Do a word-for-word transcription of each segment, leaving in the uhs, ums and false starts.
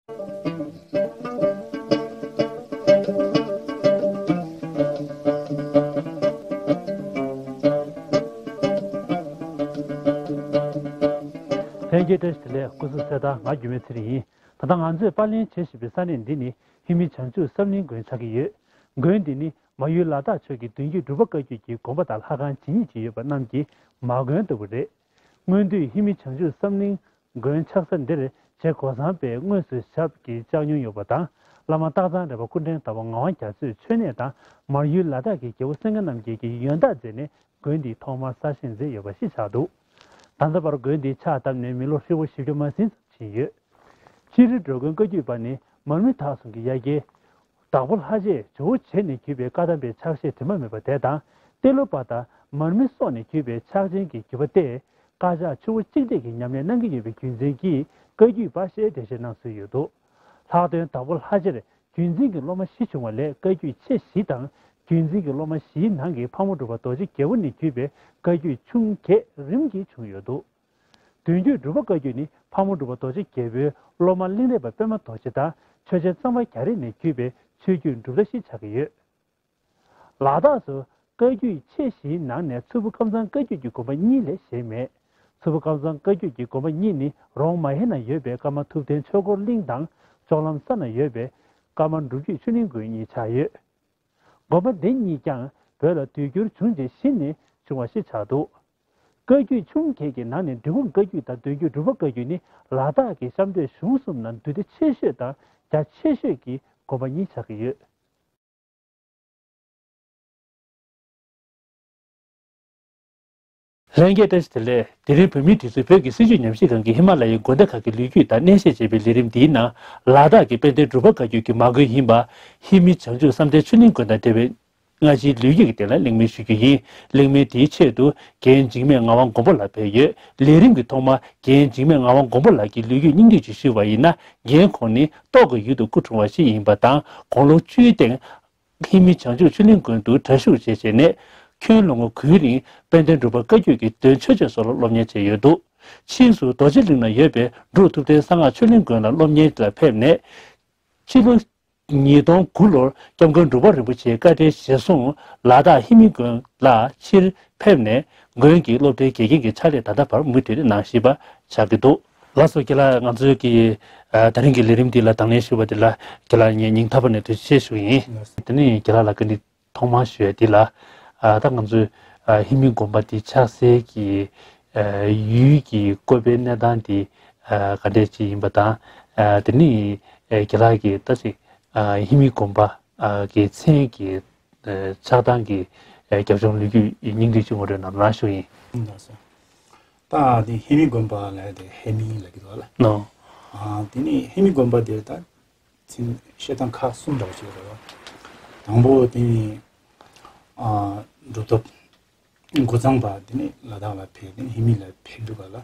ལྷན་རྒྱས་བཀྲ་ཤིས་བདེ་ལེགས། སྐུ་གཟུགས་གསལ་ཐང་། ང་རྒྱུད་སྨད་ཚེ་རིང་ཡིན། ད་ལྟ་ང་ཚོས་པར་ལེན་བྱེད་བཞིན་པའི་ས་གནས་འདི་ནི་ཧི་མི་བྱང་ཆུབ་བསམ་གླིང་དགོན་ཆགས་ཀྱི་ཡོད། དགོན་འདི་ནི་མ་ཡུལ་ལ་དྭགས་ཕྱོགས་ཀྱི་གདུང་རྒྱུད་འབྲུག་པ་བཀའ་བརྒྱུད་ཀྱི་དགོན་པ་དང་ལྷ་ཁང་ཇི་སྙེད་ཅིག་ཡོད་པ་རྣམས་ཀྱི་མ་དགོན་ལྟ་བུ་རེད། སྔོན་དུས་ཧི་མི་བྱང་ཆུབ་བསམ་གླིང་དགོན་ཆགས་ས་འདིར་རྗེ་གོ་ཚང་པས་དངོས་སུ་ཞབས་ཀྱིས་བཅགས་མྱོང་ཡོད་པ་དང་། བླ་མ་སྟག་ཚང་རས་པ་སྐུ་ཕྲེང་ཟླ་བ་ངག་དབང་རྒྱ་མཚོས་མཆོད་གནས་དང་། མར་ཡུལ་ལ་དྭགས་ཀྱི་རྒྱལ་པོ་སེང་གེ་རྣམ་རྒྱལ་གྱིས་ཡོན་བདག་མཛད་ནས་དགོན་འདི་ཐོག་མར་གསར་བཞེངས་མཛད་ཡོད་པ་ཞིག་ཆགས་འདུག། ད་ལྟ་བར་དགོན་འདི་ཕྱག་བཏབ་ནས་མི་ལོ་ཧྲིལ་པོ་བཞི་བཅུ་མ་ཟིན་ཙམ་ཕྱིན་ཡོད། སྤྱིར་འགྲོ་མགོན་བཀའ་བརྒྱུད་པ་ནི་མར་མི་དྭགས་གསུམ་གྱི་ཡ་གྱལ། དྭགས་པོ་ལྷ་རྗེ་ཇོ་བོ་རྗེ་ནས་བརྒྱུད་པའི་བཀའ་གདམས་པའི་ཕྱག་བཞེས་དྲི་མ་མེད་པ་དེ་དང་། ཏེ་ལོ་པ་དང་མར་མི་སོགས་ནས་བརྒྱུད་པའི་ཕྱག་ཆེན་གྱི་བརྒྱུད་པ་སྟེ། བཀའ་ཕྱག་ཆུ་བོ་གཅིག་འདྲེས་ཀྱི་ཉམས་ལེན་གནང་གི་ཡོད་པའི་རྒྱུ་མཚན་གྱིས་བཀའ་བརྒྱུད་པ་ཞེས་འགྲེལ་བཤད་གནང་སྲོལ་ཡོད་འདུག། ལྷག་དོན་དྭགས་པོ་ལྷ་རྗེར་རྒྱུད་འཛིན་གྱི་སློབ་མ་བཞི་བྱུང་བ་ལས་བཀའ་བརྒྱུད་ཆེ་བཞི་དང་། རྒྱུད་འཛིན་གྱི་སློབ་མ་བཞིའི་ནང་གི་ཕག་མོ་གྲུ་པ་རྡོ་རྗེ་རྒྱལ་པོ་ནས་བརྒྱུད་པའི་བཀའ་བརྒྱུད་ཆུང་བརྒྱད་རིམ་གྱིས་བྱུང་ཡོད་འདུག། གདུང་རྒྱུད་འབྲུག་པ་བཀའ་བརྒྱུད་ནི་ཕག་མོ་གྲུ་པ་རྡོ་རྗེ་རྒྱལ་པོའི་སློབ་མ་གླིང་རས་པ་པད་མ་རྡོ་རྗེ་དང་ཆོས་རྒྱལ་གཙང་པ་རྒྱ་རས་ནས་བརྒྱུད་པའི་ཆོས་བརྒྱུད་གྲུབ་མཐའ་ཞིག་ཆགས་ཀྱི་ཡོད། ལ་དྭགས་སུ་བཀའ་བརྒྱུད་ཆེ་བཞིའི་ནང་ནས་མཚུར་ཕུ་ཀམ་ཚང་བཀའ་བརྒྱུད་ཀྱི་དགོན་པ་གཉིས་ལས་གཞན་མེད། མཚུར་ཕུ་ཀམ་ཚང་བཀའ་བརྒྱུད་ཀྱི་དགོན་པ་གཉིས་ནི་རོང་མ་ཧེ་ན་ཡོད་པའི་ཀརྨ་ཐུབ་བསྟན་ཆོས་འཁོར་གླིང་དང་ལྕོག་ལམ་ས་ན་ཡོད་པའི་ཀརྨ་སྒྲུབ་བརྒྱུད་ཆོས་གླིང་དགོན་གཉིས་ཆགས་ཡོད། དགོན་པ་འདི་གཉིས་ཀྱང་བོད་ལ་དུས་འགྱུར་བྱུང་རྗེས་གཞི་ནས་བྱུང་བ་ཞིག་ཆགས་འདུག། བཀའ་བརྒྱུད་ཆུང་བརྒྱད་ཀྱི་ནང་ནས་འབྲི་གུང་བཀའ་བརྒྱུད་དང་གདུང་རྒྱུད་འབྲུག་པ་བཀའ་བརྒྱུད་ནི་ལ་དྭགས་ཀྱི་ཤམ་སྟོད་གཞུང་གསུམ་ནང་འདུས་སྡེ་ཆེ་ཤོས་དང་རྒྱ་ཆེ་ཤོས་ཀྱི་དགོན་པ་གཉིས་ཆགས་ཀྱི་ཡོད། ལྷན་རྒྱས་བཀྲ་ཤིས་བདེ་ལེགས། དེ་རིང་བོད་མིའི་སྒྲིག་འཛུགས་བོད་ཀྱི་སྲིད་བྱུས་ཉམས་ཞིབ་ཁང་གིས་ཧི་མ་ལ་ཡའི་དགོན་སྡེ་ཁག་གི་ལོ་རྒྱུས་དང་གནས་བཤད་ཅེས་པའི་ལས་རིམ་འདིའི་ནང་ལ་དྭགས་ཀྱི་དཔལ་ལྡན་འབྲུག་པ་བཀའ་བརྒྱུད་ཀྱི་མ་དགོན་ཡིན་པ། ཧི་མི་བྱང་ཆུབ་བསམ་གཏན་ཆོས་གླིང་དགོན་དང་འབྲེལ་བའི་སྔ་ཕྱིའི་ལོ་རྒྱུས་ཀྱི་སྟེང་ལ་གླེང་མོལ་ཞུ་རྒྱུ་ཡིན། གླེང་མོལ་འདིའི་ཆེད་དུ་རྒན་འཇིགས་མེད་ངག་དབང་མགོན་པོ་ལགས་ཕེབས་ཡོད། ལས་རིམ་གྱི་ཐོག་མར་རྒན་འཇིགས་མེད་ངག་དབང་མགོན་པོ་ལགས་ཀྱི་ལོ་རྒྱུས་སྙིང་བསྡུས་ཅིག་ཞུས་པ་ཡིན་ན། རྒན་ཁོང་ནི་ཏོག་གི་ཡུལ་དུ་སྐུ་འཁྲུངས་པ་ཞིག་ཡིན་པ་དང་། དགུང་ལོ་བཅུའི་སྟེང་ཧི་མི་བྱང་ཆུབ་ཆོས་གླིང་དགོན་དུ་གྲྭ་ཞུགས་བྱས་བྱས་ནས། ཁྱོན་ལོ་ངོ་དགུའི་རིང་དཔལ་ལྡན་འབྲུག་པ་བཀའ་བརྒྱུད་ཀྱི་འདོན་ཆོས་སྤྱོད་སོགས་ལ་སློབ་གཉེར་བྱས་ཡོད་འདུག། ཕྱིས་སུ་རྡོ་རྗེ་གླིང་ན་ཡོད་པའི་འབྲུག་ཐུབ་བསྟན་གསང་སྔགས་ཆོས་གླིང་དགོན་ལ་སློབ་གཉེར་ལ་ཕེབས་ནས། སྤྱི་ལོ་ཉིས་སྟོང་དགུ་ལོར་སྐྱབས་མགོན་འབྲུག་པ་རིན་པོ་ཆེའི་བཀའ་དྲིན་གཞིར་བཟུང་ལ་དྭགས་ཧི་མི་དགོན་ལ་ཕྱིར་ཕེབས་ནས། དགོན་གྱི་སློབ་གྲྭའི་དགེ་རྒན་གྱི་ཕྱག་ལས་ད་ལྟ་བར་མུ་མཐུད་དེ་གནང་བཞིན་པ་ཆགས་ཀྱི་འདུག། ལགས་སོ། རྒན་ལགས། ང་ཚོའི་གི་ཨ་ད་རིང་གི་ལས་རིམ་འདི་ལ་དང་ལེན་ཞུས་པ་དེ་ལ་རྒན་ལགས་ངས་སྙིང་ཐག་པ་ནས་ཐུགས་རྗེ་ཆེ་ཞུ་གི་ཡིན། དེ་ནས་རྒན་ལགས་ལ་བཀའ་འདྲི་ཐོག་མར་ཞུ་ཡ་འདི་ལ། ཨ་ད་ང་ཚོའི་ཨ་ཧི་མི་དགོན་པ་འདི་ཆགས་སའི་གི་ཨ་ཡུལ་གྱི་བཀོད་པའི་གནས་སྟངས་འདི་ཨ་ག་འདྲས་ཅིག་ཡིན་པ་དང་། ཨ་དེ་ནས་ཨ་རྒན་ལགས་ཀྱིས་ད་ཅིག་ཨ་ཧི་མི་དགོན་པ་ཨ་གི་མཚན་གྱི་ཨ་ཆགས་སྟངས་ཀྱི་ཨ་རྒྱབ་ལྗོངས་ལོ་རྒྱུས་སྙིང་བསྡུས་ཅིག་ངོ་སྤྲོད་གནང་རོགས་གནང་ཞུ་ཡིན། ལགས་སོ། ད་དེ་ཧེ་མི་དགོན་པ་ལབ་དེ་ཧེ་མི་ལབ་ཀྱི་འདུག་ལ། ནོ། ཨ་དེ་ནས་ཧེ་མི་དགོན་པ་དེ་ད་མཚན་བཤད་སྟངས་ཁག་གསུམ་འདྲ་བོ་ཞིག་རེད་བ། དང་པོ་དེ་ནི་ཨ་གྲུབ་ཐོབ་འགོ་གཙང་པ་དེ་ནི་ལ་དྭགས་ལ་ཕེབས། དེ་ནི་ཧེ་མི་ལ་ཕེབས་དུས་ག་ལ།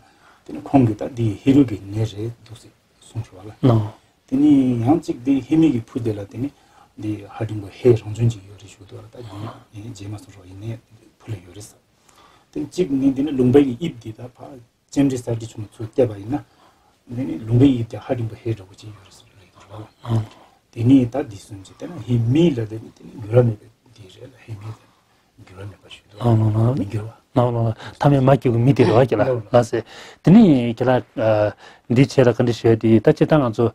དེ་ནི་ཁོང་གིས་ད་འདི་ཧེ་རུ་པའི་གནས་རེད་འདུག་ཟེར་གསུངས་བྱུང་བ་ལ། ནོ། དེ་ནི་ཡང་གཅིག་དེ་ཧེ་མི་གི་ཕུ་དེ་ལ་དེ་ནི་འདི་ཧ་ཏིང་པོ་ཧེ་རང་བྱོན་ཅིག་ཡོད་རེད་ཞུ་འདུག་ལ། ད་ཡིན་ཡིན་རྗེས་མ་སོང་རོགས་ཡིན་ནའི་ཕུ་ལ་ཡོད་རེད་ཟེར། དེ་གཅིག་ནི་དེ་ནི་ལུང་པའི་དབྱིབས་འདི་ད་ཕ་ལྕེ་འབྲི་གསར་གྱི་ཆུང་ཚུར་བལྟས་པ་ཡིན་ན། དེ་ནི་ལུང་པའི་དབྱིབས་དེ་ཧ་ཏིང་པོ་ཧེ་འདྲ་བོ་ཅིག་ཡོད་རེད་ཟེར་རེད་འདུག་བ། ཨང་། དེ་ནི་ད་འདི་གསུམ་གྱི་དེ་ནི་ཧེ་མི་ལ་དེ་ནི་དེ་ནི་འགྱུར་བ་མེད་པའི་འདི་རེད་ལ། ཧེ་མི་དེ་འགྱུར་བ་མེད་པ་ཞིག་འདུག། ཨང་ལོ་ལོ། མི་འགྱུར་བ། ལོ་ལོ། མཐའ་མེད་མ་འགྱུར་གྱི་མི་དེ་རེད་བ་ཀྱི་ལ། ལོ་ལོ། ལ་ཟེར། དེ་ནི་ཀྱི་ལ། འདི་བྱས་ལ་ག་འདྲ་ཞུ་ཡ་དེ་ད་སྤྱིར་བཏང་ང་ཚོ་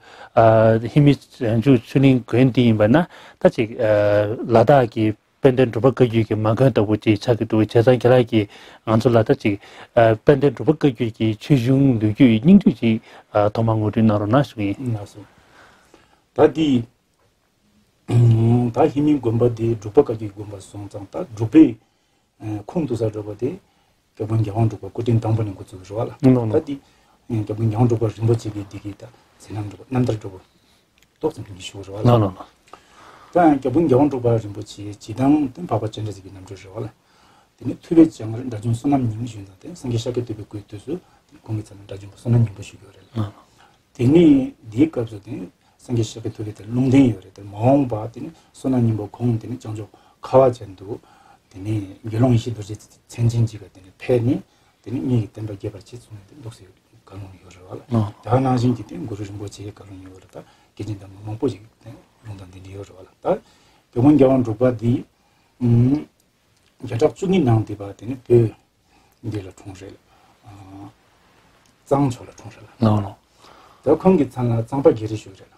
ཧེ་མི་བྱང་ཆུབ་ཆོས་གླིང་དགོན་འདི་ཡིན་པ་ན་ད་ཅིག་ལ་དྭགས་ཀྱི་དཔལ་ལྡན་འབྲུག་པ་བཀའ་བརྒྱུད་ཀྱི་མ་དགོན་ལྟ་བུ་ཅིག་ཆགས་ཀྱི་འདུག། བྱས་ཙང་ཁྱེད་རང་གིས་ང་ཚོ་ལ་ད་ཅིག་ཨ་དཔལ་ལྡན་འབྲུག་པ་བཀའ་བརྒྱུད་ཀྱི་ཆོས་གཞུང་ལོ་རྒྱུས་སྙིང་བསྡུས་ཅིག་ཨ་ཐོག་མར་ངོ་སྤྲོད་གནང་རོགས་གནང་ཞུ་གི་ཡིན། ལགས་སོ། ད་འདི་ད་ཧེ་མི་དགོན་པ་འདི་འབྲུག་པ་བཀའ་བརྒྱུད་དགོན་པ་སོང་ཙང་ད་འབྲུག་པའི་ཁུངས་གཏུགས་ས་འབྲུག་པ་དེ་སྐྱབས་མགོན་རྒྱལ་དབང་འབྲུག་པ་སྐུ་ཕྲེང་དང་པོ་ནས་འགོ་བཙུགས་རེད་བ་ལ། ལགས་ལགས། ད་འདི་སྐྱབས་མགོན་རྒྱལ་དབང་འབྲུག་པ་རིན་པོ་ཆེ་གི་འདི་གི་ད་མཛད་རྣམ་འདྲ་པོ་རྣམ་ཐར་འདྲ་པོ་ཏོག་ཙམ་ཞིག་ཞུ་རེད་བ་ལ། ལགས་ལགས་ལགས། ད་སྐྱབས་མགོན་རྒྱལ་དབང་འབྲུག་པ་རིན་པོ་ཆེ་སྤྱིར་བཏང་དེ་འཕགས་པ་སྤྱན་རས་གཟིགས་ཀྱི་རྣམ་སྤྲུལ་རེད་བ་ལ། དེ་ནས་ཐུབ་པའི་སྤྱན་སྔར་དགྲ་བཅོམ་བསོད་ནམས་ཉི་མ་ཞུས་ཙང་དེ་སངས་རྒྱས་ཤཱཀྱ་ཐུབ་པའི་སྐུའི་དུས་སུ་དེ་ཁོང་གི་མཚན་ལ་དགྲ་བཅོམ་པ་བསོད་ནམས་ཉི་མ་ཞུ་གི་ཡོད་རེད་ལ། ལགས་ལགས། དེ་ནས་འདིའི་སྐབས་སུ་དེ་ནས་སངས་རྒྱས་ཤཱཀྱ་ཐུབ་པའི་དེ་ལུང་བསྟན་ཡོད་རེད། དེ་མ་འོངས་པ་དེ་ནས་བསོད་ནམས་སྙིང་པོ་ཁོང་དེ་ནས་བྱང་ཕྱོགས་ཁ་བ་ཅན་དུ་དེ་ནས་དགེ་སློང་ཡེ་ཤེས་རྡོ་རྗེ་མཚན་ཅན་ཅིག་ག་དེ་ནས་ཕེབས་ནས་དེ་ནས་ངེད་ཀྱི་བསྟན་པ་རྒྱས་པར་བྱེད་གསུངས་ནས་དེ་འདུག་ཟེར། བཀའ་ལུང་ཡོད་རེད་བ་ལ། ཨ། དེ་ནང་བཞིན་གྱི་དེ་གུ་རུ་རིན་པོ་ཆེའི་བཀའ་ལུང་ཡོད་རེད། ད་དགེ་ཆེ་དམ་པ་མང་པོ་ཞིག་དེ་ལུང་དང་འདི་འདྲ་ཡོད་རེད་བ་ལ། ད་དེ་ཁོང་རྒྱལ་དབང་འབྲུག་པ་འདི་ཨུམ་བརྒྱ་ཕྲག་བཅུ་གཉིས་ནང་དེ་བ་དེ་ནི་བོད་འདི་ལ་འཁྲུངས་རེད་ལ། ཨ། གཙང་ཕྱོགས་ལ་འཁྲུངས་རེད་ལ། ལགས་ལགས། ད་ཁོང་གི་མཚན་ལ་གཙང་པ་རྒྱལ་རི་ཞུ་རེད་ལ།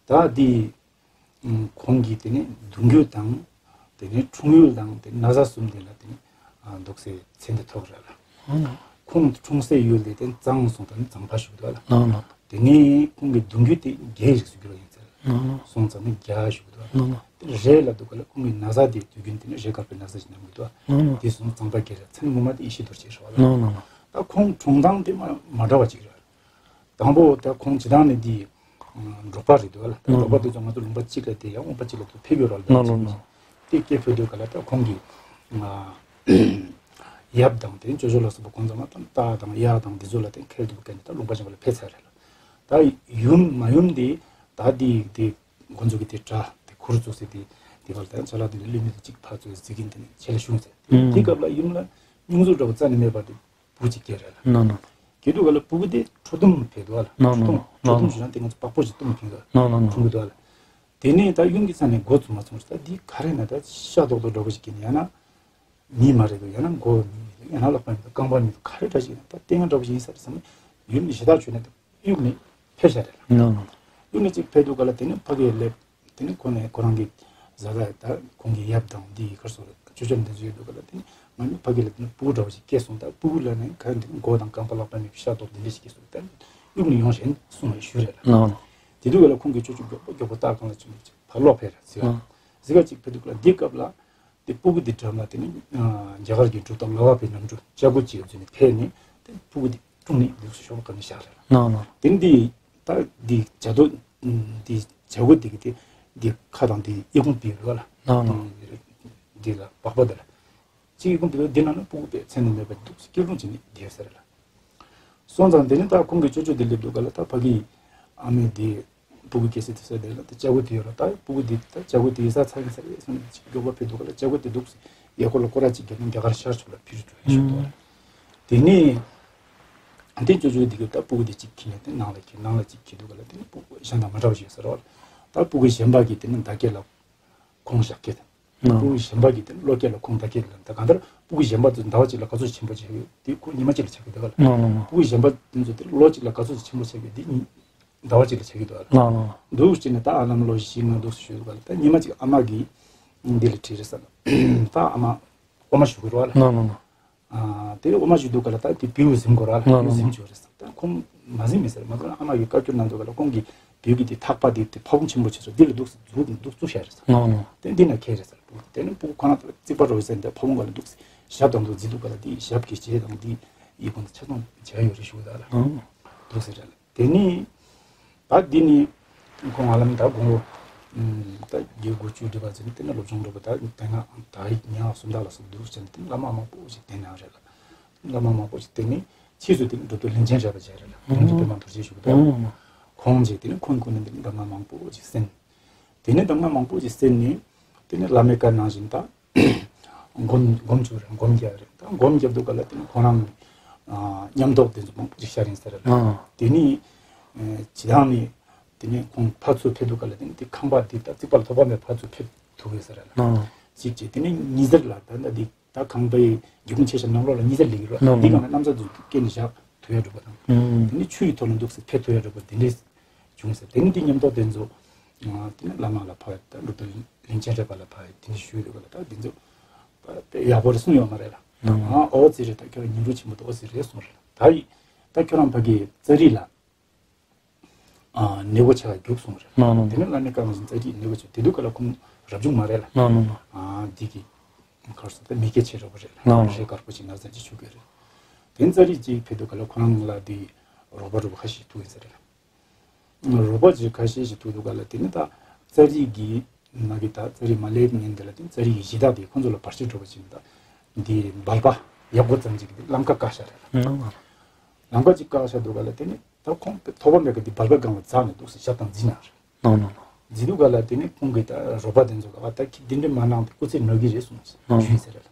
ད་འདི་ཨུམ་ཁོང་གིས་དེ་ནི་གདུང་རྒྱུད་དང་། དེ་ནི་འཁྲུངས་ཡུལ་དང་དེ་ན་བཟའ་གསུམ་དེ་ལ་དེ་ནི་ཨ་འདུག་སེ་མཚན་དེ་ཐོགས་རེད་ལ། ཨང་། ཁོང་འཁྲུངས་སའི་ཡུལ་དེ་དེ་གཙང་སོང་ཙང་ནི་གཙང་པ་ཞུ་གི་འདུག་ལ། ལགས་ལགས། དེ་ནས་ཁོང་གི་གདུང་རྒྱུད་དེ་རྒྱལ་རིགས་སུ་གྱུར་བ་ཡིན་ཚར། ལགས་ལགས། སོང་ཙང་ནི་རྒྱལ་ཞུ་གི་འདུག་ལ། ལགས་ལགས། དེ་རེད་ལ་འདུག་ག་ལ། ཁོང་གི་ན་བཟའ་དེ་དུས་རྒྱུན་དེ་ནི་རས་དཀར་པོའི་ན་བཟའ་ཞིག་བསྣམས་གི་འདུག། ལགས་ལགས། དེ་སོང་གཙང་པ་རྒྱལ་ར། མཚན་ངོ་མ་དེ་ཡེ་ཤེས་རྡོ་རྗེ་ཞུ་བ་ལ། ལགས་ལགས་ལགས། ད་ཁོང་འཁྲུངས་སྟངས་དེ་མ་མ་འདྲ་བ་ཅིག་རེད། དང་པོ་ད་ཁོང་སྤྱིར་བཏང་ནས་འདི་འབྲོག་པ་རེད་འདུག་ལ། ད་ལགས། འབྲོག་པ་དེ་ཚོ་ང་ཚོ་ལུང་པ་གཅིག་ལ་དེ་ཡང་དབུས་པ་གཅིག་ལ་དུ་ཕེབས་ཡོད་ར་ལ། ལགས་ལགས་ལགས། དེ་སྐད་ཕེབས་དུས་ག་ལ་ད་ཁོང་གིས་ཡབ་དང་དེ་ཅོ་ཅོ་ལ་སོགས་པ་ཁོང་ཚོ་མ་དང་རྟ་དང་གཡག་དང་དེ་ཚོ་ལ་དེ་ཁལ་དུ་བཀལ་ནས་ད་ལུང་པ་གཞན་པ་ལ་ཕེབས་ཚར་རེད་ལ། ད་ཡུམ་མ་ཡུམ་དེ་ད་དེ་དེ་ཁོང་ཚོ་གི་དེ་གྲྭ་དེ་ཁུར་བཙུགས་སེ་དེ་དེ་བར་ད་ཡང་ཅ་ལག་དེ་ལ་བླུགས་མི་དེ་གཅིག་ཕར་ཚུར་གཟིགས་ཀྱིན་དེ་ནས་ཆེ་ལ་བྱུང་ཚེ། དེ་སྐབས་ལ་ཡུམ་ལ་སྙུང་གཟུགས་འདྲ་བོ་རྩ་ནས་མེད་པ་དེ། བུ་གཅིག་སྐྱེས་རེད་ལ། ནོ་ནོ། སྐྱེས་དུས་ག་ལ་སྤུ་གུ་དེ་ཁྲོ་གཏུམ་ཕེབས་འདུག་ལ། ནོ་ནོ། ཁྲོ་གཏུམ། ཁྲོ་གཏུམ་ཞུ་ན་དེ་ང་ཚོ་པགས་པོ་ཞིག་གཏུམ་ཕེབས་འདུག། ནོ་ནོ་ནོ། འཁྲུངས་འདུག་ལ། དེ་ནས་ད་ཡུམ་གྱི་རྩ་ནས་མགོ་བཙུགས་མ་བཙུགས་ད་འདི་ག་རེ་ན། ད་ཤ་རྡོག་རྡོག་འདྲ་བོ་ཞིག་གིས་ཡང་ན་མི་མ་རེད་འདུག། ཡང་ན་མགོ་མི་རེད་འདུག། ཡང་ན་ལག་པ་མི་འདུག། རྐང་པ་མི་འདུག། ག་རེ་འདྲ་ཞིག་ད་ལྟས་ངན་འདྲ་བོ་ཞིག་ཡིན་ས་རེད་བསམ་ནས་ཡུམ་ནི་ཞེ་དྲག་བྱུང་ནས་གཡུགས་ནས་ཕེབས་བཞག་རེད་ལ། ནོ་ནོ། གཡུགས་ནས་གཅིག་ཕེབས་དུས་ག་ལ་དེ་ནས་ཕ་གིར་སླེབས། དེ་ནས་ཁོ་ནས་ཁོ་རང་གི་བཟའ་ཟླ་ད་ཁོང་གི་ཡབ་དང་འདི་གར་སོགས་ལ་ཅོ་ཅོ་འདི་ཚོ་ཡོད་འདུག་ག་ལ། དེ་ནས་ང་ནི་ཕ་གི་ལ་དེ་ནས་སྤུ་གུ་འདྲ་བོ་ཞིག་སྐྱེས་སོང་། ད་སྤུ་གུ་ལ་ནི་ག་འདི་མགོ་དང་རྐང་པ་ལག་པ་མེད་པའི་ཤ་རྡོག་འདི་འདྲ་ཞིག་སྐྱེས་སོང་། ད་གཡུགས་ནས་ཡོང་ཞེས་གསུངས་ནས་ཞུས་རེད་ལ། ལགས། དེ་དུས་ག་ལ་ཁོང་གིས་ཅོ་ཅོ་མགྱོགས་པོ་མགྱོགས་པོ་རྟ་གང་ལ་བྱུང་ནས་ཕར་ལོག་ཕེབས་ར་ཟེར་བ། ལགས། ཟེར་བ་ཅིག་ཕེབས་དུས་ག་ལ་འདི་སྐབས་ལ་དེ་སྤུ་གུ་འདི་འགྲམ་ལ་དེ་ནས་རྒྱ་གར་གྱི་འབྲུག་སྟོད་ལ་བ་པའི་གནམ་གྲུ་ལྕགས་སྒོ་གཅིག་ཡོད་ཚུལ་ནས་ཕེབས་ནས་དེ་སྤུ་གུ་འདི་བཀྲུངས་ནས་འདུག་སེ་ཤོག་བུ་ག་ནས་བཞག་རེད་ལ། ལགས་ལགས། དེ་འདི་ད་འདི་བྱ་རྡོ་འདི་བྱ་རྒོད་འདི་གི་དེ་འདི་ཁ་དང་འདི་ཨི་ཁུང་པའི་རུ་བ་ལ། ལགས་ལགས། འདི་ལ་པགས་པ་འདི་ལ་གཅིག་ཨི་ཁུང་པའི་རུ་འདི་ནང་ན་སྤུ་གུ་པའི་མཚན་ནི་མེད་པ་འདུག་སེ་སྐྱིལ་ཀྲུང་བྱས་ནས་བསྡད་ས་རེད་ལ། སོང་ཙང་དེ་ནི་ད་ཁོང་གི་ཅོ་ཅོ་འདི་སླེབས་འདུག་ག་ལ། ད་ཕ་གི་ཨ་མས་འདི་སྤུ་གུ་སྐྱེ་སའི་དུས་ས་དེ་ལ་ད་ལྕགས་སྒོ་དེ་ཡོད་ར། ད་སྤུ་གུ་འདི་ད་ལྕགས་སྒོ་དེ་ཡིན་ས་ཚ་ཡིན་ས་རེད་བསམ་ནས་ཅིག་མགྱོགས་པོ་ཕེབས་འདུག་ག་ལ། ལྕགས་སྒོ་དེ་འདུག་སེ་ཡས་སྐོར་ལ་སྐོར་ར་ཅིག་བརྒྱབ་ནས་རྒྱ་གར་ཤར་ཕྱོགས་ལ་ཕྱིར་འགྲོ་ཡ་ཞིག་འདུག་ག་ལ། དེ་ནས། དེ་ཅོ་ཅོ་འདི་གིས་ད་སྤུ་གུ་དེ་གཅིག་ཁྱེར་ནས་དེ་ནང་ལ་ཁྱེར། ནང་ལ་གཅིག་ཁྱེར་དུས་ག་ལ་དེ་ནི་སྤུ་གུ་གཞན་དང་མ་འདྲ་བ་ཞིག་ཟེར་བ་ལ། ད་སྤུ་གུ་གཞན་པ་གིས་དེ་ནི་མདའ་སྐེ་ལ་ཁོང་ཞབས་སྐེ་དང་། ཨ། སྤུ་གུ་གཞན་པ་གིས་དེ་ནི་གློ་སྐེ་ལ་ཁོང་མདའ་སྐེ་ལ། ད་གང་ལྟར་སྤུ་གུ་གཞན་པ་ཚོ་ཟླ་བ་གཅིག་ལ་ག་ཚོད་ཆེན་པོ་ཆགས་ཡོད་དེ་ཁོ་ཉི་མ་གཅིག་ལ་ཆགས་ཀྱི་འདུག་ག་ལ། ཨ། སྤུ་གུ་གཞན་པ་དེ་ཚོ་དེ་གློ་གཅིག་ལ་ག་ཚོད་ཆེན་པོ་ཆགས་ཡོད་དེ་ཉི་ཟླ་བ་གཅིག་ལ་ཆགས་ཀྱི་འདུག་ག་ལ། ཨ། འདུག་བྱས་ནས་ད་ཨ་ལམ་ལོ་བཞི་ལྔ་འདུག་ཞུས་འདུག་ག་ལ། ད་ཉི་མ་གཅིག་ཨ་མ་གིས་འདི་ལ་དྲིས་རེད་ཟེར་ལ། ད་ཨ་མ་འོ་མ་བཞོ་གི་རེད་བ་ལ། ཨ། དེ་འོ་མ་བཞོ་དུས་ག་ལ་ད་དེ་བེའུ་གཟིམ་དགོས་ར་ལ། ལགས་བེའུ་གཟིམ་བྱོས་རེད་ཟེར། ད་ཁོང་མ་གཟིམ་མེད་ཟེར། མ་གཏོགས་ཨ་མ་གིས་བཀའ་བཀྱོན་གནང་དུས་ག་ལ་ཁོང་གིས་བེའུ་གི་དེ་ཐག་པ་དེ་དེ་ཕ་བོང་ཆེན་པོ་བྱས་སོང་། དེ་ལ་འདུག་སེ་འཛུལ་འདུག་བཙུགས་བཞག་རེད་ཟེར། ལགས་ལགས། དེ་འདི་ན་ཁེལ་རེད་ཟེར། དེ་ནི་སྤུ་གུ་ཁོ་རང་ད་རྩིག་པ་རོལ་ཟེར། དེ་ཕ་བོང་ག་ལ་འདུག་སེ་ཞབས་དང་འདུག་འཛིན་དུས་ག་ལ་དེ་ཞབས་ཀྱི་རྗེས་དང་དེ་ཡི་གུང་དུ་ཆ་ཚང་བྱས་ཡོད་རེད་ཞུ་གི་ད་ལ། ལགས་ལགས། འདུག་སེ་རེད་ལ། དེ་ནི། ད་འདི་ནི། ཁོང་ང་ལ་ནི་ད་དགུང་ལོ། ད་བརྒྱད་དགུ་བཅུ་འགྲིབ་པ་ཚོ་ནི་དེ་ནི་སློབ་སྦྱོང་འགྲོ་བ་ད་དེ་སྔ་ད་ཡིག་ཉག་སུམ་རྟགས་ལ་སོགས་འདུག་ཟེར་ནས་དེ་ནི་བླ་མ་མང་པོ་ཞིག་བསྟེན་ཡོད་རེད་ལ། བླ་མ་མང་པོ་ཞིག་བསྟེན་ནས་ཕྱིས་སུ་དེ་ནི་གྲུབ་ཐོབ་གླིང་ཆེན་རས་པ་མཇལ་རེད་ལ། གླིང་ཆེན་པད་མ་རྡོ་རྗེ་ཞུ་གི་ད། ཁོང་མཇལ། དེ་ནི་ཁོང་ཁོང་ནི་དེ་ནི་གདམས་ངག་མང་པོ་ཞིག་གསན། དེ་ནི་གདམས་ངག་མང་པོ་ཞིག་གསན་ནས་དེ་ནི་བླ་མའི་བཀའ་ནང་བཞིན་ད། སྒོམ་སྒོམ་བཅུག་རེད། སྒོམ་རྒྱབ་རེད། ད་སྒོམ་རྒྱབ་དུས་ག་ལ་དེ་ནི་ཁོང་རང་ཨ་ཉམས་རྟོགས་དེ་ཚོ་མང་པོ་ཞིག་ཤར་ཡིན་ས་རེད་ལ། ཨ། དེ་ནི་ཨ་སྤྱིར་བཏང་ནི་དེ་ནི་ཁོང་ཕར་ཚུར་ཕེབས་དུས་ག་ལ་དེ་ནི་དེ་ཁང་པ་འདི་ད་རྩིག་པ་ལ་ཐོགས་པ་མེད་ཕར་ཚུར་ཕེབས་ཐུབ་ཡོད་ས་རེད་ལ། ཨ། གཅིག་བྱས། དེ་ནི་ཉི་ཟེར་ལ་ད་ད་འདི་ད་ཁང་པའི་སྒེའུ་ཁུང་ཕྱེ་བཞག་ནང་ལོགས་ལ་ཉི་ཟེར་སླེབས་ཀྱི་རེད། ཨ། འདི་སྒང་ལ་གནམ་ས་འདི་སྐེ་ནས་བཞག་ཐུབ་ཡ་འགྲོ་པ་དང་། ཨ། དེ་ནི་ཆུ་ཡི་ཐོག་ལ་འདུག་སེ་ཕེབས་ཐུབ་ཡ་འགྲོ་པ་དེ་འདྲས། བྱུང་ཟེར། དེ་ནི་འདི་ཉམས་རྟོགས་དེ་ཚོ། ཨ། དེ་ནི་བླ་མ་ལ་ཕར་ད་གྲུབ་ཐོབ་གླིང་ཆེན་རས་པ་ལ་ཕར་དེ་འདྲ་ཞུས་འདུག་ག་ལ། ད་དེ་ཚོ་ད་དཔེ་ཡག་པོ་རེད་གསུངས་ཡོད་མ་རེད་ལ། ཨ། ཨ། ཨོ་ཙི་རེད། ད་ཁྱོད་རང་ཉིན་གྲོ་ཆེན་པོ་འདུག་ཨོ་ཙི་རེད་གསུངས་རེད། ད་ཡི་ད་ཁྱོད་རང་ཕ་གི་ཙ་རི་ལ་ཨ་ནེ་གོ་ཆ་རྒྱུགས་གསུངས་རེད། དེ་ནི་བླ་མའི་བཀའ་ནང་བཞིན་ཙ་རི་ནེ་གོ་ཆ། དེ་དུས་ག་ལ་ཁོང་རབ་བྱུང་མ་རེད་ལ། ཨ། འདི་གི་ཁར་སོང་ད་མི་སྐྱེ་ཆེ་རོགས་རེད་ལ། རས་དཀར་པོ་ཅིག་ན་བཟའ་ཅིག་ཆུ་གི་རེད། དེ་ཙ་རི་ཅིག་ཕེབས་དུས་ག་ལ་ཁོ་རང་ལ་དེ་རོགས་པ་རོགས་པ་ཁ་ཤས་ཐུག་ཡིན་ས་རེད་ལ། རོགས་པ་ཅིག་ཁ་ཤས་ཤིག་ཐུག་དུས་ག་ལ་དེ་ནི་ད་ཙ་རི་གི་ནང་གི་ད་ཙ་རི་མ་སླེབས་ཉིན་དེ་ལ་དེ་ཙ་རི་གི་གཞི་བདག་དེ་ཁོང་ཚོ་ལ་བར་ཆད་འགྲོ་བ་ཅིག་ད་འདི་སྦལ་པ་ཡག་པོ་ཙམ་ཅིག་གི་ལམ་ཁ་བཀག་བཞག་རེད་ལ། ལམ་ཁ་ཅིག་བཀག་བཞག་དུས་ག་ལ་དེ་ནི་ད་ཁོང་ཐོགས་པ་མེད་ཀ་དེ་སྦལ་པའི་སྒང་ལ་འཛེགས་ནས་འདུག་སེ་ཞབས་དང་འཛིན་གནང་རེད། ལགས་ལགས། འཛིན་དུས་ག་ལ་དེ་ནི་ཁོང་གི་ད་རོགས་པ་དེ་ཚོ་ག་བ་ད་ཁྱེད་འདི་འདྲ་མ་གནང་དེ་སྐུ་ཚེ་ནོར་གི་རེད་གསུངས་ཞུས་ཟེར་རེད་ལ།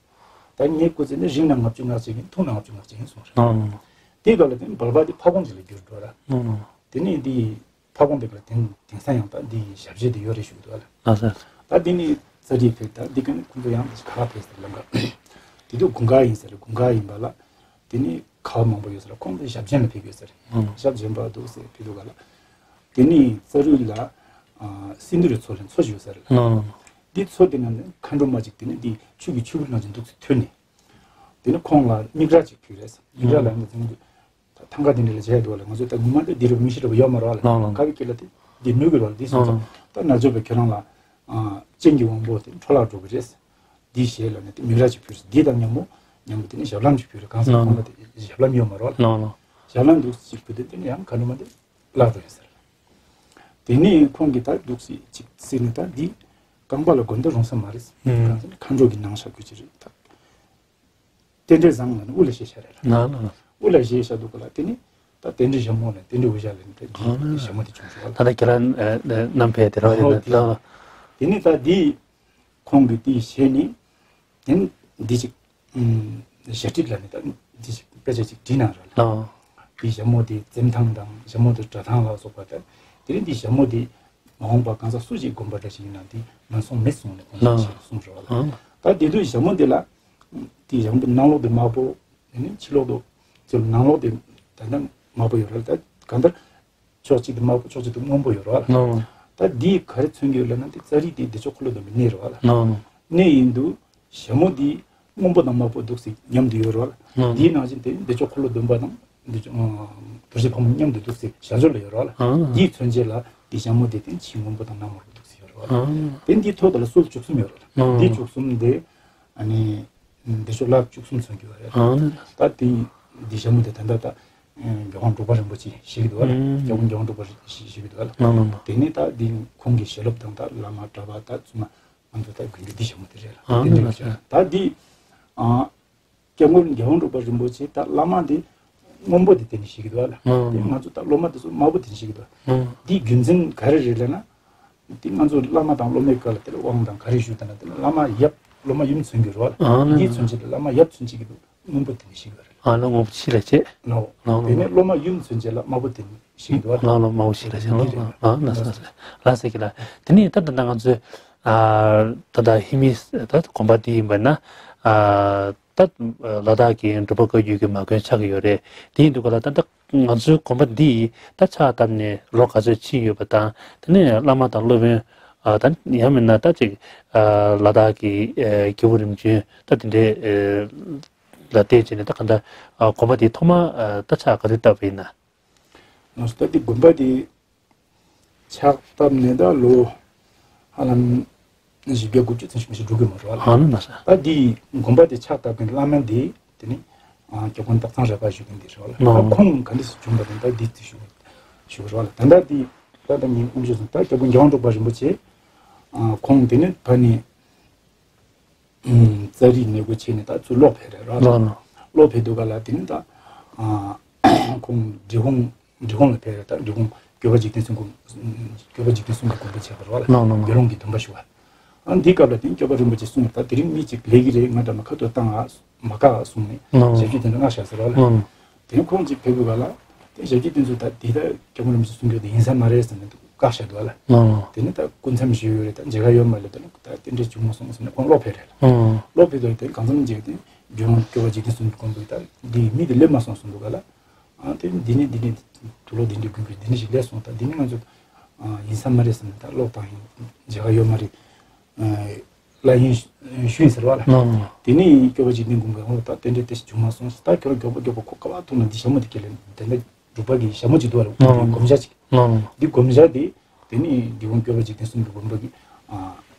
ད་ངའི་སྐུ་ཚེ་ནི་རིང་ན་ལྔ་བཅུ་ང་གཅིག་ཡིན། ཐུང་ན་ལྔ་བཅུ་ང་གཅིག་ཡིན་གསུངས་རེད། ལགས་ལགས། དེའི་སྐབས་ལ་དེ་ནི་བལ་པ་དེ་ཕ་བོང་ཅིག་ལ་བསྒྱུར་འགྲོ་ར། ཨང་། དེ་ནས་དེ་ཕ་བོང་དེ་ལ་དེང་དེང་སང་ཡང་ད་འདི་ཞབས་རྗེས་དེ་ཡོད་རེད་ཞུ་གི་འདུག་ཨ་ལ། ལགས་སོ། ད་འདི་ནི་ཙཱ་རི་ཕེབས། ད་འདི་ག་ནི་ཁོང་ཚོ་ཡང་ཁ་ཕེབས་ཟེར་ལམ་ཁ། དེ་དུས་དགུན་ཁ་ཡིན་ཟེར། དགུན་ཁ་ཡིན་པ་ལ་དེ་ནི་ཁ་བ་མང་པོ་ཡོད་ཟེར། ཁོང་ཚོ་ཞབས་རྗེན་ལ་ཕེབས་ཡོད་ཟེར། ཨང་། ཞབས་རྗེན་པ་འདུག་ཟེར་ཕེབས་འདུག་ག་ལ། དེ་ནི་ཙཱ་རི་ལ་ཨ་སིནྡྷུ་རའི་མཚོ་ལ་མཚོ་ཞིག་ཡོད་ཟེར། ཨང་། འདི་མཚོ་དེ་ནང་ནས་མཁའ་འགྲོ་མ་ཅིག་དེ་ནི་འདི་ཆུ་གི་ཆུ་བུར་ནང་བཞིན་འདུག་ཟེར་ཐོན་ནས། དེ་ནི་ཁོང་ལ་མིག་ར་ཅིག་ཕུལ་རེད། མིག་ར་ལ་ནི་ཚང་མ་ཐང་ག་དེ་འདྲ་ལ་བྱས་འདུག་ལ། ང་ཚོས་ད་ངོ་མ་དེ་འདི་རུ་མི་ཤེས་ར་བ་ཡོད་མ་རེད་བ་ལ། ལགས་ལགས། ཁ་བའི་སྐད་ལ་དེ་འདི་ནུས་གི་རེད་བ་ལ། འདི་སོང་ཙང་ད་ན་ཚོད་པའི་ཁྱེད་རང་ལ་ཨ་སྤྱན་གྱི་དབང་པོ་དེ་འཕྲོ་བརླག་འགྲོ་གི་རེད། འདི་ཞེས་ལ་ནི་དེ་མིག་ར་ཅིག་ཕུལ་རེད། འདི་དང་མཉམ་པོ་མཉམ་པོ་དེ་ནི་ཞབས་ལྷམ་ཅིག་ཕུལ་རེད། གང་ཟེར་ལགས་ཁོང་ལ་དེ་ཞབས་ལྷམ་ཡོད་མ་རེད་བ་ལ། ལགས་ལགས། ཞབས་ལྷམ་འདུག་ཅིག་ཕུལ་དུས་དེ་ནི་ཡང་མཁའ་འགྲོ་མ་དེ་བརླག་འགྲོ་ཡོད་ཟེར། དེ་ནས་ཁོང་གིས་ད་འདུག་སེ་ཅིག་ཟེར་ནས། ད་འདི་རྐང་པ་ལ་གོན་ཏེ་རུང་ས་མ་རེད། ཨང་། གང་ཟེར་ན་མཁའ་འགྲོ་གི་ནང་བཞག་དགོས་ཀྱི་རེད་ད། རྟེན་འབྲེལ་བཟང་ལ་ནི་དབུ་ལ་བཞེས་བཞག་རེད་ལ། ལགས་ལགས། དབུ་ལ་བཞེས་བཞག་འདུག་ག་ལ། དེ་ནི་ད་རྟེན་འབྲེལ་ཞྭ་མོ་ལ་རྟེན་འབྲེལ་དབུ་ཞྭ་ལ་ནི་ད་འདི་ཨང་། ཞྭ་མོ་དེ་བྱུང་སོང་བ་ལ། ད་ལྟ་ཁྱེད་རང་ཨ་ཨ་བསྣམས་ཕེབས་དེ་རང་རེད། ཨོ་ད་དེ་ལ། དེ་ནི་ད་འདི་ཁོང་གིས་དེ་བཞེས་ནས། དེ་ནི་འདི་ཅིག་ཨུམ་ཞྭ་ཊིག་ལ་ནི་ད་འདི་ཅིག་དཔེ་ཆ་ཅིག་བྲིས་གནང་ར་ལ། ཨང་། དེ་ཞྭ་མོ་དེ་འཛེམ་ཐང་དང་ཞྭ་མོ་དེ་འདྲ་ཐང་ལ་སོགས་པ་དང་། དེ་ནི་འདི་ཞྭ་མོ་དེ་མ་འོངས་པ་གང་ཟག་སུ་ཞིག་གོན་པ་འདྲ་ཞིག་ཡིན་ན་དེ་ངན་སོང་མེད་གསུངས་ནས་ཁོང་ཚོས་ཨང་གསུངས་ར་བ་ལ། ཨང་། ད་དེ་དུས་ཞྭ་མོ་དེ་ལ་དེ་ཞྭ་མོ་དེ་ནང་ལོགས་དེ་དམར་པོ། དེ་ནི་ཕྱི་ལོགས་དུ་ཚུར་ནང་ལོགས་དེ་ད་ལྟ་དམར་པོ་ཡོད་ར་ལ། ད་གང་ལྟར་ཕྱོགས་གཅིག་ཏུ་དམར་པོ་ཕྱོགས་གཅིག་ཏུ་སྔོན་པོ་ཡོད་རེད་བ་ལ། ལགས་ལགས། ད་འདིས་ག་རེ་མཚོན་གྱི་ཡོད་ལབ་ན། འདི་ཙཱ་རི་དེ་བདེ་མཆོག་འཁོར་ལོ་སྡོམ་པའི་གནས་རེད་བ་ལ། ལགས་ལགས། གནས་ཡིན་དུས་ཞྭ་མོ་འདི་སྔོན་པོ་དང་དམར་པོ་འདུག་སེ་མཉམ་དུ་ཡོད་རེད་བ་ལ། ལགས་ལགས། འདིའི་ནང་བཞིན་དེ་བདེ་མཆོག་འཁོར་ལོ་སྡོམ་པ་དང་བདེ་མཆོག་ཨ་རྡོ་རྗེ་ཕག་མོ་མཉམ་དུ་འདུག་སེ་ཞལ་སྦྱོར་ལ་ཡོད་རེད་བ་ལ། ལགས་ལགས། འདིས་མཚོན་བྱེད་ལ་འདི་ཞྭ་མོ་དེ་དེ་ཕྱི་སྔོན་པོ་དང་ནང་དམར་པོ་འདུག་སེ་ཡོད་རེད་བ་ལ། ལགས་ལགས། དེ་འདིའི་ཐོག་དེ་ལ་སོལ་བཅུ་གསུམ་ཡོད་རེད་བ་ལ། ལགས་འདི་ལགས། བཅུ་གསུམ་དེ་ཨ་ནི། བདེ་མཆོག་ལག་བཅུ་གསུམ་མཚོན་གྱི་ཡོད་རེད། ཨང་། ད་དེ་འདི་ཞྭ་མོ་དེ་ད་ལྟ་ད་ཨ་རྒྱལ་དབང་འབྲུག་པ་རིན་པོ་ཆེ་བཞེས་ཀྱི་འདུག་བ་ལ། ཨང་། རྒྱལ་དབང་རྒྱལ་དབང་འབྲུག་པ་བཞེས་ཀྱི་འདུག་བ་ལ། ལགས་ལགས་ལགས། དེ་ནས་ད་འདི་ཁོང་གི་ཞལ་སློབ་དང་ད་བླ་མ་གྲྭ་པ་ད་ཚང་མ་ང་ཚོ་ད་དགོན་སྡེ་འདི་ཞྭ་མོ་དེ་རེད་ལ། ཨང་། དེ་འདྲ་ཡོད་ཀྱི་རེད། ད་འདི་ཨ་སྐྱབས་མགོན་རྒྱལ་དབང་འབྲུག་པ་རིན་པོ་ཆེ་ད་བླ་མ་འདི་སྔོན་པོ་དེ་དེ་ནས་བཞེས་ཀྱི་འདུག་བ་ལ། ཨང་། དེ་ང་ཚོ་ད་སློབ་མ་དེ་ཚོ་དམར་པོ་དེ་ནས་བཞེས་ཀྱི་འདུག་བ། ཨང་། འདི་རྒྱུ་མཚན་ག་རེ་རེད་ལབ་ན། དེ་ང་ཚོ་བླ་མ་དང་སློབ་མའི་སྐབས་ལ་དེ་ལ་དབང་དང་ག་རེ་ཞུ་དང་ན། དེ་ལ་བླ་མ་ཡབ་སློབ་མ་ཡུམ་མཚོན་གྱི་རེད་བ་ལ། ཨ་ལ་འདིའི་ལ། མཚོན་བྱེད་དེ་བླ་མ་ཡབ་མཚོན་བྱེད་ཀྱི་འདུག་སྔོན་པོ་དེ་ནས་བཞེས་པ་རེད། ཨ་ལ་སྔོན་པོ་ཕྱི་ལ་བྱེད། ལོ། ལོ་ལོ། དེ་ནས་སློབ་མ་ཡུམ་མཚོན་བྱེད་ལ་དམར་པོ་དེ་ནས་བཞེས་ཀྱི་འདུག་བ་ལ། ལོ་ལོ། དམར་པོ་ཕྱི་ལ་བྱེད། ལོ་འདི་རེད། ལོ་ལ་ས་ལ་ས་ལ་ས་ཀྱི་ལ། དེ་ནས་ད་ད་ད་ང་ཚོས་ཨ་ད་ད་ཧི་མི་ད་གོམ་པ་འདི་ཡིན་པ་ན་ཨ་ད་ལ་དྭགས་ཀྱི་འབྲུག་པ་བཀའ་བརྒྱུད་ཀྱི་མ་དགོན་ཆགས་ཀྱི་ཡོད་རེད། དེ་ཡིན་དུས་ག་ལ་ད་ད། ང་ཚོའི་དགོན་པ་འདི་ད་ཕྱག་བཏབ་ནས་ལོ་ག་ཚོད་ཕྱིན་ཡོད་པ་དང་། དེ་ནས་བླ་མ་དང་སློབ་དཔོན་ཨ་ད་ཡང་མིན་ན་ད་ཅིག་ཨ་ལ་དྭགས་ཀྱི་ཨ་སྐྱེས་བུ་རིམ་བྱོན་ད་དེ་འདྲའི་ཨ་ལ་བལྟས་བྱས་ནས་ད་ག་འདྲ་ཨ་དགོན་པ་འདི་ཐོག་མ་ཨ་ད་ཕྱག་ག་དུས་བཏབ་པ་ཡིན་ན། ང་ཚོ་ད་འདི་དགོན་པ་འདི་ཕྱག་བཏབ་ནས་ད་ལོ་ཧ་ལམ་བཞི་བརྒྱ་དགུ་བཅུ་ཙམ་ཞིག་མི་ཞིག་འགྲོ་གི་མ་རེད་བ་ལ། ཨ་ནི་མ་ཟད། ད་འདི་དགོན་པ་འདི་ཕྱག་བཏབ་མཁན་བླ་མ་འདི་དེ་ནི་ཨ་སྐྱབས་མགོན་སྟག་ཚང་རས་པ་ཞུ་མཁན་འདི་རེད་བ་ལ། ཨ་ད་ཁོང་ག་འདྲ་སེ་བྱུང་བ་དང་ད་འདི་ཚོ་ཞུ་ཞུ་རེད་བ་ལ། ད་ལྟ་འདི་ད་ལྟ་ངས་དབུ་མཇུག་སོང་ད་སྐྱབས་མགོན་རྒྱལ་དབང་འབྲུག་པ་རིན་པོ་ཆེ་ཨ་ཁོང་དེ་ནི་ཕ་ནི། ཙཱ་རི་ནས་སྒོ་ཕྱེ་ནས་ད་ཚུར་ལོག་ཕེབས་རེད་ར། ལོ་ལོ། ལོག་ཕེབས་དུས་ག་ལ་དེ་ནི་ད་ཨ་ཁོང་འབྲི་གུང་འབྲི་གུང་ལ་ཕེབས་རེད། ད་འབྲི་གུང་སྐྱོབ་པ་འཇིག་རྟེན་གསུམ་གྱི་སྐྱོབ་པ་འཇིག་རྟེན་གསུམ་གྱི་དགོན་པ་ཆགས་པ་རེད་བ་ལ། ལོ་ལོ་ལོ། དགེ་སློང་གི་སྡོམ་པ་ཞུ་བ། ཨ་འདི་སྐབས་ལ་དེ་ནི་སྐྱོབ་པ་རིན་པོ་ཆེ་གསུངས་ད་དེ་རིང་མི་གཅིག་ལས་ཀྱི་རེད། ང་འདྲ་མ་ཁ་ཐུག་བཏང་ཨ་མ་བཀག་གསུངས་ནས། ལོ་ལོ། ཞབས་ཕྱི་དེ་འདྲ་མངགས་བཞག་ཟེར་བ་ལ། ལོ་ལོ། དེ་ནི་ཁོང་གཅིག་ཕེབས་དུས་ག་ལ་དེ་ཞབས་ཕྱི་དེ་ཚོ་ད་དེ་ད་སྐྱབས་མགོན་རིན་པོ་ཆེ་གསུང་རྒྱུ་དེ་ཡིན་ས་མ་རེད་ཟེར་ནས་བཀག་བཞག་འདུག་བ་ལ། ཨང་། དེ་ནི་ད་སྐུ་མཚམས་བཞུགས་ཡོད་རེད། ད་མཇལ་ཁ་ཡོད་མ་རེད། ད་ནི་ད་དེ་འདྲས་བྱུང་མ་སོང་ཟེར་ནས་ཁོང་ལོག་ཕེབས་རེད་ལ། ཨང་། ལོག་ཕེབས་དུས་དེ་གང་འཚམ་མཇལ་དེ་དགེ་སློང་སྐྱོབ་པ་འཇིག་རྟེན་གསུམ་གྱི་དགོན་པ་ད་འདི་མི་དེ་སླེབས་མ་སོང་གསུངས་འདུག་ག་ལ། ཨ་དེ་འདི་ནི་འདི་ནི་དུག་ལོག་འདི་འདྲས་དགོན་པ་འདི་ནི་ཞིག་སླེབས་སོང་། ད་འདི་ནི་ང་ཚོ་ཡིན་ས་མ་རེད་ཟེར་ནས་ད་ལོག་བཏང་ཡིན། མཇལ་ཁ་ཡོད་མ་རེད། ལ་ཡིན་ཞུས་ཟེར་བ་ལ། ལགས་ལགས། དེ་ནས་སྐྱོབ་པ་འཇིག་རྟེན་དགོན་པའི་འོང་ད་དེ་འདྲའི་དེ་ཞིག་བྱུང་མ་སོང་། ད་ཁྱོད་རང་མགྱོགས་པོ་མགྱོགས་པོ་ཁོ་ག་བ་ཐུག་ན་འདི་ཞྭ་མོ་དེ་ཁྱེར་ལེན། དེ་འདྲ་སྒྲུབ་པ་གི་ཞྭ་མོ་ཅིག་འདུག་བ་ལ། ལགས་ལགས། སྒོམ་ཞྭ་ཅིག་ལགས་ལགས། འདི་སྒོམ་ཞྭ་དེ་དེ་ནི་འདི་འོང་སྐྱོབ་པ་འཇིག་རྟེན་གསུམ་གྱི་དགོན་པ་གི་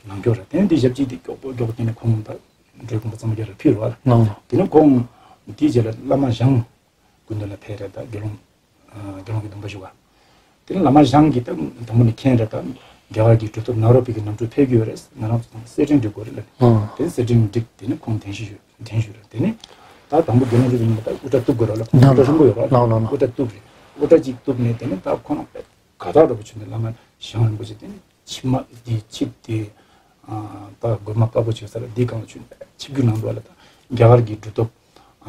ནང་སྐྱོབ་ར། དེ་ནས་འདི་ཞབས་ཕྱི་དེ་མགྱོགས་པོ་མགྱོགས་པོ་དེ་ནས་ཁོང་ད་འགྲོའི་དགོན་པ་གཙང་མ་རྒྱ་ར་ཕུལ་བ་ལ། ལགས་ལགས། དེ་ནས་ཁོང་དེའི་རྗེས་ལ་བླ་མ་ཞང་སྐུ་མདུན་ལ་ཕེབས་རེད། ད་དགེ་སློང་ཨ་དགེ་སློང་གི་སྡོམ་པ་ཞུ་བ། དེ་ནས་བླ་མ་ཞང་གིས་ད་དང་པོ་ནས་མཁྱེན་རེད། ད་རྒྱ་གར་གྱི་གྲུབ་ཐོབ་ནཱ་རོ་པའི་གི་ནང་ཁྲོད་ཕེབས་ཀྱི་ཡོད་རེད། ང་རང་ཚོ་དང་གསེར་ཕྲེང་སྒྲིག་དགོས་རེད་ལ། ཨང་། དེ་ནས་གསེར་ཕྲེང་སྒྲིག་དེ་ནས་ཁོང་གདན་ཞུ་ཞུ་གདན་ཞུ་རེད། དེ་ནས་ད་དང་པོ་དགེ་སློང་རུ་ཡིན་པ་ད་དབུ་སྐྲ་གཏུབ་དགོས་རེད་ལ། ཁོང་དབུ་སྐྲ་ཆེན་པོ་ཡོད་རེད་ལ། ལགས་ལགས་ལགས། དབུ་སྐྲ་གཏུབ་རེད། དབུ་སྐྲ་གཅིག་གཏུབ་ནས་དེ་ནས་ད་ཁོ་རང་དགའ་ཐག་འདྲ་པོ་བྱུང་ནས་བླ་མ་ཞང་རིན་པོ་ཆེ་དེ་ནས་ཆིབས་མ་དེ་ཆིབས་དེ་ཨ་ད་གོས་མ་དཀར་པོ་བྱས་ས་ལ་འདི་སྒང་ལ་ཆུ་ཆིབས་བསྒྱུར་གནང་འདུག་བ་ལ། ད་རྒྱ་གར་གྱི་གྲུབ་ཐོབ་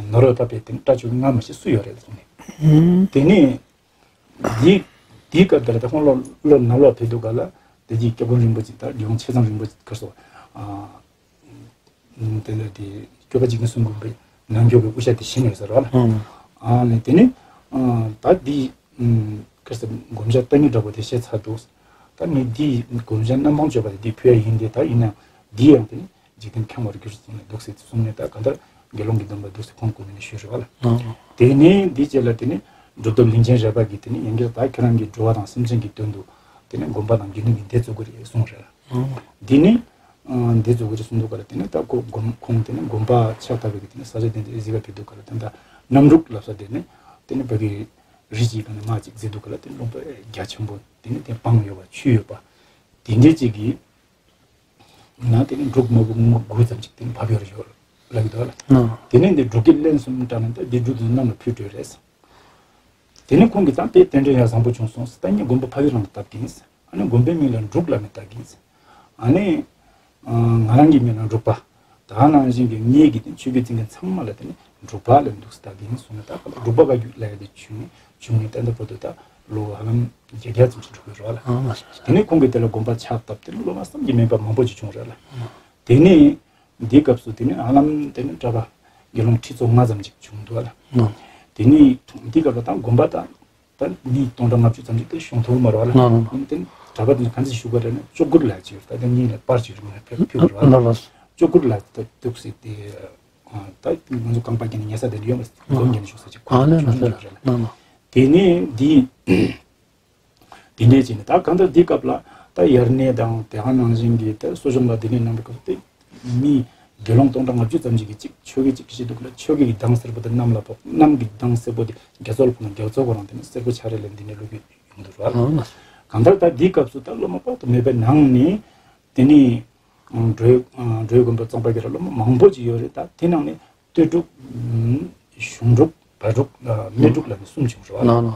ནོར་བ་པ་པའི་དེ་ནི་སྐྲ་བཅུ་གི་ལྔ་མ་ཞིག་སུ་ཡོད་རེད་ཟེར་ནས། དེ་ནས་འདི་འདིའི་སྐབས་དེ་ལ་ད་ཁོང་ལོ་ལོ་ནམ་ལོ་ཕེབས་དུས་ག་ལ་དེ་རྗེས་སྐྱབས་མགོན་རིན་པོ་ཆེ་དང་རྒྱལ་དབང་ཆེ་ཚང་རིན་པོ་ཆེ་ཁར་སོ། དེ་ལ་དེ་སྐྱོབ་པ་འཇིག་རྟེན་གསུམ་མགོན་པོའི་ནང་སྐྱོབ་པའི་དབུ་ཞྭ་དེ་བཞེས་ནས་ཟེར་བ་ལ། ཨ་ནས་དེ་ནི་ད་འདི་ཁ་སང་དགོངས་འཆར་ལྟ་ཉི་འདྲ་པོ་དེ་བཤད་ཚར་འདུག་ད་ནི་འདི་དགོངས་འཆར་མནའ་མ་བཅོས་པ་དེ་འདི་ཕུལ་ཡ་ཡིན་ཏེ། ད་ཡིན་ན་འདི་ཡང་དེ་ནི་འཇིག་རྟེན་ཁྱབ་པར་གྱུར་ཟེར་ནས་འདུག་ཟེར་གསུངས་ནས། ད་གང་ལྟར་དགེ་སློང་གི་སྡོམ་པ་འདུག་ཟེར་ཁོང་གོ་ནས་ཞུས་རེད་བ་ལ། དེ་ནས་འདི་རྗེས་ལ་དེ་ནི་སྒྲུབ་ཐབས་གླིང་ཆེན་རས་པ་གིས་དེ་ནི་ཡང་བསྐྱར་ད་ཁྱེད་རང་གིས་འགྲོ་བ་དང་སེམས་ཅན་གྱི་དོན་དུ་དེ་ནི་སྒོམ་པ་དང་དགེ་འདུན་གྱི་སྡེ་བཙུགས་དགོས་རེད་གསུངས་རེད་ལ། འདི་ནི་འདི་བཙུགས་ཀྱི་རེད་གསུངས་འདུག་ག་ལ། དེ་ནི་ད་ཁོ་སྒོམ་ཁོང་དེ་ནི་སྒོམ་པ་ཕྱག་བཏབ་པའི་གི་དེ་ནི་ས་ཆ་དེ་འདྲ་གཟིགས་ག་ཕེབས་འདུག་ག་ལ། དེ་ནི་ད་གནམ་འབྲུག་ལབ་ས་དེ་ནི་དེ་ནི་བོད་ཀྱི་རི་གཅིག་ག་ནི་མ་གཅིག་བརྩི་འདུག་ག་ལ། དེ་ནི་ལུང་པ་རྒྱ་ཆེན་པོ་དེ་ནི་དེ་སྤང་ཡོད་པ་ཆུ་ཡོད་པ་དེ་འདྲའི་གཅིག་གི་ན་དེ་ནི་འབྲུག་མ་བུ་དགུ་ཙམ་ཅིག་དེ་ནི་བབས་ཡོད་རེད་ལབ་ཀྱི་འདུག་ག་ལ། དེ་ནི་འདི་འབྲུག་སྐད་ལན་གསུམ་བསྒྲགས་ནས་ད་འདི་འབྲུག་དེ་གནམ་ལ་ཕུལ་འགྲོ་རེད། དེ་ནས་ཁོང་གིས་ད་དཔེ་རྟེན་འབྲེལ་ཡང་བཟང་པོ་བྱུང་སོང་ཟེར། ད་ངས་དགོན་པ་ཕ་གི་རང་ལ་བཏབ་ཀྱི་ཡིན་ཟེར། ཨ་ནི་དགོན་པའི་མིང་ལ་འབྲུག་ལབ་ནས་བཏབ་ཀྱི་ཡིན་ཟེར། ཨ་ནི་ང་རང་གི་མིང་ལ་འབྲུག་པ། ད་ནང་བཞིན་གྱི་ངེད་ཀྱི་དེ་ཆོས་བརྒྱུད་འཛིན་མཁན་ཚང་མ་ལ་དེ་ནི་འབྲུག་པ་ལབ་འདུག་ཟེར་བཏབ་ཀྱི་ཡིན་གསུངས་ནས། ད་ག་ལ་འབྲུག་པ་བཀའ་བརྒྱུད་ལབ་ཡ་དེ་བྱུང་ནས་བྱུང་ནས་ད་ལྟ་བར་དུ་ད་ལོ་ཧ་ལམ་བརྒྱད་བརྒྱ་ཙམ་ཞིག་འགྲོ་གི་རེད་བ་ལ། དེ་ནས་ཁོང་གིས་དེ་ལ་དགོན་པ་ཕྱག་བཏབ། དེ་ནི་སློབ་མ་བསམ་གྱིས་མེད་པ་མང་པོ་ཞིག་བྱུང་རེད་ལ། དེ་ནས་འདིའི་སྐབས་སུ་དེ་ནི་ཧ་ལམ་དེ་ནི་གྲྭ་པ་དགེ་སློང་ཁྲི་ཚོ་ལྔ་ཙམ་ཅིག་བྱུང་འདུག་ལ། དེ་ནི་འདིའི་སྐབས་ལ་ད་དགོན་པ་ད་ད་མི་སྟོང་ཕྲག་ལྔ་བཅུ་ཙམ་ཅིག་དེ་བྱུང་ཐུབ་མ་རེད་ལ། དེ་ནི་གྲྭ་པ་དེ་ནི་གང་ཅི་ཞུ་ག་རེད་ན་ཅོག་གུར་ལ་ཅིག་ད་དེ་གཉིས་ལ་པར་ཅིག་རུ་ཕེབས་ཕེབས་རེད་ལ། ཅོག་གུར་ལ་ད་འདུག་སྲིད་དེ་ད་ང་ཚོ་རྐང་པ་བརྒྱབ་ནས་ཉལ་ས་དེ་འདྲ་ཡོད་མ་སྒོམ་བརྒྱབ་ནས་བཞུགས་ས་ཅིག་ཁོ་ན་ཅོག་གུར་རེད་ལ། དེ་ནི་འདི། དེ་འདྲས་བྱས་ནས་ད་གང་ལྟར་འདི་སྐབས་ལ་ད་དབྱར་གནས་དང་དེ་ག་ནང་བཞིན་གྱི་ད་གསོ་སྦྱོང་ལ་དེ་འདྲས་གནང་བའི་སྐབས་དེ་མི་དགེ་སློང་སྟོང་ཕྲག་ལྔ་བཅུ་ཙམ་ཞིག་གིས་གཅིག་ཆོ་ག་གཅིག་བྱེད་འདུག་ལ། ཆོ་གའི་གདངས་སེར་པོ་དེ་གནམ་ལ་ཕོག། གནམ་གྱི་གདངས་སེར་པོ་དེ་རྒྱ་མཚོ་ལ་ཕོག་ན་རྒྱ་མཚོ་ཁོ་རང་དེ་ནི་སེར་པོ་ཆགས་རེད་ལབ་འདི་འདྲས་ལོ་རྒྱུས་ཡོང་འདུག་ར། གང་ལྟར་ད་འདི་སྐབས་སུ་ད་སློབ་མ་དཔག་ཏུ་མེད་པའི་ནང་ནས་དེ་ནི་འགྲོ་འགྲོ་དགོན་པ་གཙང་པ་རྒྱ་ར་སློབ་མ་མང་པོ་ཅིག་ཡོད་རེད། ད་དེ་ནང་ནས་སྟོད་འབྲུག་གཞུང་འབྲུག་བལ་འབྲུག་སྨད་འབྲུག་ལ་ནི་གསུམ་བྱུང་རེད་བ།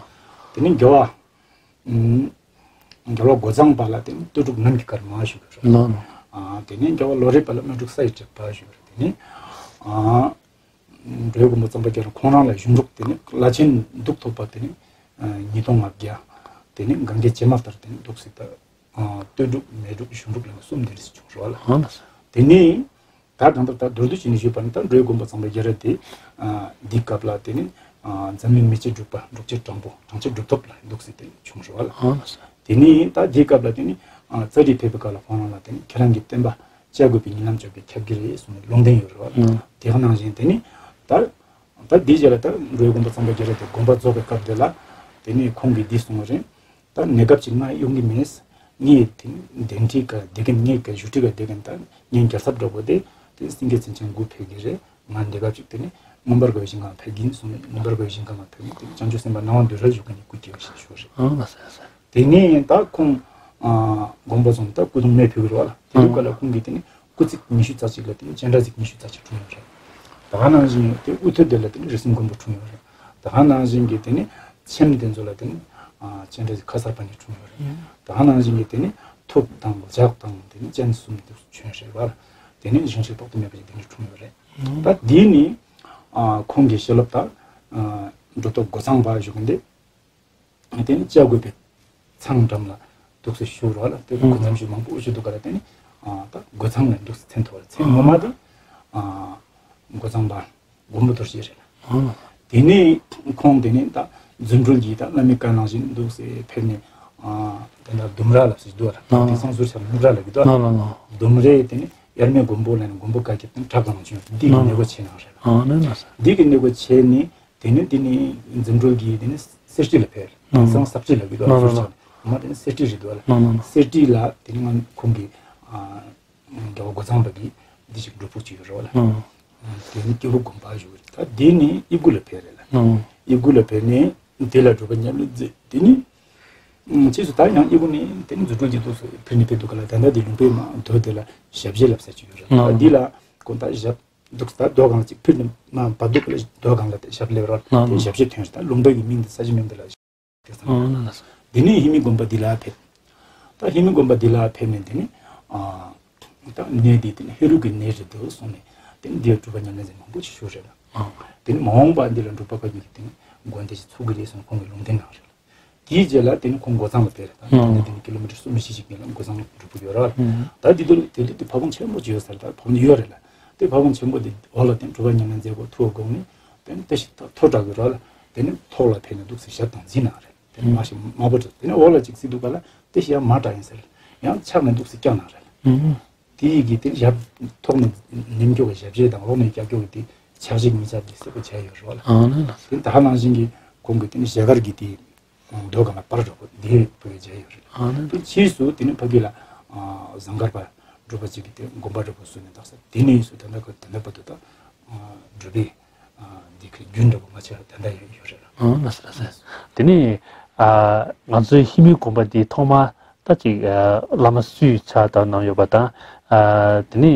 དེ་ནི་རྒྱལ་བ། རྒྱལ་བ་རྒོད་ཚང་པ་ལ་དེ་ནི་སྟོད་འབྲུག་གནམ་གྱི་སྐར་མ་ཞུ་གི་རེད། དེ་ནི་རྒྱལ་བ་ལོ་རས་པ་ལ་སྨད་འབྲུག་ས་ཡི་དྲེག་པ་ཞུ་གི་རེད། དེ་ནི་འགྲོ་བའི་མགོན་པོ་གཙང་པ་རྒྱ་ར་ཁོང་རང་ལ་གཞུང་འབྲུག་དེ་ནི་བླ་ཆེན་གདུགས་ཐོབ་པ་དེ་ནི་ཉིས་སྟོང་ལྔ་བརྒྱ། དེ་ནི་གངྒཱའི་བྱེ་མ་ལྟར་དེ་ནི་འདུག་སྲིད་ད། སྟོད་འབྲུག་སྨད་འབྲུག་གཞུང་འབྲུག་ལ་ནི་གསུམ་དེ་རེ་བྱུང་རེད་བ་ལ། དེ་ནི། ད་གང་ལྟར་ད་མདོར་བསྡུས་བྱས་ནས་ཞུས་པ་ན་ད་འགྲོ་བའི་མགོན་པོ་གཙང་པ་རྒྱ་ར་དེ། འདི་སྐབས་ལ་དེ་ནི་འཛམ་གླིང་མི་ཕྱེད་འབྲུག་པ་འབྲུག་ཆེན་དྲང་པོ་དྲང་ཆེན་གྲུབ་ཐོབ་ལ་འདུག་སྲིད་དེ་བྱུང་རེད་བ་ལ། དེ་ནི་ད་འདི་སྐབས་ལ་དེ་ནི་ཙཱ་རི་ཕེབས་པའི་སྐབས་ལ་ཁོང་རང་ལ་དེ་ནི་ཁྱེད་རང་གི་བསྟན་པ་བཅའ་དགོས་པའི་ཉིན་ལམ་འཇོག་པའི་ཁྱབ་ཀྱི་རེད་གསུངས་ནས་ལུང་བསྟན་ཡོད་རེད་བ་ལ། དེ་ག་ནང་བཞིན་དེ་ནི་ད་ད་འདི་རྗེས་ལ་ད་འགྲོ་བའི་མགོན་པོ་གཙང་པ་རྒྱ་ར་དེ་དགོངས་པ་རྫོགས་པའི་སྐབས་དེ་ལ་དེ་ནི་ཁོང་གིས་འདི་གསུངས་པ་རེད། ད་གནས་སྐབས་ཅིག་ང་གཡུག་གི་མེད། ངས་དེ་གདན་ཁྲི་ག་བསྡད་གིན་ངས་ག་བཞུགས་ཁྲི་ག་བསྡད་གིན་ད་ངའི་རྒྱལ་ཚབ་འདྲ་པོ་དེ་དེ་སེང་གེ་མཚན་ཅན་དགུ་ཕེབས་ཀྱི་རེད། ང་འདི་ག་ཅིག་དེ་ནི་མངོན་པར་དགའ་བའི་ཞིང་ཁམས་ཕེབས་ཀྱིན་སོང་ནས་མངོན་པར་དགའ་བའི་ཞིང་ཁམས་ལ་ཕེབས་ནས་དེ་བྱང་ཆུབ་སེམས་དཔའ་སྣང་བ་འདུས་ར་བཞུགས་མཁན་གྱི་སྐུ་སྐྱེ་བ་ཞིག་ཞུ་རེད། དེ་ནས་ད་ཁོང་དགོངས་པ་རྫོགས་ནས་ད་སྐུ་གདུང་མེ་ཕུལ་གྱི་རེད་བ་ལ། དེ་དུས་སྐབས་ལ་ཁོང་གིས་དེ་ནི་སྐུ་ཚིགས་ཉི་ཤུ་རྩ་གཅིག་ལ་དེ་ནི་སྤྱན་རས་གཟིགས་ཉི་ཤུ་རྩ་གཅིག་འཁྲུངས་ཡོད་རེད། ད་ག་ནང་བཞིན་དེ་དབུ་ཐོད་དེ་ལ་དེ་ནི་རིགས་གསུམ་མགོན་པོ་འཁྲུངས་ཡོད་རེད། ད་ག་ནང་བཞིན་གྱི་དེ་ནི་ཁྱེམ་དེ་ཚོ་ལ་དེ་ནི་སྤྱན་རས་གཟིགས་ཁ་སར་པ་ཎི་འཁྲུངས་ཡོད་རེད། ད་ག་ནང་བཞིན་གྱི་དེ་ནི་ཐུགས་དང་ལྗགས་དང་དེ་ནི་སྤྱན་གསུམ་དེ་བྱོན་ཤེས་པར་དེ་ནི་བཞེངས་ཤིང་ཏོག་ཏུ་མེད་པ་ཞིག་དེ་ནི་འཁྲུངས་ཡོད་རེད། ད་དེ་ནི་ཁོང་གི་ཞལ་སློབ་ད་འགྲོ་ཐོག་སྒོ་ཚང་པ་བཞུགས་མཁན་དེ། དེ་ནི་བཅའ་དགོས་པའི་ཚང་འགྲམ་ལ་འདུག་སེ་བཞུགས་རོགས་ལ་དེ་གི་སྒོ་འགྲམ་བཞུགས་མང་པོ་བཞུགས་འདུག་ག་ལ། དེ་ནི་ད་སྒོ་ཚང་ལ་འདུག་སེ་མཚན་ཐོགས་རེད། མཚན་ངོ་མ་དེ་སྒོ་ཚང་པ་མགོན་པོ་རྡོ་རྗེ་རེད་ལ། དེ་ནས་ཁོང་དེ་ནས་ད་རྫུ་འཕྲུལ་གྱིས་ད་བླ་མའི་བཀའ་གནང་བཞིན་འདུག་སེ་ཕེབས་ནས་དེ་ལ་ལྡུམ་ར་ལབ་སེ་འདུག་ག་ལ། དེང་སང་ཟུར་ཆག་ནུབ་ར་ལབ་ཀྱི་འདུག་ག་ལ། ལྡུམ་རའི་དེ་ནས་དབྱར་མེད་མགོན་པོ་ལ་ནི་མགོན་པོ་བཀའ་ཁྱབ་དེ་ནི་བྲག་སྒང་ལ་བྱོན། འདི་གི་གནས་སྒོ་ཕྱེ་གནང་རེད་ལ། འདི་གི་གནས་སྒོ་ཕྱེ་ནས། དེ་ནས་དེ་ནས་རྫུ་འཕྲུལ་གྱིས་དེ་ནས་གསེར་ཁྲི་ལ་ཕེབས། དེང་སང་ས་ཁྲི་ལབ་ཀྱི་འདུག་ཟུར་ཆག་ནས། མ་དེ་ནས་གསེར་ཁྲི་རེད་འདུག་ག་ལ། གསེར་ཁྲི་ལ་དེ་ནས་ང་ཁོང་གི་རྒྱལ་བ་རྒོད་ཚང་པ་གིས་འདི་ཞིག་སྒྲུབ་ཕུག་ཅིག་ཡོད་རེད་བ་ལ། དེ་ནས་སྐྱེས་བུ་དགོན་པ་བཞུགས་རེད། ད་དེ་ནས་དབྱིབས་དགུ་ལ་ཕེབས་རེད་ལ། དབྱིབས་དགུ་ལ་ཕེབས་ནས་དེ་ལ་སྒྲུབ་པ་ཉམས་ལེན་མཛད། དེ་ནས་ཕྱིས་སུ་ད་ཡང་དབྱིབས་དགུ་ནས་དེ་ནས་རྫུ་འཕྲུལ་གྱིས་འདུག་སེ་ཕེབས་ནས་ཕེབས་འདུག་ག་ལ། ད་ལྟ་དེ་ལུང་པའི་མ་མདོ་དེ་ལ་ཞབས་རྗེས་ལབ་ས་ཅིག་ཡོད་རེད། ད་འདི་ལ་ཁོང་ད་ཞབས་འདུག་ད་རྡོ་སྒང་ལ་ཅིག་ཕུལ་ནས་མ་བབས་འདུག་ག་ལ། རྡོ་སྒང་ལ་དེ་ཞབས་སླེབས་རོགས་དེ་ཞབས་རྗེས་ཐོན་ཞིང་ད་ལུང་པའི་གི་མིང་དེ་ས་ཆའི་མིང་དེ་ལ་དེ་ཙམ། དེ་ནས་ཧེ་མའི་དགོན་པ་འདི་ལ་ཕེབས། ད་ཧེ་མའི་དགོན་པ་འདི་ལ་ཕེབས་ནས་དེ་ནས་ད་གནས་འདི་དེ་ནས་ཧེ་རུ་གི་གནས་རེད་འདུག་གསུངས་ནས་དེ་ནས་འདིར་སྒྲུབ་པ་ཉམས་ལེན་མཛད་མང་པོ་ཞིག་ཞུས་རེད་ལ། དེ་ནི་མ་འོངས་པ་འདི་ལ་འབྲུག་པ་བཀའ་བརྒྱུད་ཀྱི་དེ་ནི་དགོན་སྡེ་ཞིག་ཚུགས་ཀྱི་རེད་ཟེར་ནས་ཁོང་གིས་ལུང་བསྟན་གནང་རེད། དེའི་རྗེས་ལ་དེ་ནི་ཁོང་འགོ་ཚང་ལ་ཕེབས་རེད། ད་ཨང་། དེ་ནི་དེ་ནི་ཀི་ལོ་མི་ཊར་སུམ་ཅུ་ཞིག་ཡིན་ལ་འགོ་ཚང་འབྲུག་པ་ཡོད་རེད། ཨང་། ད་དེ་དུས་དེ་དུས་དེ་ཕ་བོང་ཆེན་པོ་ཅིག་ཡོད་ས་རེད། ད་ཕ་བོང་ཡོད་རེད་ལ། དེ་ཕ་བོང་ཆེན་པོ་དེ་འོག་ལ་དེ་ནི་འབྲུག་པ་ཉམས་ལེན་མཛད་སྒོ་ཐུགས་དགོངས་ནས་དེ་ནི་བཀྲ་ཤིས་རྟགས་ཐོ་བཀྲ་གི་རོགས་ལ་དེ་ནི་ཐོག་ལ་ཕེབས་ནས་འདུག་ཟེར་ཞབས་དང་མཛད་གནང་རེད། དེ་ནི་མ་ཞིག་མ་པོ་འདྲ། དེ་ནི་འོག་ལ་ཅིག་གཟིགས་འདུག་ག་ལ་དེ་ཞབས་མ་འདྲ་ཡིན་ཟེར། ཡང་ཕྱག་ནས་འདུག་ཟེར་བཀྱག་གནང་རེད། ཨང་། དེ་ཡི་གི་དེ་ཞབས་ཐོག་ནས་ནེམ་སྐྱོག་གི་ཞབས་རྗེས་དང་འོག་ནས་བཀྱག་སྐྱོག་གི་དེ་ཕྱག་བཞེས་གཉིས་ཆ་དེ་གསལ་པོ་བྱས་ཡོད་རེད་བ་ལ། ཨང་ལགས་ལགས། དེ་ད་ག་ནང་བཞིན་གྱི་ཁོང་གི་དེ་ནི་ཞལ་དཀར་གྱི་དེ་མདོ་སྒང་ལ་པར་འདྲ་པོ་དེ་བོད་བྱས་ཡོད་རེད། ཨང་ལགས། དེ་ཕྱིས་སུ་དེ་ནི་ཕ་གི་ལ་ཨ་ཟངས་དཀར་པ་འབྲུག་པ་ཅིག་གི་དེ་དགོན་པ་འདྲ་པོ་བཟོས་ནས་བཏགས་ས། དེ་ནས་སུ་ད་ལྟ་ག་ད་ལྟ་བར་དུ་ད་ཨ་འབྲུག་པའི་ཨ་འདི་གི་རྒྱུན་འདྲ་པོ་མ་ཆད་པ་ད་ལྟ་ཡོད་ཡོད་རེད་ལ། ཨང་ལགས་སོ་ལགས་སོ། དེ་ནི་ཨ་ང་ཚོའི་ཧི་མི་དགོན་པ་འདི་ཐོག་མ་ད་ཅིག་ཨ་བླ་མ་སུས་ཕྱག་བཏབ་གནང་ཡོད་པ་དང་། ཨ་དེ་ནི་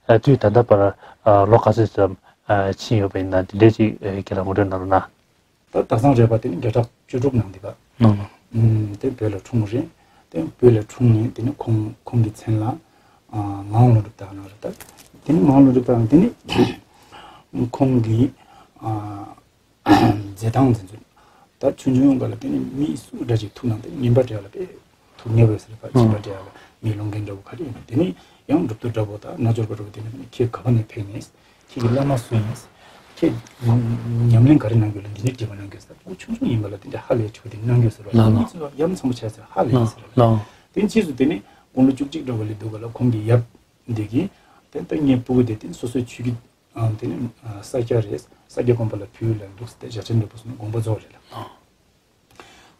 ཨ་དུས་ད་ལྟ་བར་ཨ་ལོ་ག་ཚོད་ཙམ་ཨ་ཕྱིན་ཡོད་པ་ཡིན་ན་དེ་འདྲས་ཅིག་ཨ་ཁྱེད་རང་ངོ་སྤྲོད་གནང་རོགས་གནང་། ད་སྟག་ཚང་རས་པ་དེ་ནི་བརྒྱ་ཕྲག་བཅུ་དྲུག་ནང་འདི་པ། ནོ་ནོ། ཨུམ་དེ་བོད་ལ་འཁྲུངས་རེད། དེ་བོད་ལ་འཁྲུངས་ནས་དེ་ནི་ཁོང་ཁོང་གི་མཚན་ལ་ཨ་ངག་དབང་ལྷུན་གྲུབ་བཏགས་གནང་རེད། ད་དེ་ནི་ངག་དབང་ལྷུན་གྲུབ་བཏགས་གནང་དེ་ནི་ཁོང་གི་ཨ་མཛད་སྟངས་དེ་ཚོ་ད་ཆུང་ཆུང་སྒང་ལ་དེ་ནི་མི་སུ་འདྲ་ཅིག་ཐུག་ན་དེ་ངན་པ་འདྲ་ལ་དཔེ་ཐུག་ཉེ་བའི་ཟེར་བ། ཕྱིན་པ་འདྲ་ལ་མི་ལོང་མཁན་འདྲ་བོ་ག་རེ་ཡིན་ན་དེ་ནི་ཡང་གྲུབ་ཐོབ་འདྲ་བོ་དང་རྣལ་འབྱོར་པ་འདྲ་བོ་དེ་ནི་ཁྱེད་ག་བ་ནས་ཕེབས་ནས་ཁྱེད་ཀྱི་བླ་མ་སུ་ཡིན། ཁྱེད་ཉམས་ལེན་ག་རེ་གནང་རྒྱུ་ལ་འདི་འདྲའི་དྲི་བ་གནང་རྒྱུ་ཟེར། ཁོ་ཆུང་ཆུང་ཡིན་པ་ལ་དེ་འདྲ་ཧ་ལས་ཆོག་དེ་གནང་རྒྱུ་ཟེར་བ་ལ། ལགས་ལགས། མི་ཚོ་ཡ་མཚན་པོ་བྱས་ཟེར་ཧ་ལས་ལགས་ཟེར་ལ། ལགས། དེ་ཕྱིས་སུ་དེ་ནི་དགུང་ལོ་བཅུ་གཅིག་འདྲ་བོ་ལ་འདུག་ག་ལ་ཁོང་གི་ཡབ་འདི་གིས་དེ་ལྟ་ངའི་སྤུ་གུ་དེ་དེ་སོ་སོའི་ཆོས་ཀྱི་ཨ་དེ་ནི་ཨ་ས་སྐྱ་རེད། ས་སྐྱ་དགོན་པ་ལ་ཕུལ་ལ་འདུག་ཟེར་ཏེ་ཞལ་ཆེམས་འདྲ་པོ་སོང་ན་དགོངས་པ་རྫོགས་རེད་ལ།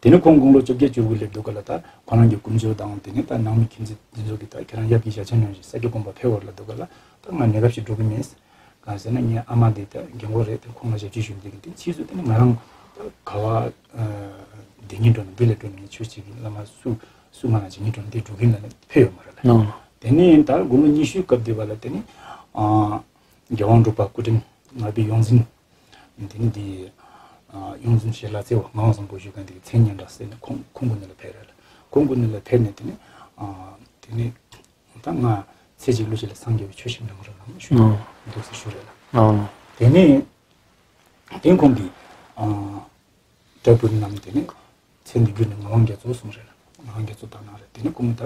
དེ་ནི་ཁོང་དགུང་ལོ་བཅོ་བརྒྱད་བཅུ་དགུ་སླེབས་འདུག་ག་ལ། ད་ཁོ་རང་གི་དཀོན་མཆོག་དང་དེ་ནི་ད་ནང་མི་ཁྱིམ་མཚེས་འདི་ཚོ་གིས་ད་ཁྱེད་རང་ཡབ་ཀྱི་ཞལ་ཆེམས་ནང་བཞིན་ས་སྐྱ་དགོན་པ་ཕེབས་པར་ལབ་འདུག་ག་ལ། ད་ང་གནས་སྐབས་ཤིག་འགྲོ་གི་མིན། གང་ཟེར་ན་ངའི་ཨ་མ་དེ་ད་རྒན་གོག་རེད། དེ་ཁོང་ལ་ཞབས་ཕྱི་ཞུ་འདོད་ཀྱི། དེ་ཕྱིས་སུ་དེ་ནི་ང་རང་ད་ག་བ་ཨ་དེ་ཉིན་འགྲོ་ན་འདི་ལ་འགྲོ་ན་ངས་ཆོས་བྱེད་ཀྱི་བླ་མ་སུ་སུ་ང་ལ་ཇི་ཉིན་འགྲོ་ན་དེ་འགྲོ་གི་ཡིན་ལབ་ནས་ཕེབས་ཡོད་མ་རེད་ལ། ནོ་ནོ། དེ་ནས་ད་དགུང་ལོ་ཉི་ཤུའི་སྐབས་དེ་བ་ལ་དེ་ནི་ཨ་རྒྱལ་དབང་འབྲུག་པ་སྐུ་ཕྲེང་ལྔ་པའི་ཡོངས་འཛིན། དེ་ནི་འདི་ཨ་ཡོངས་འཛིན་ཞེ་ལ་རྩེ་བ་ངག་དབང་བཟང་པོ་ཞུ་མཁན་དེ་གི་མཚན་སྙན་གྲགས་ཟེར་ནས་ཁོང་ཁོང་སྐུ་མདུན་ལ་ཕེབས་རེད་ལ། ཁོང་སྐུ་མདུན་ལ་ཕེབས་ནས་དེ་ནི་ཨ་དེ་ནི་ད་ང་ཚེ་གཅིག་ལུས་གཅིག་ལ་སངས་རྒྱས་པའི་ཆོས་ཤིག་གནང་རོགས་གནང་ཞུ་ཨོ། འདུག་ཟེར་ཞུ་རེད་ལ། ཨོ། དེ་ནས་དེ་ཁོང་གིས་ཨ་སྐྲ་སྤུ་རིས་བསྣམས་དེ་ནས་མཚན་འདི་བསྒྱུར་ནས་ངག་དབང་རྒྱ་མཚོ་གསུངས་རེད་ལ། ངག་དབང་རྒྱ་མཚོ་བཏགས་གནང་རེད། དེ་ནས་ཁོང་ད་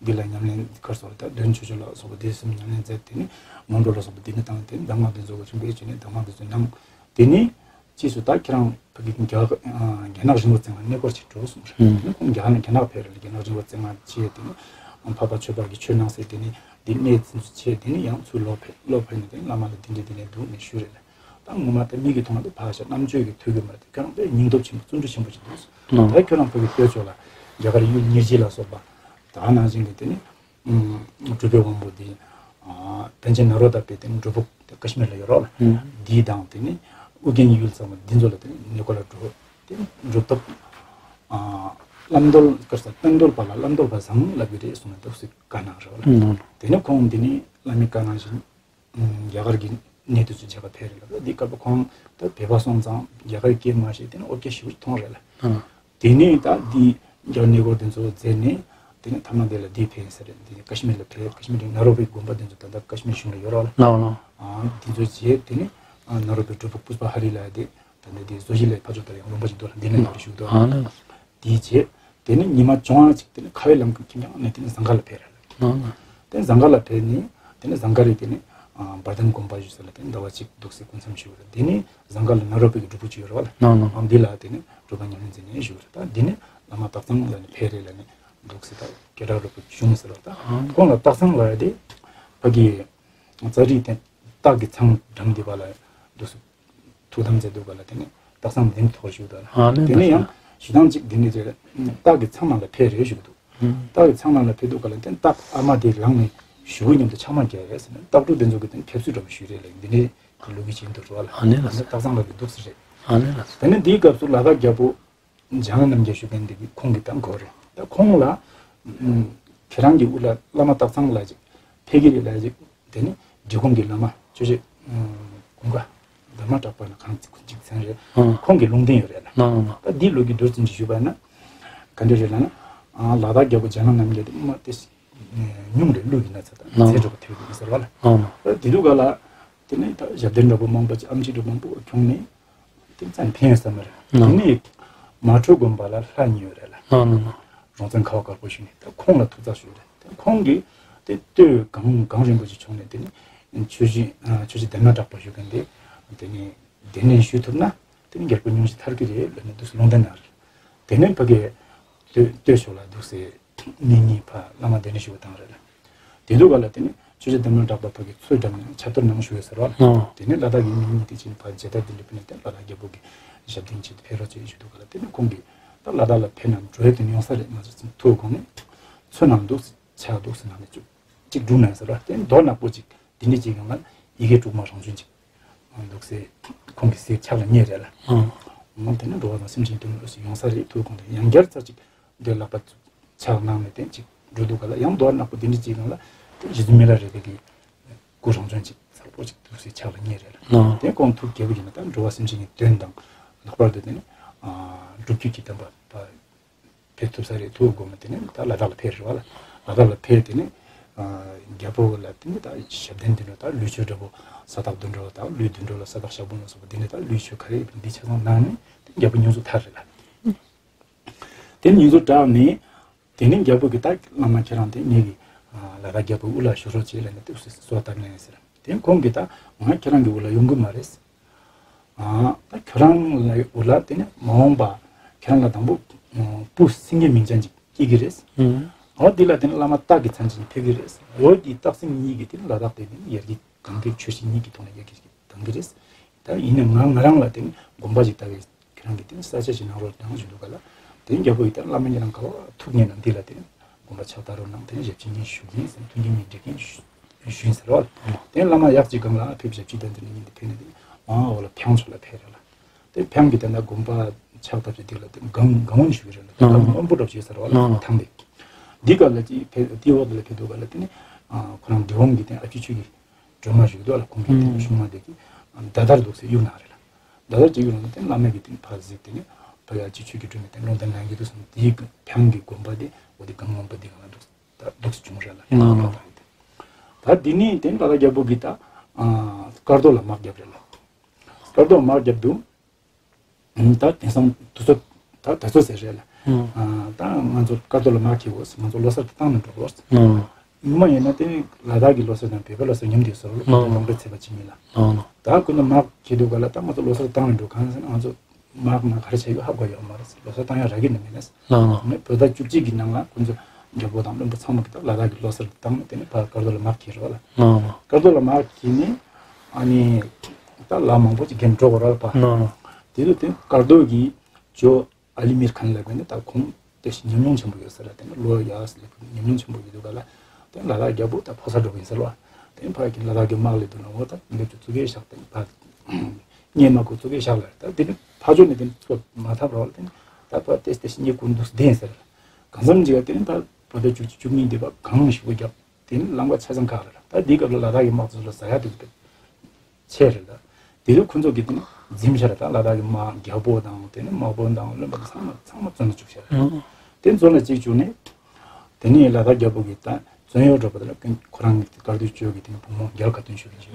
འདི་ལ་ཉམས་ལེན་གར་སོགས་ད་འདོན་ཆོས་སྤྱོད་ལ་སོགས་པ་དེ་གསུམ་ཉམས་ལེན་མཛད། དེ་ནས་སྔོན་འགྲོ་ལ་སོགས་པ་འདི་ནས་བཏང་། དེ་ནས་གདམས་ངག་འདི་ཚོ་ག་ཆུང་པའི་བྱས་ནས་གདམས་ངག་འདི་ཚོ་གནང་། དེ་ནས་ཕྱིས་སུ་ད་ཁྱེད་རང་ཕ་གི་རྒྱ་རྒྱ་ནག་རིན་པོ་རྩེ་ལྔ་གནས་སྐོར་ཅིག་འགྲོ་གསུངས་རེད། ཨུམ། དེ་ནས་ཁོང་རྒྱ་ནག་རྒྱ་ནག་ཕེབས་རེད་ལ། རྒྱ་ནག་རིན་པོ་རྩེ་ལྔ་བྱས། དེ་ནས་འཕགས་པ་ཆོས་འཕགས་ཀྱི་ཆོས་གནང་ཟེར། དེ་ནས་འདི་གནས་འཛིན་བྱས། དེ་ནས་ཡང་ཚུར་ལོག་ཕེབས། ལོག་ཕེབས་ནས་དེ་ནས་བླ་མ་ལ་འདི་འདྲ་འདི་འདྲ་འདུག་ནས་ཞུས་རེད་ལ། ད་ངོ་མ་ད་མིག་གིས་མཐོང་བ་དེ་ཕལ་ཆེར་རྣམ་དཔྱོད་ཀྱིས་ཐོས་ཀྱི་མ་རེད། དེ་ཁོ་རང་དཔེ་སྙིང་སྟོབས་ཆེན་པོ་བརྩོན་འགྲུས་ཆེན་པོ་ཞིག་འདུག་ཟེར། ཨོ། ད་ཁྱོད་རང་ཕ་གི་སྟོད་ཕྱོགས་ལ་རྒྱ་གར་ཡུལ་ཉེར་བཞི་ལ་སོགས་པ་ད་ནང་བཞིན་གྱི་དེ་ནི་ཨུམ་གྲུབ་པའི་དབང་པོ་འདི་ཨ་པཎ་ཆེན་ནཱ་རོ་ཏ་པའི་དེ་ནི་སྒྲུབ་ཕུག་དེ་ཀ་ཤི་མིར་ལ་ཡོད་རོགས་ལ། ཨུམ། འདི་དང་དེ་ནི་ཨུ་རྒྱན་ཡུལ་ཚང་མ་འདི་ཚོ་ལ་དེ་ནི་གནས་སྐོར་ལ་འགྲོ། དེ་ནི་སྒྲུབ་ཐབས་ཨ་བླམ་རྡོར་དཀར་ས་བླམ་རྡོར་པ་ལ་བླམ་རྡོར་པ་བཟང་ལབ་ཀྱི་རེད་གསུངས་ནས་འདུག་སེ་བཀའ་གནང་རོགས་ལ། ཨུམ། དེ་ནི་ཁོང་འདི་ནི་བླ་མའི་བཀའ་གནང་བཞིན། རྒྱ་གར་གྱི་གནས་དུས་སུ་མཇལ་ཁ་ཕེབས་རེད་ལ། འདི་སྐབས་ཁོང་ད་བོད་པ་སོང་ཙང་རྒྱ་གར་སྐད་མ་ཤེས། དེ་ནི་ཨོ་རྒྱན་ཞེ་པོ་ཅིག་མཐོང་རེད་ལ། ཨ། དེ་ནས་ད་འདི་རྒྱ་གར་གནས་སྐོར་དེ་ཚོ་མཛད་ནས་དེ་ནས་ཐ་མ་དེ་ལ་འདི་ཕེབས་ཟེར་རེད། འདི་ཀ་ཤི་མིར་ལ་ཕེབས། ཀ་ཤི་མིར་ནཱ་རོ་པའི་དགོན་པ་དེ་ཚོ་ད་ལྟ་ཀ་ཤི་མིར་གཞུང་ལ་ཡོད་རོགས་ལ། ལགས་ལགས། ཨ་འདི་ཚོ་མཇལ། དེ་ནས་ཨ་ནཱ་རོ་པའི་སྒྲུབ་ཕུག་པུས་པ་ཧ་རི་ལ་དེ་ད་ལྟ་དེ་བཟོ་གཞི་ལས་ཕར་ཕྱོགས་ད་ཡང་ལུང་པ་ཞིག་འདུག་ལ། འདི་ནས་ཡོང་རེ་བཞུགས་འདུག་ལ། ཨ་ལགས་ལགས། དེའི་རྗེས་དེ་ནས་ཉི་མ་བཅོ་ལྔ་ཅིག་དེ་ནས་ཁ་བའི་ལམ་ཁ་ཁྱིམ་རྐྱང་ནས་དེ་ནས་ཟངས་དཀར་ལ་ཕེབས་རེད། ཨ། དེ་ནས་ཟངས་དཀར་ལ་ཕེབས་ནས་དེ་ནས་ཟངས་དཀར་རི་དེ་ནས་ཨ་འབར་ལྡན་དགོན་པ་བཞུགས་ས་ལ་དེ་ནས་ཟླ་བ་གཅིག་འདུག་སེ་སྐུ་མཚམས་བཞུགས་རེད། དེ་ནས་ཟངས་དཀར་ལ་ནཱ་རོ་པའི་གི་སྒྲུབ་ཕུག་ཅིག་ཡོད་རེད་བ་ལ། ཨ་ཨ། ཨ་འདི་ལ་དེ་ནས་སྒྲུབ་པ་ཉམས་ལེན་མཛད་ནས་བཞུགས་རེད། ད་འདི་ནས་བླ་མ་སྟག་ཚང་ལ་ནས་ཕེབས་རེད་ལ་ནས་འདུག་སེ་ད་སྐད་གྲགས་རོབ་ཀྱི་བྱུང་ཟེར་བ། ད་ཨ་ཁོང་ལ་སྟག་ཚང་ལ་དེ་ཕ་གི་ཙཱ་རི་དེ་སྟག་གི་ཚང་འགྲམ་འདི་བ་ལ་འདུག་སེ། ཐུགས་དམ་མཛད་འདུག་ག་ལ། དེ་ནས་སྟག་ཚང་འདིའི་ཐོག་བཞུགས་དང་། ཨ་ནི་དེ་ནས་ཡང་བཞུགས་སྟངས་གཅིག་འདི་འདྲ་རེད། སྟག་གི་ཚང་ནང་ལ་ཕེབས་རེད་བཞུགས་འདུག་ཨུམ། སྟག་གི་ཚང་ནང་ལ་ཕེབས་འདུག་ག་ལ། དེ་སྟག་ཨ་མ་དེ་ལངས་ནས་བཞུགས་མཉམ་དུ་ཕྱག་དམར་རྒྱག་རེད་ཟེར་ནས་སྟག་ཕྲུག་དེ་ཚོ་གི་དེ་ཕེབས་བསུ་འདྲ་པོ་ཞུས་རེད་ལ། འདི་འདྲའི་གི་ལོ་རྒྱུས་ཅིག་འདུག་རེད་བ་ལ། ཨ་ནི་ལགས་སོ། སྟག་ཚང་ལ་གི་འདུག་ཟེར་རེད། ཨ་ནི་ལགས་སོ། དེ་ནས་འདིའི་སྐབས་སུ་ལ་དྭགས་རྒྱལ་པོ་འཇམ་དབྱངས་རྣམ་རྒྱལ་ཞུ་མཁན་འདི་གི་ཁོང་གི་ད་འགོ་རེད། ད་ཁོང་ལ་ཨུམ་ཁྱེད་རང་གི་དབུ་ལ་བླ་མ་སྟག་ཚང་ལ་ཅིག་ཕེབས་ཀྱི་རེད་ལ་ཅིག་དེ་ནི་འབྲི་གུང་གི་བླ་མ་ཆོས་རྗེ་ཨུམ་ཀུན་དགའ་དྷརྨ་གྲགས་པ་ན་གང་ཅིག་ཅིག་མཚན་རེད། ཨང་། ཁོང་གི་ལུང་བསྟན་ཡོད་རེད་ལ། ཨང་། ད་འདི་ལོ་རྒྱུས་མདོར་བསྡུས་ཅིག་ཞུས་པ་ན་ག་འདྲ་རེད་ལ་ན། ཨ་ལ་དྭགས་རྒྱལ་པོ་འཇམ་དབྱངས་རྣམ་རྒྱལ་དེ་མ་དེ་ཉུང་རེད། ཀླུ་ཡི་ན་ཚ་དང་ཨང་། མཛེ་སྒྲོ་པོ་ཐོས་ཀྱི་ཡིན་ཟེར་བ་ལ། ཨང་། ད་དེ་དུས་ག་ལ་ དེ་ནས་ད་ཞབས་བརྟན་འདྲ་པོ་མང་པོ་ཅིག་ཨེམ་ཆི་འདྲ་མང་པོ་ཁྱོངས་ནས་དེ་ཙམ་ཕན་ཡོད་ས་མ་རེད། དེ་ནས་མ་དྲོས་དགོན་པ་ལ་ལྷ་གཉིས་ཡོད་རེད་ལ། རོང་བཙན་ཁ་བ་དཀར་པོ་ཞུས་ནས་ད་ཁོང་ལ་ཐུགས་བརྩེ་ཞུས་རེད། ད་ཁོང་གིས་དེ་སྟོད་གངས་གངས་རིན་པོ་ཆེ་ཁྱོངས་ནས་དེ་ནས་ཆོས་རྗེ་ཆོས་རྗེ་ལྡན་མ་གྲགས་པ་ཞུ་མཁན་དེ་དེ་ནས་གདན་ལེན་ཞུ་ཐུབ་ན་དེ་ནས་རྒྱལ་པོ་སྙུང་གཞི་ཐར་གི་རེད་ལབ་ནས་འདུག་སེ་ལུང་བསྟན་གནང་རེད། དེ་ནས་ཕ་གིའི་སྟོད་སྟོད་ཕྱོགས་ལ་འདུག་སེ་གནས་གཉིས་ཕ་བླ་མ་གདན་ལེན་ཞུ་བ་བཏང་རེད། དེ་དུས་ག་ལ་དེ་ནས་ཆོས་རྗེ་ལྡན་མ་གྲགས་པ་ཕ་གི་ཚུར་འགྲམ་ནས་ཕྱག་བསྟར་གནང་ཞུ་ཡོད་ཟེར་བ། ཨོ། དེ་ནས་ལ་དྭགས་ཀྱི་གནས་གཉིས་དེ་ཕྱིན་ཕ་མཇལ་དར་དེ་འདྲ་ཕུལ་ནས་དེ་ལ་དྭགས་རྒྱལ་པོ་གི་ཞབས་བརྟན་ཆེད་དུ་ཕེབས་རོགས་བྱེད་ཞུ་དུས་ག་ལ་དེ་ནས་ཁོང་གིས་ད་ལ་དྭགས་ལ་ཕེབས་ན་འགྲོ་ཡ་དེ་ཡོང་ས་རེད་མ་ཟེར་ཚུར་ཐུག་གོང་ནས་མཚོ་ནང་འདུག་ཕྱག་འདུག་སེ་ནང་ནས་ཅིག་ཅིག་སྒྲུག་ན་ཟེར་བ། དེ་རྡོ་ནག་པོ་ཅིག་དེ་འདྲ་ཅིག་ཡོང་ལ་ཡི་གེ་དྲུག་མ་རང་བྱོན་ཅིག་འདུག་སེ་ཁོང་གི་སའི་ཕྱག་ལ་བརྙེས་རེད་ལ། ཨོ། འོ་དེ་ནས་འགྲོ་བ་དང་སེམས་ཅན་དོན་ལ་ཡོང་ས་རེད་ཐུག་གོང་དེ་ཡང་བསྐྱར་ཚར་ཅིག་འདི་ལག་པ་ཕྱག་ནང་ནས་དེ་ཅིག་འགྲོ་འདུག་ག་ལ་ཡང་རྡོ་ནག་པོ་དེ་འདྲ་ཅིག་ཡོང་ལ་དེ་རྗེ་བཙུན་མི་ལ་རས་པའི་གི་སྐུ་རང་བྱོན་ཅིག་གསལ་པོ་ཅིག་འདུག་སེ་ཕྱག་ལ་བརྙེས་རེད་ལ། ཨོ། དེ་ཁོང་ཐུགས་དགྱེས་པོ་ཡིན་ན་ད་འགྲོ་བ་སེམས་ཅན་གྱི་དོན་དང་ལྷག་པར་དུ་དེ་ནི་སྒྲུབ་བརྒྱུད་ཀྱི་བསྟན་པ་ཕེབས་ཐུབ་ས་རེད་ཐུག་དགོས་མ་དེ་ནས་ད་ལ་དྭགས་ལ་ཕེབས་རེད་བ་ལ། ལ་དྭགས་ལ་ཕེབས་དེ་ནས་རྒྱལ་པོ་ལ་དེ་ནས་ད་ཞབས་བརྟན་དེ་འདྲ་ད་ལུས་མཆོད་འདྲ་པོ་ས་བདག་དོན་གྲུབ་དང་ལུས་དོན་གྲུབ་ལ་ས་བདག་ཞབས་དྲུང་ལ་སོགས་པ་དེ་ནས་ད་ལུས་མཆོད་ག་རེ་ཡོད་པ་འདི་ཆ་ཚང་གནང་ནས་དེ་རྒྱལ་པོ་སྙུང་གཞི་ཐར་རེད་ལ། དེ་ནས་སྙུང་གཞི་དྲངས་ནས་དེ་ནས་རྒྱལ་པོ་གིས་ད་བླ་མ་ཁྱེད་རང་དེ་ངེད་ཀྱི་ལ་དྭགས་རྒྱལ་པོའི་དབུ་བླ་ཞུ་རོགས་བྱེད་ལབ་ནས་དེ་གསོལ་བ་བཏབ་ནས་ཟེར། དེ་ཁོང་གིས་ད་ང་ཁྱེད་རང་གི་དབུ་བླ་ཡོང་གི་མ་རེད། ཨ། ད་ཁྱོད་རང་ལ་འོ་ལ་དེ་ནས་མ་འོངས་པ་ཁྱོད་རང་ལ་དང་པོ་བུ་སེང་གེ་མིང་ཅན་ཅིག་སྐྱེ་གི་རེད། ཨུམ། འོ་འདི་ལ་དེ་ནས་བླ་མ་སྟག་གི་མཚན་ཅན་ཕེབས་གི་རེད། འོ་འདི་སྟག་སེང་གཉིས་ཀྱི་དེ་ནས་ལ་དྭགས་དེ་ནས་ཡར་རྒྱས་གང་གི་ཆོས་བྱེད་གཉིས་ཀྱི་ཐོག་ནས་ཡར་རྒྱས་གཏང་གི་རེད། ད་ཡིན་ན་ང་ང་རང་ལ་དེ་ནས་དགོན་པ་ཅིག་ལྟ་བའི་ཁྱོད་རང་གི་དེ་ནས་ས་ཆ་ཞིག་གནང་རོགས་གནང་ཞུ་འདུག་ག་ལ། དེ་ནས་རྒྱལ་པོ་ཡིས་ད་བླ་མ་ཉེ་རང་ག་བ་ཐུག་ཉེ་ན་འདི་ལ་དེ་ནས་དགོན་པ་ཕྱག་བཏབ་རོགས་གནང་། དེ་ནས་ཞབས་ཕྱི་གཉིས་ཞུ་གིན་ཟེར་མཐུན་རྐྱེན་གཉིས་སྒྲིག་གིན་ཞུ་ཞུ་ཡིན་ཟེར་བ། དེ་བླ་མ་ཡག་ཅིག་སྒང་ལ་ཕེབས་ཞབས་ཕྱི་དོན་དུ་ནི་ཉིན་དེ་ཕེབས་ནས་དེ་མང་འོག་ལ་ཕྱང་ཕྱོགས་ལ་ཕེབས་རེད་ལ། དེ་ཕྱང་གི་དེ་འདྲ་དགོན་པ་ཕྱག་བཏབ་ཅིག་དེ་ལ་དེ་སྒང་སྒང་བོ་ནས་ཞུ་གི་རེད་ལ། དེ་སྒང་སྔོན་པོ་འདྲ་ཞིག་ཟེར་བ་ལ་ཐང་དེ། འདི་སྒང་ལ་ཅིག་ཕེབས་དེའི་འོག་ལ་ཕེབས་འདུག་ག་ལ། དེ་ནི་ཁོ་རང་འབྲི་འོང་གི་དེ་ཨ་ཅེ་ཆོས་ཀྱི་སྒྲོལ་མ་ཞིག་འདུག་ལ། ཁོང་གི་དེ་ནི་གཞུང་མ་དེ་གི་མདའ་དར་འདུག་ཟེར་གཡུག་ན་རེད་ལ། མདའ་དར་ཅིག་གཡུག་ན་དེ་བླ་མ་གི་དེ་ནི་ཕར་གཟིགས་དེ་ནི་ཕ་ཡ་ཅིག་ཆོས་ཀྱི་སྒྲོན་མེ་དེ་ལུང་བསྟན་གནང་གི་འདུག་ཟེར་ནས་དེའི་ཕྱང་གི་དགོན་པ་དེ་འོ་དེ་སྒང་སྔོན་པོ་དེ་གང་ལ་འདུག་ད་འདུག་སེ་བྱུང་རེད་ལ། ད་དེ་ནི་དེ་ནི་ལ་དྭགས་རྒྱལ་པོ་གི་ད་སྐར་རྡོ་ལ་དམག་བརྒྱབ་རེད་ལ། སྐར་རྡོ་དམག་བརྒྱབ་འདུག་ད་དེང་སང་དུས་ཚོད་ད་ད་ཚོད་ཟེར་རེད་ལ། ཨ། ད་ང་ཚོ་སྐར་རྡོ་ལ་དམག་འཁྱེར་དགོས། ང་ཚོ་ལོ་གསར་དེ་བཏང་ནས་འགྲོ་དགོས། ངོ་མ་ཡིན་ན་དེ་ནི་ལ་དྭགས་ཀྱི་ལོ་གསར་དང་བོད་པའི་ལོ་གསར་མཉམ་དུ་ཡོད་ས་རེད་ལ། ཁོ་ཚོ་ལོ་འབྲས་ཚེས་པ་གཅིག་ཡིན་ལ། ད་ཁོ་ཚོ་དམག་འཁྱེར་དུས་ག་ལ་ད་ང་ཚོ་ལོ་གསར་བཏང་ནས་འགྲོ་གང་ཟེར་ན་ང་ཚོ་དམག་ནང་ག་རེ་བྱེད་ཡོད་ཧ་གོ་ཡོད་མ་རེད། ལོ་གསར་བཏང་ཡ་རག་གི་ནི་མེད་ནས། ལགས་ལགས། ནས་བོད་ཟླ་བཅུ་གཅིག་གི་ནང་ལ་ཁོ་ཚོ་རྒྱལ་པོ་དང་བློན་པོ་ཚང་མ་གི་ད་ལ་དྭགས་ཀྱི་ལོ་གསར་དེ་བཏང་ནས་དེ་ནས་ཕར་སྐར་རྡོ་ལ་དམག་འཁྱེར་རེད་བ་ལ། ལགས་ལགས། སྐར་རྡོ་ལ་དམག་འཁྱེར་ནས་ཨ་ནི་ད་ལ་མང་པོ་ཅིག་འགན་འགྲོ་དགོས་རེད་པ། ལགས་ལགས། དེ་དུས་དེ་སྐར་རྡོ་གི་ཇོ་ཨ་ལི་མིར་ཁན་ལབ་མཁན་དེ་ད་ཁོང་དེ་ཞིག་ཉམས་མྱོང་ཆེན་པོ་ཡོད་ས་རེད། དེ་ནས་ལོ་ཡག་ས་ལེགས་པོ་ཉམས་མྱོང་ཆེན་པོ་ཡོད་དུས་ག་ལ་དེ་ལ་དྭགས་རྒྱལ་པོ་ད་ཕོ་གསར་འགྲོ་གི་ཡིན་ཟེར་བ། དེ་ཕ་གི་ལ་དྭགས་ཀྱི་དམག་ལས་དུ་ན་འོ་ད་ལེགས་ཆུ་བཙུགས་ཡས་བཞག་དེ་ཕ་སྙེ་མ་ཁུ་བཙུགས་ཡས་བཞག་ལ། ད་དེ་ནི་ཕ་ཇོ་ནས་དེ་ཚོ་མ་ཐབས་རོགས་ལ་དེ་ནི་ད་ཕ་ཏེས་ཏེས་སྙེ་ཁུ་འདུག་བསྡད་ཟེར། གང་འཚམ་ཅིག་དེ་ནི་ད་བོད་ཟླ་བཅུ་བཅུ་གཉིས་འདི་བ་གངས་ཞེ་པོ་བརྒྱབ། དེ་ནི་ལམ་ཁ་ཆ་ཚང་ཁག་རེད། ད་འདི་སྐབས་ལ་ལ་དྭགས་ཀྱི་དམག་ཚོ་ལ་ཟ་ཡ་དེ་ཚོ་ཆེ་རེད་ད། དེ་དུས་ཁོ་ཚོ་གིས་དེ་ནི་འཛིན་བྱས་རེད། ད་ལ་དྭགས་ཀྱི་དམག་རྒྱལ་པོ་དང་དེ་ནི་དམག་དཔོན་དང་བློན་པོ་ཚང་མ་ཚང་མ་བཙོན་ལ་བཅུག་བྱས་རེད། དེ་བཙོན་ལ་བཅུག་བཅུག་ནས་དེ་ནི་ལ་དྭགས་རྒྱལ་པོ་གིས་ད་བཙོན་གཡོག་འགྲོ་བ་དེ་ལ་ཁོ་རང་གི་སྐར་རྡོ་ཇོ་གི་དེ་ནི་བུ་མོ་རྒྱལ་ཁ་ཏོན་ཞུ་གི་ཅིག་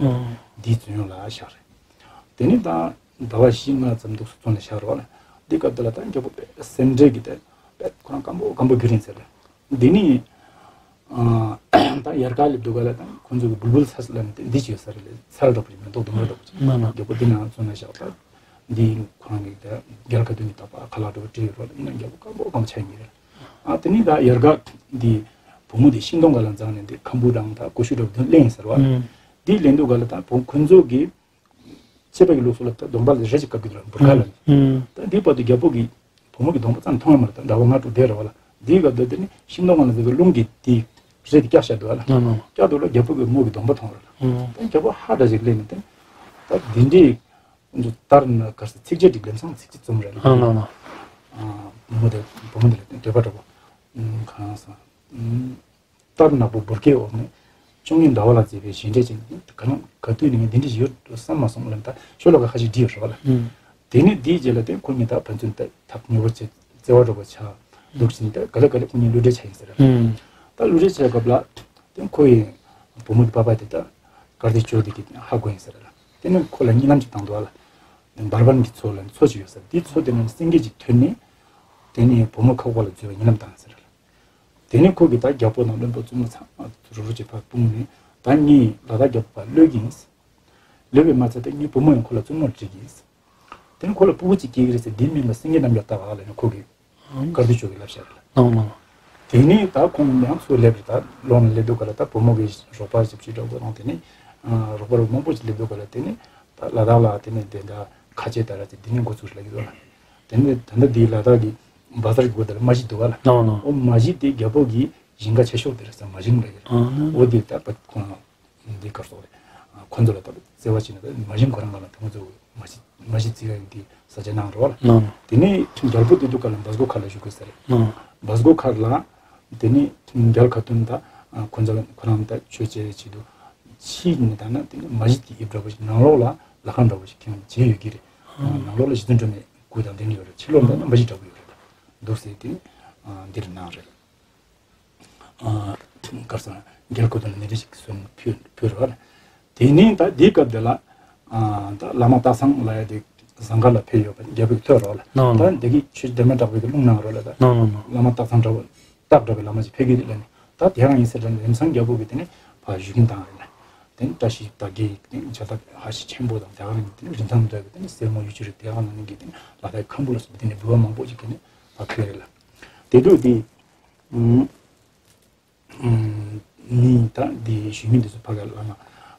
འདིའི་བཙོན་གཡོག་ལ་བཞག་རེད། དེ་ནི་ད་ཟླ་བ་བཞི་ལྔ་ཙམ་འདུག་སེ་བཙོན་ལ་བཞག་རེད་བ་ལ། འདི་སྐབས་དེ་ལ་ད་རྒྱལ་པོ་དཔེ་སེམས་ཁྲལ་གྱིས་ད་དཔེ་ཁོ་རང་སྐམ་པོ་སྐམ་པོ་གྱུར་ཡིན་ཟེར་རེད། འདི་ནི་ཨ་ད་ཡར་ཀ་ལ་འདུག་ག་ལ་ད་ཁོ་ཚོ་གི་བུལ་བུལ་ཚལ་ལ་ནི་འདི་ཅིག་ཡོད་ས་རེད་ལ། ཚལ་འདྲ་པོ་ཅིག་མེ་ཏོག་ལྡུམ་ར་འདྲ་པོ་ཅིག་མ་མ། རྒྱལ་པོ་འདི་ནང་བཙོན་ལ་བཞག་ད་འདི་ཁོ་རང་གི་ད་རྒྱལ་ཁ་ཏོན་གྱི་ད་པ་ཁ་ལག་འདྲ་པོ་སྤྲད་ཡོད་རེད་བ་ལ། ཡིན་ན་རྒྱལ་པོ་སྐམ་པོ་སྐམ་པོ་ཆགས་ཡིན་རེད། ཨ་དེ་ནི་ད་ཡར་ཀ་འདི་བུ་མོ་འདི་ཤིང་སྡོང་ག་ལ་འཛེགས་ནས་འདི་ཁམ་བུ་དང་ད་ཀུ་ཤུ་འདྲ་པོ་འདི་ལེན་ཡིན་ཟེར་བ་ལ། འདི་ལེན་འདུག་ག་ལ་ད་བུ་ཁོ་ཚོ་གི་ཕྱི་པ་གི་ལུགས་སྲོལ་ལ་ད་གདོང་པ་ལ་རས་ཅིག་བཀབ་ཀྱི་འདུག་ལ། འབུར་ཁ་ལ་ནི། ད་འདི་བར་དུ་རྒྱལ་པོ་གི་བུ་མོ་གི་གདོང་པ་རྩ་ནས་མཐོང་ཡ་མ་རེད། ད་ཟླ་བ་ལྔ་དྲུག་བསྡད་རེད་བ་ལ། འདིའི་སྐབས་དུ་དེ་ནི་ཤིང་སྡོང་ང་ལ་འཛེགས་པའི་རླུང་གིས་དེ་རས་དེ་བཀྱགས་བཞག་འདུག་ལ། བཀྱགས་འདུག་ལ་རྒྱལ་པོ་གི་མོ་གི་གདོང་པ་མཐོང་རེད་ལ། ད་རྒྱལ་པོ་ཧ་འདྲ་ཞིག་སླེབས་ནས་དེ་ད་འདི་འདྲའི་ཁོ་ཚོ་ལྟར་ན་ག་ས་ཚིགས་བཅད་ཅིག་ལམ་སང་ཚིགས་བཅད་རྩོམ་རེད་ལ། བུ་མོ་དེ་བུ་མོ་དེ་ལ་འདོད་པ་འདྲ་པོ་གང་ས། རྟ་ནག་པོ་འབུར་ཁའི་འོག་ནས། བཅོ་ལྔའི་ཟླ་བ་ལ་མཛེས་པའི་བཞད་འདྲའི་སྤྱན། ག་ལ་ག་དུས་ནས་ངས་འདི་འདྲ་ཞིག་ཡོད་བསམ་མ་སོང་ལབ་ད་ཤོ་ལོ་ཀ་ཁ་ཤས་བྲིས་ཡོད་རེད་བ་ལ། དེ་ནས་འདིའི་རྗེས་ལ་དེ་ཁོ་གཉིས་ད་ཕན་ཚུན་ད་ཐག་ཉེ་བོ་བྱས་བརྩེ་བ་འགྲོ་བ་ཆགས་འདུག་ཕྱིན་ད་ག་ལེ་ག་ལེ་ཁོ་གཉིས་བསླུ་བྲིད་བྱས་ཡིན་ཟེར། ད་བསླུ་བྲིད་བྱས་སྐབས་ལ་དེ་ཁོ་ཡི་བུ་མོ་གི་པ་ཕ་དེ་ད་ དཀར་ཏི་ཇོ་དེ་གི་ཧ་གོ་ཡིན་ཟེར་ལ། དེ་ནས་ཁོ་ལ་གཉིད་ལམ་ཅིག་བཏང་འདུག་ལ། འབར་བན་གྱི་མཚོ་ལ་མཚོ་ཅིག་ཡོད་ཟེར། དེའི་མཚོ་དེ་ནས་སེང་གེ་ཅིག་ཐོན་ནས། དེ་ནས་བུ་མོ་ཁ་སྒོ་ལ་འཛུལ་བའི་གཉིད་ལམ་བཏང་ཟེར་ལ། དེ་ནས་ཁོ་གིས་ད་རྒྱལ་པོ་དང་བློན་པོ་བཙུན་མོ་ཚང་མ་རུ་རུ་ཅིག་ཕར་སྤུངས་ནས། ད་ངས་ལ་དྭགས་རྒྱལ་པོ་ཕར་གློད་ཀྱི་ཡིན། གློད་པའི་མ་ཚད་ད་ངའི་བུ་མོ་ཡང་ཁོ་ལ་བཙུན་མོར་སྒྲིག་གི་ཡིན། དེ་ནས་ཁོ་ལ་སྤུ་གུ་གཅིག་སྐྱེས་ཀྱི་རེད་ཟེར། འདིའི་མིང་ལ་སེང་གེ་རྣམ་རྒྱལ་བཏགས་པ་ལབ་ནས་ཁོ་གིས་དཀར་ཏི་ཇོ་གིས་ལབ་བཞག་རེད་ལ། ནང་ནང་། དེ་ནས་ད་ཁོང་ཡང་ཚུར་སླེབས་རེད། ད་ལོག་ནས་སླེབས་དུས་ག་ལ་ད་བུ་མོ་གི་རོགས་པ་ཞབས་ཕྱི་འདྲ་པོ་དང་། དེ་ནས་རོགས་པ་རོགས་མང་པོ་ཞིག་སླེབས་དུས་ག་ལ། དེ་ནས་ད་ལ་དྭགས་ལ་དེ་ནས་དེ་འདྲ་ཁ་ཆེ་ད་ར་ཚེ་འདི་ནས་འགོ་ཚུགས་ལ་ཡོད་ལ། དེ་ནས་ད་ལྟ་འདི་ལ་དྭགས་ཀྱི་བ་ཟར་གྱི་སྒོ་དེ་ལ་མ་གཞི་འདུག་ག་ལ། ནང་ནང་། ཨོ་མ་གཞི་དེ་རྒྱལ་པོ་གི་ཞིང་ཁ་ཆེ་ཤོས་དེ་རེད་ཟེར། མ་ཞིང་རེད། ཨོ་འདི་ད་པ་ཁོང་འདི་གར་སོགས་རེད། ཁོ་ཚོ་ལ་ད་བརྩེ་བ་བྱས་ནས་ད་མ་གཞི་ཁོ་རང་ག་ལ་ད་ཁོ་ཚོ་མ་གཞི་མ་གཞི་བརྩི་ཡག་གི་ས་ཆ་ནང་རོ་ལ། ནང་། དེ་ནས་རྒྱལ་པོ་དེ་དུས་ག་ལ་བ་སྒོ་མཁར་ལ་བཞུགས་དགོས་ཟེར། ནང་། བ་སྒོ་མཁར་ལ། དེ་ནས་རྒྱལ་ཁ་ཏོན་ད་ཁོ་ཚོ་ཁོ་རང་ད་ཆོས་བྱེད་ཆེད་དུ་ཕྱི་ནས་ད་ན་དེ་ནས་མ་གཞི་དེ་དབྱིབས་འདྲ་པོ་ཞིག། ནང་ལོགས་ལ་ལྷ་ཁང་འདྲ་པོ་ཞིག་ཁྱེད་མཇལ་ཡོད་ཀྱི་རེད། ནང་ལོགས་ལ་རྗེ་བཙུན་སྒྲོལ་མའི་སྐུ་དང་ལྡན་ཡོད་རེད། ཕྱི་ལོགས་ལ་ན་མ་གཞི་འདྲ་པོ་ཡོད་རེད། འདུག་ཟེར་དེ་ནས་འདིར་གནང་རེད། ཨ། གར་སོང་རྒྱལ་ཁ་ཏོན་ནས་གནས་རི་ཞིག་གསོན་ཕུལ་ཕུལ་རོགས། དེ་ནས་ད་དེའི་སྐབས་དེ་ལ། ཨ། ད་བླ་མ་སྟག་ཚང་ལ་ཡ་དེ་ཟངས་དཀར་ལ་ཕེབས་ཡོད་པ་རྒྱལ་པོས་ཐོས་རོགས་ལ། ནོ་ནོ། ད་འདི་གི་ཆོས་སྡེར་མ་གྲགས་པའི་གི་ལུང་གནང་རོགས་ལ། ད་ནོ་ནོ་ནོ། བླ་མ་སྟག་ཚང་འདྲ་བོ་སྟག་འདྲ་བའི་བླ་མ་ཞིག་ཕེབས་ཀྱི་རེད་ལ་ནི། ད་དེ་ཡང་ཡིན་ཟེར་ལ་ནི་རིམ་བཟང་རྒྱལ་པོ་གིས་དེ་ནས་ཕར་ཞུ་སྐུལ་བཏང་རེད་ལ། དེ་ནས་བཀྲ་ཤིས་དར་རྒྱས་ཀྱི་དེ་ནས་བྱ་ཐབས་ཧ་ཤི་ཆེན་པོ་དང་། དེ་ག་ནང་གི་དེ་ནས་རིན་ཐང་འདྲ་བའི་དེ་ནས་སེར་མོ་ཡུ་ཆུ་རེད། དེ་ག་ནང་གི་དེ་ནས་ལ་དྭགས་ཁམ་བུ་ལ་སོགས་པའི་དེ་ནས་འབུལ་བ་མང་པོ་ཞིག་དེ་ནས་ཕར་ཕུལ་རེད་ལ། དེ་དུས་དེ། ཨུམ། ཨུམ། ནི་ད་འདི་ཞུས་མི་འདི་ཚོ་ཕ་ག་བླ་མ་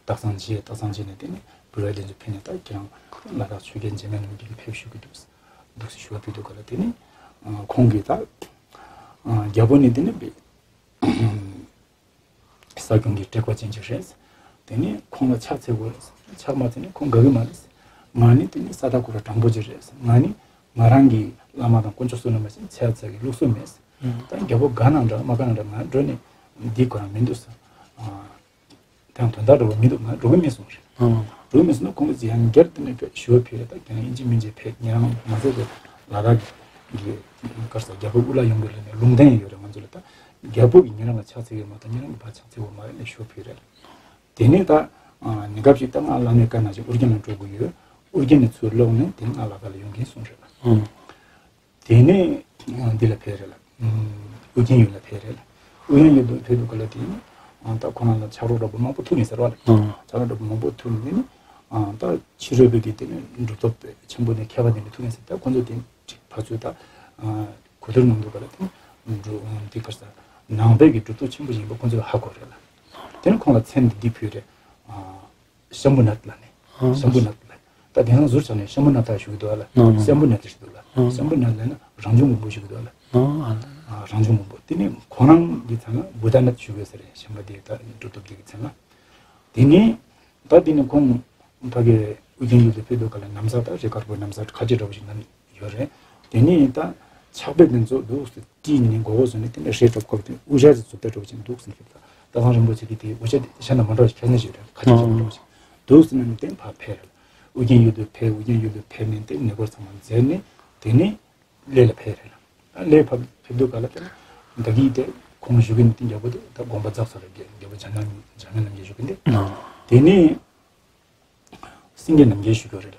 སྟག་ཚང་རྗེ། སྟག་ཚང་རྗེ་ནས་དེ་ནས་བུ་ར་དེ་ཚོ་ཕེབས་ནས། ད་ཁྱེད་རང་ལ་དྭགས་ཆོས་རྒྱལ་འཇིགས་མེད་རྣམ་རྒྱལ་གྱིས་ཕེབས་ཞུ་གི་འདུག་འདུག་ཟེར་ཞུ་བ་ཕུལ་དུས་ག་ལ། དེ་ནས་ཨ་ཁོང་གིས་ད་ཨ་རྒྱལ་པོ་ནི་དེ་ནས་བི་ས་སྐྱོང་གི་དྲེགས་པ་ཅན་ཅིག་རེད། དེ་ནས་ཁོང་ལ་ཕྱག་འཚལ་དགོས་རེད། ཕྱག་མ་འཚལ་ན་ཁོང་དགའ་གི་མ་རེད། ང་ནི་དེ་ནས་ས་མཐའ་ཁོ་ར་དྲང་པོ་ཅིག་རེད། ང་ནི་ང་རང་གི་བླ་མ་དང་དཀོན་མཆོག་བསོད་ནམས་མ་ཟད་ཚེ་ཚད་ཀྱི་ལུགས་སྲོལ་མེད། ད་རྒྱལ་པོ་དགའ་ན་འདྲ་མ་དགའ་ན་འདྲ། ང་འགྲོ་ནས་འདི་ཁོ་རང་མི་འདུག་ཟེར། ཨ། དེ་ཡང་དོན་དག་འགྲོ་གི་མི་འདུག་ང་འགྲོ་གི་མེད་གསུངས་རེད། ཨང་། འགྲོ་གི་མེད་གསུངས་ན་ཁོང་གིས་ཡང་བསྐྱར་དེ་ནས་ཞུ་བ་ཕུལ་རེད། ད་ཁྱེད་རང་ཨིན་ཇི་མིན་ཇི་ཕེབས། ཉེ་རང་མ་ཚད་དེ་ལ་དྭགས་ཀྱི་གར་ས་རྒྱལ་པོ་དབུ་བླ་ཡོང་གི་རེད་ནས་ལུང་བསྟན་ཡོད་རེད་ང་ཚོ་ལ། ད་རྒྱལ་པོ་གིས་ཉེ་རང་ལ་ཕྱག་འཚལ་གི་མ་གཏོགས་ཉེ་རང་གིས་ཕར་ཕྱག་འཚལ་གི་མ་རེད་ནས་ཞུ་བ་ཕུལ་རེད། དེ་ནས་ད་ཨ་ཉེ་སྐབས་ཤིག་ད་ང་བླ་མའི་བཀའ་ནང་བཞིན་ཨོ་རྒྱན་ལ་འགྲོ་དགོས་ཡོད། ཨོ་རྒྱན་ནས་ཚུར་ལོག་ནས་དེ་ནས་ང་ལ་དྭགས་ལ་ཡོང་གིན་གསུངས་རེད། ཨང་། དེ་ནས་འདི་ལ་ཕེབས་རེད་ལ། ཨུ་རྒྱན་ཡུལ་ལ་ཕེབས་རེད་ལ། ཨུ་རྒྱན་ཡུལ་དུ་ཕེབས་དུས་ག་ལ་དེ་ནི་ད་ཁོ་རང་ལ་ཕྱག་རོགས་འདྲ་པོ་མང་པོ་ཐུག་ཡིན་ཟེར་བ་ལ། ཨང་། ཕྱག་རོགས་འདྲ་པོ་མང་པོ་ཐུག་ནས་ནི་ད་ཕྱི་རོལ་པའི་གི་དེ་ནི་གྲུབ་ཐོབ་ཆེན་པོ་ནས་མཁས་པ་དེ་འདྲ་ཐུག་ཡིན་ཟེར། ད་ཁོ་ཚོ་དེ་ཅིག་ཕར་ཚུར་ད་གོ་བསྡུར་གནང་དུས་ག་ལ་དེ་ནི་འགྲོ་དེ་གར་ས་ནང་པའི་གི་གྲུབ་ཐོབ་ཆེན་པོ་ཡིན་པ་ཁོ་ཚོས་ཧ་གོ་རེད་ལ། དེ་ནི་ཁོང་ལ་མཚན་འདི་འདི་ཕུལ་རེད། ཤམ་བུ་ནཱཐ་ལ་ནི། ཨང་། ཤམ་བུ་ནཱཐ་ལ། ད་དེང་སང་ཟུར་ཆག་ནས་ཤམ་བུ་ནཱཐ་ཞུ་གི་འདུག་ཨ་ལ། ཨང་། ཤམ་བུ་ནཱཐ་ཞུ་གི་འདུག་ལ། ཨང་། ཤམ་བུ་ནཱཐ་ལ་ན་རང་བྱུང་མགོན་པོ་ཞུ་གི་འདུག་ཨ་ལ། ཨང་། ཨ་ལ། ཨ། རང་བྱུང་མགོན་པོ་དེ་ནི་ཁོ་རང་གི་མཚན་ལ་བུ་ད་ནཱཐ་ཞུ་གི་ཡོད་ས་རེད། ཤམ་བུ་དེ་ད་གྲུབ་ཐོབ་དེ་གི་མཚན་ལ། དེ་ནི་ད་དེ་ནི་ཁོང་ཕ་གི་ཨོ་རྒྱན་ཡུལ་དུ་ཕེབས་དུས་ག་ལ་ན་བཟའ་ད་རས་དཀར་པོ་ན་བཟའ་ཁ་ཆེ་འདྲ་པོ་ཞིག་ན་ཡོད་རེད། དེ་ནི་ད་ཕྱག་དཔེ་དེ་ཚོ་འདུག་སེ་བྲིས་ནས་མགོ་བོ་བཟུང་ནས་དེ་ནས་རས་གྲབས་ཁོག་དེ་དབུ་ཞྭ་ཟིག་བཙུགས་ཏེ་འགྲོ་བཞིན་འདུག་ཟེར་གྱི། ད་སྟག་ཚང་རིན་པོ་ཆེ་གིས་དེ་དབུ་ཞྭ་དེ་གཞན་དང་མ་འདྲ་བ་ཞིག་ཁྱེར་ནས་བཞུགས་རེད། ཁ་ཆེ་ཞིག་མ་འདྲ་བ་ཞིག་འདུག་ཟེར་ནས་དེ་ཕར་ཕེབས་རེད། ཨོ་རྒྱན་ཡུལ་དུ་ཕེབས། ཨོ་རྒྱན་ཡུལ་དུ་ཕེབས་ནས་དེ་གནས་སྐོར་ཚང་མ་མཛད་ནས་དེ་ནས་གླེ་ལ་ཕེབས་རེད་ལ། ད་གླེ་ཕེབས་ཕེབས་དུས་ག་ལ་དེ་ནས་ད་གིན་དེ་ཁོང་བཞུགས་ཀྱི་ནི་དེ་རྒྱལ་པོ་དེ་ད་དགོངས་པ་རྫོགས་སོང་རེད། རྒྱལ་པོ་འཇམ་དབྱངས་འཇམ་དབྱངས་རྣམ་རྒྱལ་བཞུགས་ཀྱི་འདི། དེ་ནས། སེང་གེ་རྣམ་རྒྱལ་ཞུ་གི་རེད།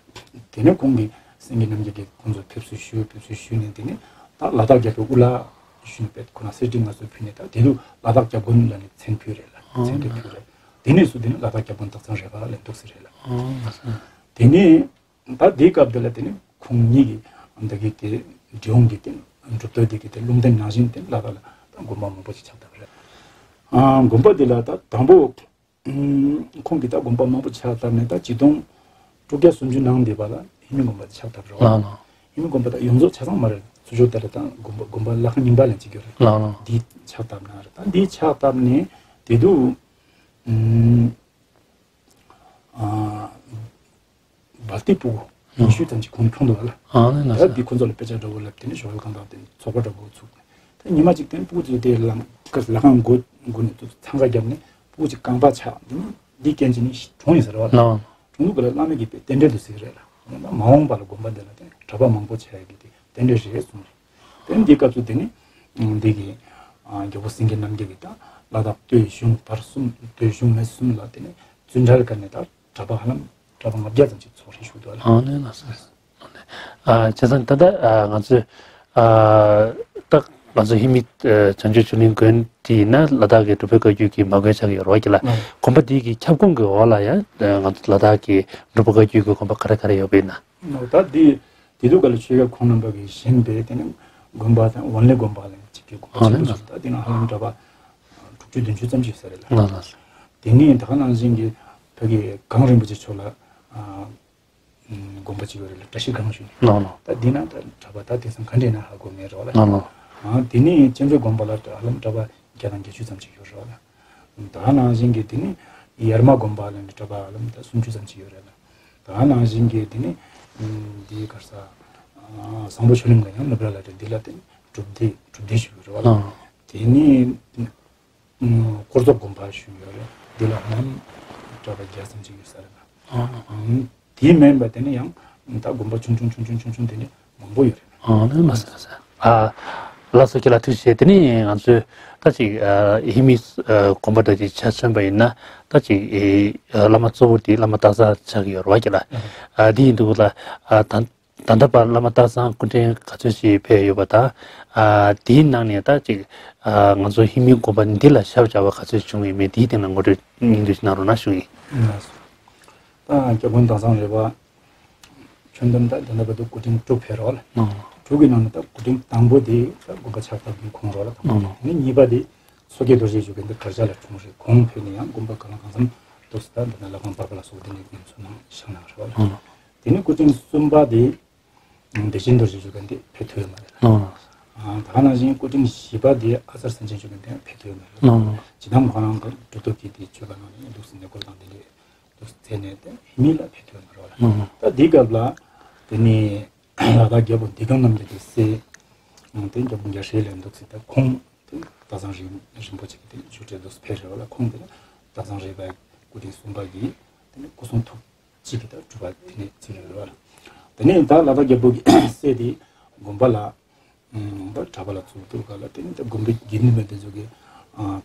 དེ་ནས་ཁོང་གིས་སེང་གེ་རྣམ་རྒྱལ་གྱིས་ཁོང་ཚོ་ཕེབས་བསུ་ཞུས། ཕེབས་བསུ་ཞུས་ནས་དེ་ནས་ད་ལ་དྭགས་རྒྱལ་པོའི་དབུ་བླ་ཞུས་ནས་པས་ཁོ་ན་གསེར་བྲིས་མངའ་གསོལ་ཕུལ་ནས། ད་དེ་དུས་ལ་དྭགས་སྐྱབས་མགོན་ལ་ནི་མཚན་ཕུལ་རེད་ལ། མཚན་དེ་ཕུལ་རེད། དེ་ནས་སུ་དེ་ནི་ལ་དྭགས་སྐྱབས་མགོན་སྟག་ཚང་རས་པ་ལ་འདུག་ཟེར་རེད་ལ། དེ་ནས་ད་དེའི་སྐབས་དེ་ལ་དེ་ནས་ཁོང་གཉིས་ཀྱིས་ད་གི་དེ་འབྲི་གུང་གི་དེ་གྲུབ་ཐོབ་དེ་གི་དེ་ལུང་བསྟན་ནང་བཞིན་དེ་ལ་དྭགས་ལ་ད་དགོན་པ་མང་པོ་ཞིག་ཕྱག་བཏབ་རེད། ཨ། དགོན་པ་དེ་ལ་ད་དང་པོ། ཁོང་གིས་ད་དགོན་པ་མང་པོ་ཕྱག་བཏབ་ནས་ད་ཆིག་སྟོང་དྲུག་བརྒྱ་སུམ་ཅུ་ནང་འདས་པ་ལ་ཧེ་མའི་དགོན་པ་དེ་ཕྱག་བཏབ་རོགས། ལགས་ལགས། ཧེ་མའི་དགོན་པ་ད་ཡོངས་རྫོགས་ཆ་ཚང་མ་རེད། ཚུར་ཕྱོགས་ལྟར་ད་དགོན་པ་དགོན་པ་ལྷ་ཁང་རྙིང་པ་ལ་གཅིག་གྱུར་རེད། ལགས་ལགས། འདི་ཕྱག་བཏབ་ན་རེད། ད་འདི་ཕྱག་བཏབ་ནས་དེ་དུས་ཨ་བལ་ཏི་སྤུ་གུ་ཉི་ཤུ་ཙམ་ཅིག་ཁོང་ཁྱོང་འདུག་ལ། ཨ་ནི་ན་ད་ས། འདི་ཁོ་ཚོ་ལ་དཔེ་ཆ་འདྲ་བོ་ལབ། དེ་ནས་ཞོགས་ཀས་གང་དང་དེ་ཚོགས་པ་འདྲ་བོ་ཚུགས། ད་ཉི་མ་གཅིག་དེ་སྤུ་གུ་ཚོས་དེ་ལམ་ཀ་ལ་ཁང་སྒོ་སྒོ་ནས་ཚུགས་འཚང་ཁ་བརྒྱབ་ནས་སྤུ་གུ་ཅིག་རྐང་པ་ཆག། འདི་ནི་འདི་རྐྱེན་གྱིས་ནི་གྲོངས་ཡིན་ཟེར་བ་ལ། ལགས། གྲོངས་དུས་ག་ལ་བླ་མ་གིས་དཔེ་རྟེན་འབྲེལ་དུ་གཟིགས་རེད་ལ། ད་མ་འོངས་པ་ལ་དགོན་པ་འདི་ལ་དེ་གྲྭ་པ་མང་པོ་ཆགས་ཡ་གི་དེ་རྟེན་འབྲེལ་རེད་གསུངས་རེད། དེ་ནས་འདི་སྐབས་སུ་དེ་ནི་འདི་གི་རྒྱལ་པོ་སེང་གེ་རྣམ་རྒྱལ་གྱིས་ད་ལ་དྭགས་སྟོད་གཞུང་བར་གསུམ་སྟོད་གཞུང་སྨད་གསུམ་ལ་དེ་ནི་ བཙུན་གྲལ་ཁ་ནས་ད་གྲྭ་པ་ཧ་ལམ་གྲྭ་པ་ལྔ་བརྒྱ་ཙམ་ཅིག་ཚོགས་རེད་ཞུ་འདུག་ལ། ཨ་ནི་ལགས་སོ། ཨ་ནི། ཨ་བྱས་ཙང་ད་ལྟ་ཨ་ང་ཚོས་ཨ་ད་ང་ཚོ་ཧི་མི་ཨ་བྱང་ཆུབ་ཆོས་གླིང་དགོན་དེ་ཡིན་ན་ལ་དྭགས་ཀྱི་འབྲུག་པའི་བཀའ་བརྒྱུད་ཀྱི་མ་དགོན་ཆགས་ཀྱི་ཡོད་རེད་བ་ཀྱི་ལ། ཨ། དགོན་པ་དེ་གི་ཁྱབ་ཁོངས་ཀྱི་འོག་ལ་ཡང་ང་ཚོ་ལ་དྭགས་ཀྱི་འབྲུག་པ་བཀའ་བརྒྱུད་ཀྱི་དགོན་པ་ག་རེ་ག་རེ་ཡོད་པ་ཡིན་ན། ད་དེ་དེ་དུས་ག་ལ་ཆོས་རྒྱལ་ཁོང་རྣམ་པ་གིས་བཞེངས་པའི་དེ་ནི་དགོན་པ་དང་ཝན་ལེ་དགོན་པ་ལ་གཅིག་གི་དགོན་པ་ཨ་ཆེན་ལགས། པོ་ཞིག་ད་དེ་ནི་ཧ་ལམ་གྲྭ་པ་དྲུག་ཅུ་བདུན་ཅུ་ཙམ་ཞིག་ས་རེད་ལ། ལགས་ལགས། དེ་ནི་ད་ག་ནང་བཞིན་གྱི་བོད་ཀྱི་གངས་རིན་པོ་ཆེ་ཕྱོགས་ལ་ཨ་དགོན་པ་གཅིག་ཡོད་རེད་ལ། བཀྲ་ཤིས་སྒང་ཞུ་ནི། ལགས་ལགས། ད་འདི་ན་ད་གྲྭ་པ་ད་དེང་སང་ག་འདྲས་ན་ཧ་གོ་མེད་རོགས་ལ། ལགས་ལགས། ཨ་དེ་ནི་བཅོམ་བརྩེ་དགོན་པ་ལ་ཧ་ལམ་གྲྭ་པ་བརྒྱ་དང་བརྒྱད་ཅུ་ཙམ་ཞིག་ཡོད་རོགས་ལ། ད་ནང་བཞིན་གྱི་དེ་ནི་ཡར་མ་དགོན་པ་ལ་ནི་གྲྭ་པ་ཧ་ལམ་ད་སུམ་ཅུ་ཙམ་ཞིག་ཡོད་རེད་ལ། ད་ནང་བཞིན་གྱི་དེ་ནི་འདི་གར་ས་བཟང་པོ་ཆོས་གླིང་ག་ཡང་ནུབ་ར་ལ་རེད། འདི་ལ་དེ་ནི་སྒྲུབ་སྡེ་སྒྲུབ་སྡེ་ཞིག་ཡོད་རོགས་ལ། ཨ། དེ་ནི། ཨུམ། དཀོར་མཛོད་དགོན་པ་ཞུ་ཡོད་རེད། འདི་ལ་ཧ་ལམ་གྲྭ་པ་བརྒྱ་ཙམ་ཅིག་ཡོད་ས་རེད་ལ། ཨ། ཨུམ། དེ་མིན་པ་དེ་ནི་ཡང་ད་དགོན་པ་ཆུང་ཆུང་ཆུང་ཆུང་ཆུང་ཆུང་དེ་ནི་མང་པོ་ཡོད་རེད། ཨ་ནི་མ་ཟེར་ཟེར། ཨ། ལགས་སོ། ཁྱེད་ལ་ཐུགས་རྗེ་ཆེ། དེ་ནི་ང་ཚོས་ད་ཅིག་ཨ་ཧི་མི་ཨ་དགོན་པ་འདྲ་ཅིག་ཆ་མཚོན་པ་ཡིན་ན་ད་ཅིག་ཨ་བླ་མ་གཙོ་བོ་དེ་བླ་མ་སྟག་ཚང་ཆགས་ཀྱི་ཡོད་རེད་བ་ཁྱེད་ལ། ཨ་དེ་ཡིན་དུས་ལ་ཨ་ད། ད་ལྟ་བར་བླ་མ་སྟག་ཚང་སྐུ་ཕྲེང་ག་ཚོད་ཅིག་ཕེབས་ཡོད་པ་དང་། ཨ་དེའི་ནང་ནས་ད་ཅིག་ཨ་ང་ཚོ་ཧི་མི་དགོན་པ་འདི་ལ་ཞབས་བཅགས་པ་ག་ཚོད་བྱུང་ཡོད་མེད་དེའི་སྟེང་ལ་ངོ་སྤྲོད་སྙིང་བསྡུས་ཤིག་གནང་རོགས་གནང་ཞུ་ཡིན། ལགས་སོ། ད་སྐྱབས་མགོན་སྟག་ཚང་རས་པ་ཁྱོན་བསྡོམས་ད་ད་ལྟ་བར་དུ་སྐུ་ཕྲེང་དྲུག་ཕེབས་རོགས་ལ། ཨང་། དྲུག་གི་ནང་ནས་ད་སྐུ་ཕྲེང་དང་པོ་དེ་ད་དགོན་པ་ཕྱག་བཏབ་རྒྱུའི་ཁོངས་རོགས་ལ། དང་པོ་ཨང་། དེ་ནས་གཉིས་པ་དེ་མཚོ་སྐྱེས་རྡོ་རྗེ་བཞུགས་མཁན་དེ་གར་ཞ་ལ་འཁྲུངས་རེད། ཁོང་ཕེབས་ནས་ཡང་དགོན་པ་གང་ལ་གང་འཚམ་འདུག་སེ་ད་འདི་ན་ལྷ་ཁང་བར་པ་ལ་སོགས་དེ་འདྲའི་ངོས་ཚོ་ནང་བཞེངས་གནང་རེད་བ་ལ། ཨང་། དེ་ནས་སྐུ་ཕྲེང་གསུམ་པ་དེ། བདེ་ཆེན་རྡོ་རྗེ་བཞུགས་མཁན་དེ་ཕེབས་ཐུབ་ཡོད་མ་རེད། ཨང་། ཨ་ད་ག་ནང་བཞིན་སྐུ་ཕྲེང་བཞི་པ་དེ་ཨ་ཙར་སེང་ཆེན་བཞུགས་མཁན་དེ་ཡང་ཕེབས་ཐུབ་ཡོད་མ་རེད། ཨང་། སྤྱིར་བཏང་ཁོ་རང་གི་གྲུབ་ཐོབ་ཀྱི་དེ་སྤྱོད་པ་ནང་ནས་འདུག་སེ་གནས་སྐོར་དང་དེ་འདྲས་འདུག་སེ་མཛད་ནས་དེ་ཧི་མི་ལ་ཕེབས་ཐུབ་ཡོད་མ་རེད་བ་ལ། ཨང་། ད་འདི་སྐབས་ལ་དེ་ནས་ལ་དྭགས་རྒྱལ་པོ་བདེ་སྐྱོང་རྣམ་རྒྱལ་གྱི་སྲས་དེ་རྒྱལ་པོ་རྒྱལ་སྲས་ལས་འདུག་སེ་ད་ཁོང་དེ་སྟག་ཚང་རིན་རིན་པོ་ཆེ་གི་དེ་བཞུགས་གྲལ་འདུག་སེ་ཕེབས་རེད་བ་ལ། ཁོང་དེ་ནས་སྟག་ཚང་རས་པ་སྐུ་ཕྲེང་གསུམ་པ་གི་དེ་ནས་སྐུ་གསུང་ཐུགས། གཅིག་གིས་ད་གྲུབ་པ་དེ་ནས་ཚིག་རེ་རེ་བ་ལ། དེ་ནས་ད་ལ་དྭགས་རྒྱལ་པོ་གི་སྲས་དེ་དགོན་པ་ལ་ད་གྲྭ་པ་ལ་བཙུགས་འདུག་ག་ལ། དེ་ནས་ད་དགོན་པའི་དགེ་འདུན་པ་དེ་ཚོ་གིས་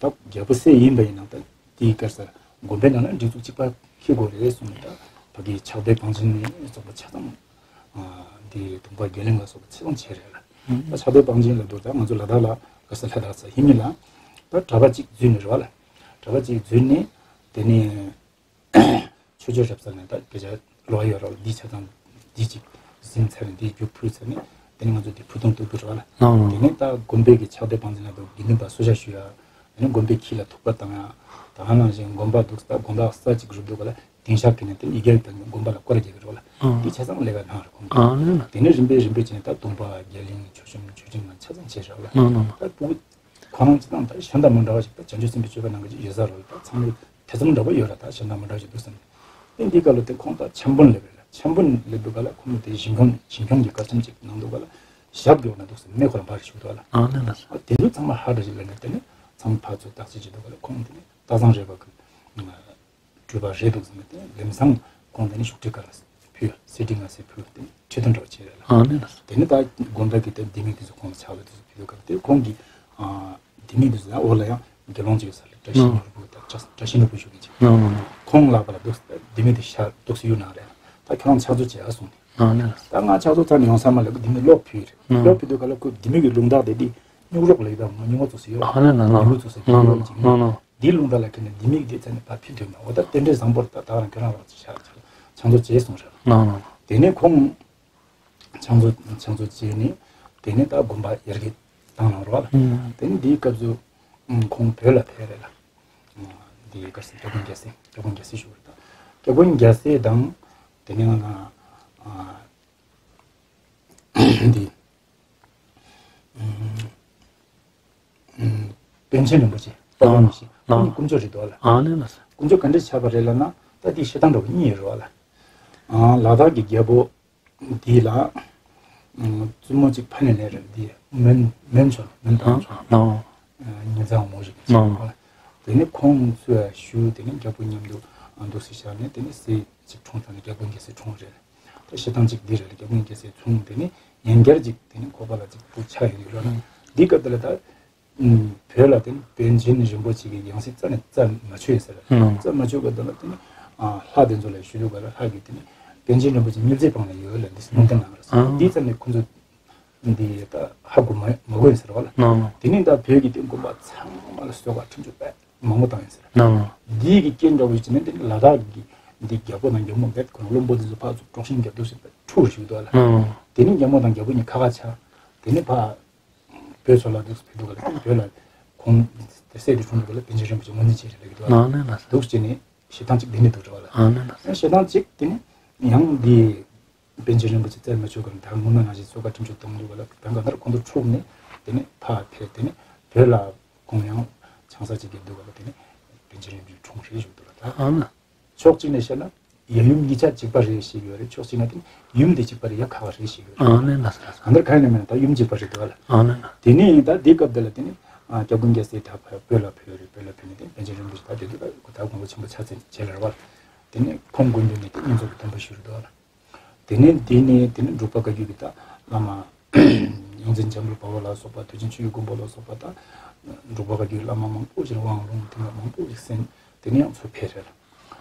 ད་རྒྱལ་པོ་སྲས་ཡིན་པ་ཡིན་ན་ད་དེའི་སྐབས་སར་དགོན་པའི་ནང་ལ་སྒྲིག་འཛུགས་གཅིག་པ་འཁྱེར་དགོས་རེད་གསུངས་ནས། ད་ཕ་གི་ཕྱག་སྡེ་པང་ཆེན་ནས་སོགས་པ་ཆ་ཚང་དེ་དུང་པ་དགེ་ལེགས་ལ་སོགས་པ་ཆ་ཚང་བྱས་རེད་ལ། ད་ཕྱག་སྡེ་པང་ཆེན་ལ་འདུག་ད་ང་ཚོ་ལ་དྭགས་ལ་ག་ས་ལྷ་དྭགས་ས་ཧི་མི་ལ་ད་གྲྭ་པ་གཅིག་འཛུལ་ནས་རེད་བ་ལ། གྲྭ་པ་གཅིག་འཛུལ་ནས་དེ་ནས། ཆོས་སྤྱོད་རབ་གསལ་ནས་ད་དཔེ་ཆ་ཀློག་ཡོད་རོགས་ལ། འདི་ཆ་ཚང་འདི་གཅིག་ཟིན་ཚར་ནས་འདི་རྒྱུགས་ཕུལ་ཚར་ནས་དེ་ནས་ང་ཚོ་འདི་ཕུ་ཐུང་གཏུག་གི་རེད་བ་ལ། ཨང་། དེ་ནས་ད་དགོན་པའི་གི་ཕྱག་སྡེ་པང་ཆེན་ལ་འདུག་དགེ་འདུན་པ་གསོལ་ཇ་ཞུ་ཡ། དེ་ནས་དགོན་པའི་ཁྱི་ལ་ཐུག་པ་བཏང་ཡ། ད་ག་ནང་བཞིན་དགོན་པ་འདུག་ད་དགོན་པ་ས་གཅིག་རུབ་འདུག་ག་ལ། དེང་ཞག་གི་ནས་དེ་ནས་ཡི་གེ་དང་དགོན་པ་ལ་སྐོར་ར་རྒྱག་གི་རེད་བ་ལ། ཨང་། འདི་ཆ་ཚང་ལས་ཀ་གནང་རེད་ཁོང་གིས། ཨང་། དེ་ནས་རིམ་པས་རིམ་པས་བྱས་ནས་ད་དུང་པ་རྒྱ་གླིང་ཆོས་གཞུང་ཆོས་ཁྲིམས་ལ་ཆ་ཚང་བྱས་རེད་བ་ལ། ཨང་། ད་ཕྲུ་གུ་ཁོ་རང་ཅི་དང་ད་གཞན་དང་མི་འདྲ་བ་ཞིག་ད་བྱང་ཆུབ་སེམས་དཔའི་སྤྱོད་པ་གནང་གི་ཅིག་ཡོད་ས་རེད་བ་ལ། ད་ཚང་མས་ཐེ་ཚོམ་འདྲ་པོ་ཡོད་ར། ད་གཞན་དང་མི་འདྲ་བ་ཞིག་འདུག་བསམ། དེ་འདི་སྐབས་ལ་དེ་ཁོང་ད་འཆམ་དཔོན་སླེབས་རེད་ལ། འཆམ་དཔོན་སླེབས་དུས་ག་ལ་ཁོང་དེ་ཞིང་ཁྱོང་ཞིང་ཁྱོང་གི་བཀའ་ཆེམས་ཅིག་གནང་འདུག་ག་ལ། ཞབས་བཀྱག་ན་འདུག་ཟེར་མེ་ཁོ་རང་ཕར་ཞུགས་འདུག་ག་ལ། ཨ་ནི་ལ། ཨ་དེ་ཚོ་ཚང་མ་ཧ་འདྲ་ཞིག་ལབ་ནས་དེ་ནས་ཚང་མ་ཕར་ཚུར་བརྟག་དཔྱད་བྱེད་འདུག་ག་ལ། ཁོང་དེ་ནས་སྟག་ཚང་རས་པ་གི་སྤྲུལ་པ་རེད་འདུག་ཟེར་ནས་དེ་ནས་ལམ་སང་ཁོང་དེ་ནས་བཞུགས་ཁྲི་ཁ་ལ་ཕུལ། གསེར་ཁྲི་ང་སེ་ཕུལ་དེ་ནས་ཁྲི་སྟོན་འདྲ་བ་བྱས་རེད་ལ། ཨ་ནི་ལ། དེ་ནས་ད་དགོན་པ་གི་དེ་ལྡེ་མིག་དེ་ཚོ་ཁོང་ལ་ཕྱག་ལ་དེ་ཚོ་ཕུལ་འདུག་ག་ལ། དེ་ཁོང་གིས་ཨ་ལྡེ་མིག་དེ་ཚོ་ཡང་འོག་ལ་ཡང་དགེ་སློང་ཅིག་ཡོད་ས་རེད། བཀྲ་ཤིས་ནོར་བུ་དང་བཀྲ་བཀྲ་ཤིས་ནོར་བུ་ཞུ་མཁན་ཅིག་ཨ་ཨ་ཨ། ཁོང་ལག་པ་ལ་འདུག་ལྡེ་མིག་དེ་ཤར་འདུག་སེ་གཡུག་གནང་རེད། ད་ཁྱོད་རང་ཕྱག་མཛོད་བྱེད་ཨ་གསུངས་ནས། ཨ་ནི། ད་ང་ཕྱག་མཛོད་ཚར་ནས་ཡོང་ས་མ་ལ་ལྡེ་མིག་ལོག་ཕུལ་རེད། ཨ་ལོག་ཕུལ་དུས་ག་ལ་ཁོས་ལྡེ་མིག་གི་རླུང་རྟ་དེ་དེ་སྨྱུག་རོགས་ལ་ཡོད་པ་མ་སྨྱུག་མ་ཚོ་ཟེར་ཡོད། ཨ་ནི་ལ་ལ་སྨྱུག་རོགས་ཚོ་ཟེར་ཨ་ལ་ཡོད་ཅིག་ལ་ལ། འདིའི་རླུང་རྟ་ལ་ཁེལ་ནས་ལྡེ་མིག་དེ་ཚར་ནས་ཕར་ཕུལ་དོན་མ་འོ་ད་རྟེན་འབྲེལ་བཟང་པོར་ད་ད་རང་ཁྱོད་རང་རང་ཕྱག་ཕྱག་མཛོད་བྱེད་གསུངས་རེད། ཨ་ཨ། དེ་ནས་ཁོང་ཕྱག་མཛོད་ཕྱག་མཛོད་བྱས་ནས་དེ་ནས་ད་དགོན་པ་ཡར་རྒྱས་བཏང་གནང་རོགས་ལ། ཨུམ། དེ་ནས་འདིའི་སྐབས་སུ་ཨུམ་ཁོང་བོད་ལ་ཕེབས་རེད་ལ། ཨུམ། འདིའི་སྐབས་སུ་སྐྱབས་མགོན་རྒྱལ་མཚན་སྐྱབས་མགོན་རྒྱལ་མཚན་ཞུ་བ་རེད་ད། སྐྱབས་མགོན་རྒྱལ་མཚན་དང་དེ་ནས་ང་ཨ་འདི་ཨུམ་ཨུམ་པཎ་ཆེན་རིན་པོ་ཆེ་དཔལ་ལྡན་མི་ཤེས་ཨ་ཁོང་གཉིས་དཀོན་མཆོག་རེད་འདུག་ལ། ཨ་ནི་ལ། དཀོན་མཆོག་ག་འདྲས་ཆགས་པ་རེད་ལབ་ན་ད་འདི་བཤད་སྟངས་འདྲ་བོ་གཉིས་ཡོད་རེད་བ་ལ། ཨ་ལ་དྭགས་ཀྱི་རྒྱལ་པོ། འདི་ལ་བཙུན་མོ་གཅིག་ཕ་ནས་ལེན་རེད། འདི་མོན་མོན་ཆོ་མོན་ཐང་ཆོ། ཉི་ཚང་མོ་ཞིག་ཨ། དེ་ནས་ཁོང་ཚོས་ཞུ་དེ་ནས་རྒྱལ་པོ་མཉམ་དུ་འདུག་སེ་བཞག་ནས་དེ་ནས་སྲས་གཅིག་འཁྲུངས་ཙང་ནས་རྒྱལ་པོ་རྒྱལ་སྲས་འཁྲུངས་རེད། ད་བཤད་སྟངས་གཅིག་འདི་རེད། རྒྱལ་པོ་རྒྱལ་སྲས་འཁྲུངས་དེ་ནས་ཡང་བསྐྱར་གཅིག་དེ་ནས་ཁོ་པ་ལ་གཅིག་བུ་ཆགས་ཡོད་རེད། འདི་སྐབས་དེ་ལ་ད། བོད་ལ་དེ་ནི་པཎ་ཆེན་རིན་པོ་ཆེ་གི་ཡང་སྲིད་རྩ་ནས་རྩ་མ་ཆོད་ཡོད་ས་རེད། ཨང་། རྩ་མ་ཆོད་པ་དེ་ལ་དེ་ནི་ ཨ་ལྷ་དེ་ཚོ་ལ་ཞུ་དུས་ག་ལ་ལྷ་གིས་དེ་ནི་པཎ་ཆེན་རིན་པོ་ཆེ་མྱུར་མཛད་སྤང་ལ་ཡོད་ལ་འདི་སེ་སྨོན་འདུན་གནང་ར་ཟེར། ཨ་འདི་ཙམ་ནས་ཁོ་ཚོ་འདི་ད་ཧ་གོ་མ་མ་གོ་ཡིན་ཟེར་བ་ལ། ནོ་ནོ། དེ་ནི་ད་བོད་ཀྱི་དེ་དགོན་པ་ཚང་མ་ལ་གསོལ་ཁ་ཁྲིམས་གཅོད་པས་མང་པོ་བཏང་ཡིན་ཟེར། ནོ་ནོ། འདི་གི་རྐྱེན་འདྲ་བོ་ཞིག་ནི་དེ་ནི་ལ་དྭགས་ཀྱི་འདི་རྒྱལ་པོ་དང་རྒྱལ་མོ་འགས་ཁོ་རང་བློན་པོ་འདི་ཚོ་ཕར་ཚུར་དཀྲོག་ཤིང་རྒྱབ་འདུག་ཟེར་བའི་འཁྲུག་ཞིག་འདུག་ལ། ནོ་ནོ། དེ་ནི་རྒྱལ་མོ་དང་རྒྱལ་པོ་གཉིས་ཁ་ཁ་ཆགས། དེ་ནི་ཕར་བོད་ཚོ་ལ་འདུག་ཕེབས་འདུག་ག་ལ། བོད་ལ་ཁོང་སྲས་དེ་བྱུང་འདུག་ག་ལ། པཎ་ཆེན་རིན་པོ་ཆེ་དངོས་འཛིན་བྱས་རེད་ལ་གི་འདུག་ལ། ནང་ནས་ལ་འདུག་བྱས་ནས་ཞེ་སྡང་གཅིག་འདི་ནས་འདུག་འགྲོ་བ་ལ། ནང་ནས་ལ་ཞེ་སྡང་གཅིག་དེ་ནི་ཡང་འདི་པཎ་ཆེན་རིན་པོ་ཆེ་བཙལ་མ་ཆོག་ག་ལ། ད་སྔོན་མ་ནང་བཞིན་གསོལ་ཁ་ཁྲིམས་གཅོད་གཏོང་འདུག་ག་ལ། བོད་ག་ནར་ཁོང་ཚོ་འཁྲུག་ནས་དེ་ནི་ཕར་ཕེབས། དེ་ནི་བོད་ལ་ཁོང་ཡང་ཆང་ས་གཅིག་གི་འདུག་ག་ལ། དེ་ནི་པཎ་ཆེན་རིན་པོ་ཆེ་འཁྲུངས་རེད་ཞུ་འདུག་ལ། ད་ཕྱོགས་གཅིག་ནས་བཤད་ན་ཡབ་ཡུམ་གཉིས་ཆ་གཅིག་པ་རེད་ཞེས་ཡོད་རེད། ཕྱོགས་གཅིག་ན་དེ་ཡུམ་དེ་གཅིག་པ་རེད། ཡ་ཁ་བ་རེད་ཞེས་ཡོད་རེད། ཨ་ནི་ལ་ས་ལ་ས། གང་ལྟར་གང་ཡིན་ན་མིན་ན་ད་ཡུམ་གཅིག་པ་རེད་འདུག་ལ། ཨ་ནི་ལ། དེ་ནས་ད་དེའི་སྐབས་དེ་ལ་དེ་ནི་ཨ་སྐྱབས་མགོན་རྒྱལ་སྲས་ད་བོད་ལ་ཕེབས་རེད། བོད་ལ་ཕེབས་ནས་དེ་པཎ་ཆེན་རིན་པོ་ཆེ་ད་དེ་དུས་ད་དགོངས་པ་ཆེན་པོ་ཕྱག་འཚལ་བྱས་ལ་རེད་བ། དེ་ནས་ཁོང་དགོན་པའི་ནས་དེ་བསྙེན་རྫོགས་ཀྱི་སྡོམ་པ་ཞུས་རེད་འདུག་ལ། དེ་ནས་འདི་ནས་དེ་ནས་འབྲུག་པ་བཀའ་བརྒྱུད་ཀྱི་ད་བླ་མ་ཡོངས་འཛིན་འཇམ་དཔལ་དཔའ་བོ་ལ་སོགས་པ། མཐུ་ཆེན་ཆོས་ཀྱི་མགོན་པོ་ལ་སོགས་པ། ད་འབྲུག་པ་བཀའ་བརྒྱུད་བླ་མ་མང་པོ་ཞིག་དབང་ལུང་དེ་འདྲ་མང་པོ་ཞིག་གསན། དེ་ནས་ཡང་ཚུར་ཕེབས་རེད་ལ།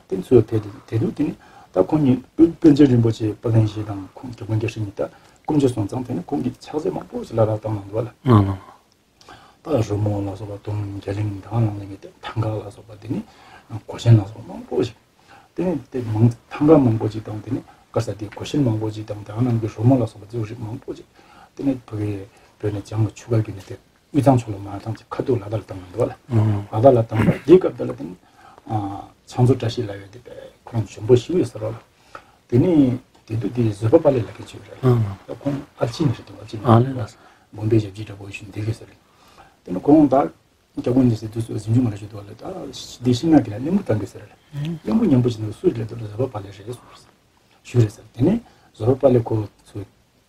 དེ་ཚུར་ཕེབས་དེ་དེ་དུས་དེ་ནས་ད་ཁོང་གཉིས་པཎ་ཆེན་རིན་པོ་ཆེ་དཔལ་ལྡན་ཞེས་དང་ཁོང་སྐྱབས་མགོན་རྒྱལ་སྲས་གཉིས་ད་སྐུ་མཆོད་སོང་ཙང་། དེ་ནས་ཁོང་གིས་ཕྱག་རྫས་མང་པོ་ཞིག་ལ་རག་བཏང་གནང་འདུག་ལ། ད་རོལ་མོ་ལ་སོགས་པ་དུང་རྒྱ་གླིང་དང་ནང་ལ་ཡོད་པའི་ཐང་ག་ལ་སོགས་པ། དེ་ནས་གོས་ཆེན་ལ་སོགས་པ་མང་པོ་ཞིག། དེ་ནས་དེ་མང་ཐང་ག་མང་པོ་ཞིག་དང་། དེ་ནས་ག་རེ་ཟེར། དེ་གོས་ཆེན་མང་པོ་ཞིག་དང་། དེ་ནང་གི་རོལ་མོ་ལ་སོགས་པ་ཚོ་རིགས་མང་པོ་ཞིག། དེ་ནས་བོད་ཀྱི་བོད་ནས་བྱང་ལ་ཆུ་ཁ་བརྒྱུད་ནས་དེ་དབུས་གཙང་ཕྱོགས་ལ་མར་བཏང་ཚེ་ཁ་ཐུག་ལ་དྭགས་ལ་བཏང་གནང་འདུག་ལ། ལ་དྭགས་ལ་བཏང་བ་འདིའི་སྐབས་དེ་ལ་དེ་ནས་ཕྱག་མཛོད་བཀྲ་ཤིས་ལ་ཡོད་དེ་ཁོ་རང་འཇོན་པོ་ཞིག་ཡོད་ཟེར་བ་ལ། དེ་ནས་དེ་དུས་དེ་བཟོད་པ་དཔལ་ལེགས་ལ་སྐད་ཆ་ཡོད་རེད། ཨང་། ད་ཁོང་ཨལ་ཅི་ནས་རེད་འདུག་ཨལ་ཅི་ནས། ཨ་ལེ་ལགས། དགོན་པའི་ཞབས་ཕྱི་འདྲ་པོ་ཞིག་འདི་གས་ཟེར། དེ་ནས་ཁོང་ད་སྐྱབས་མགོན་རྒྱལ་སྲས་དུས་སུ་གཟིམ་ཆུང་མ་ལ་ཞུ་དུས་ལ། ད་འདི་ཤིང་ནགས་ཀྱི་ལ་གླིང་བུ་བཏང་དགོས་ཟེར་རེད། གླིང་བུ་མཉམ་པོ་ཞིག་ནང་སུ་རེད་ལབ་དུས་ལ་བཟོད་པ་དཔལ་ལེགས་རེད་ཟེར། ཞུ་རེད་ཟེར། དེ་ནས་བཟོད་པ་དཔལ་ལེགས་ཁོ་ཚོ་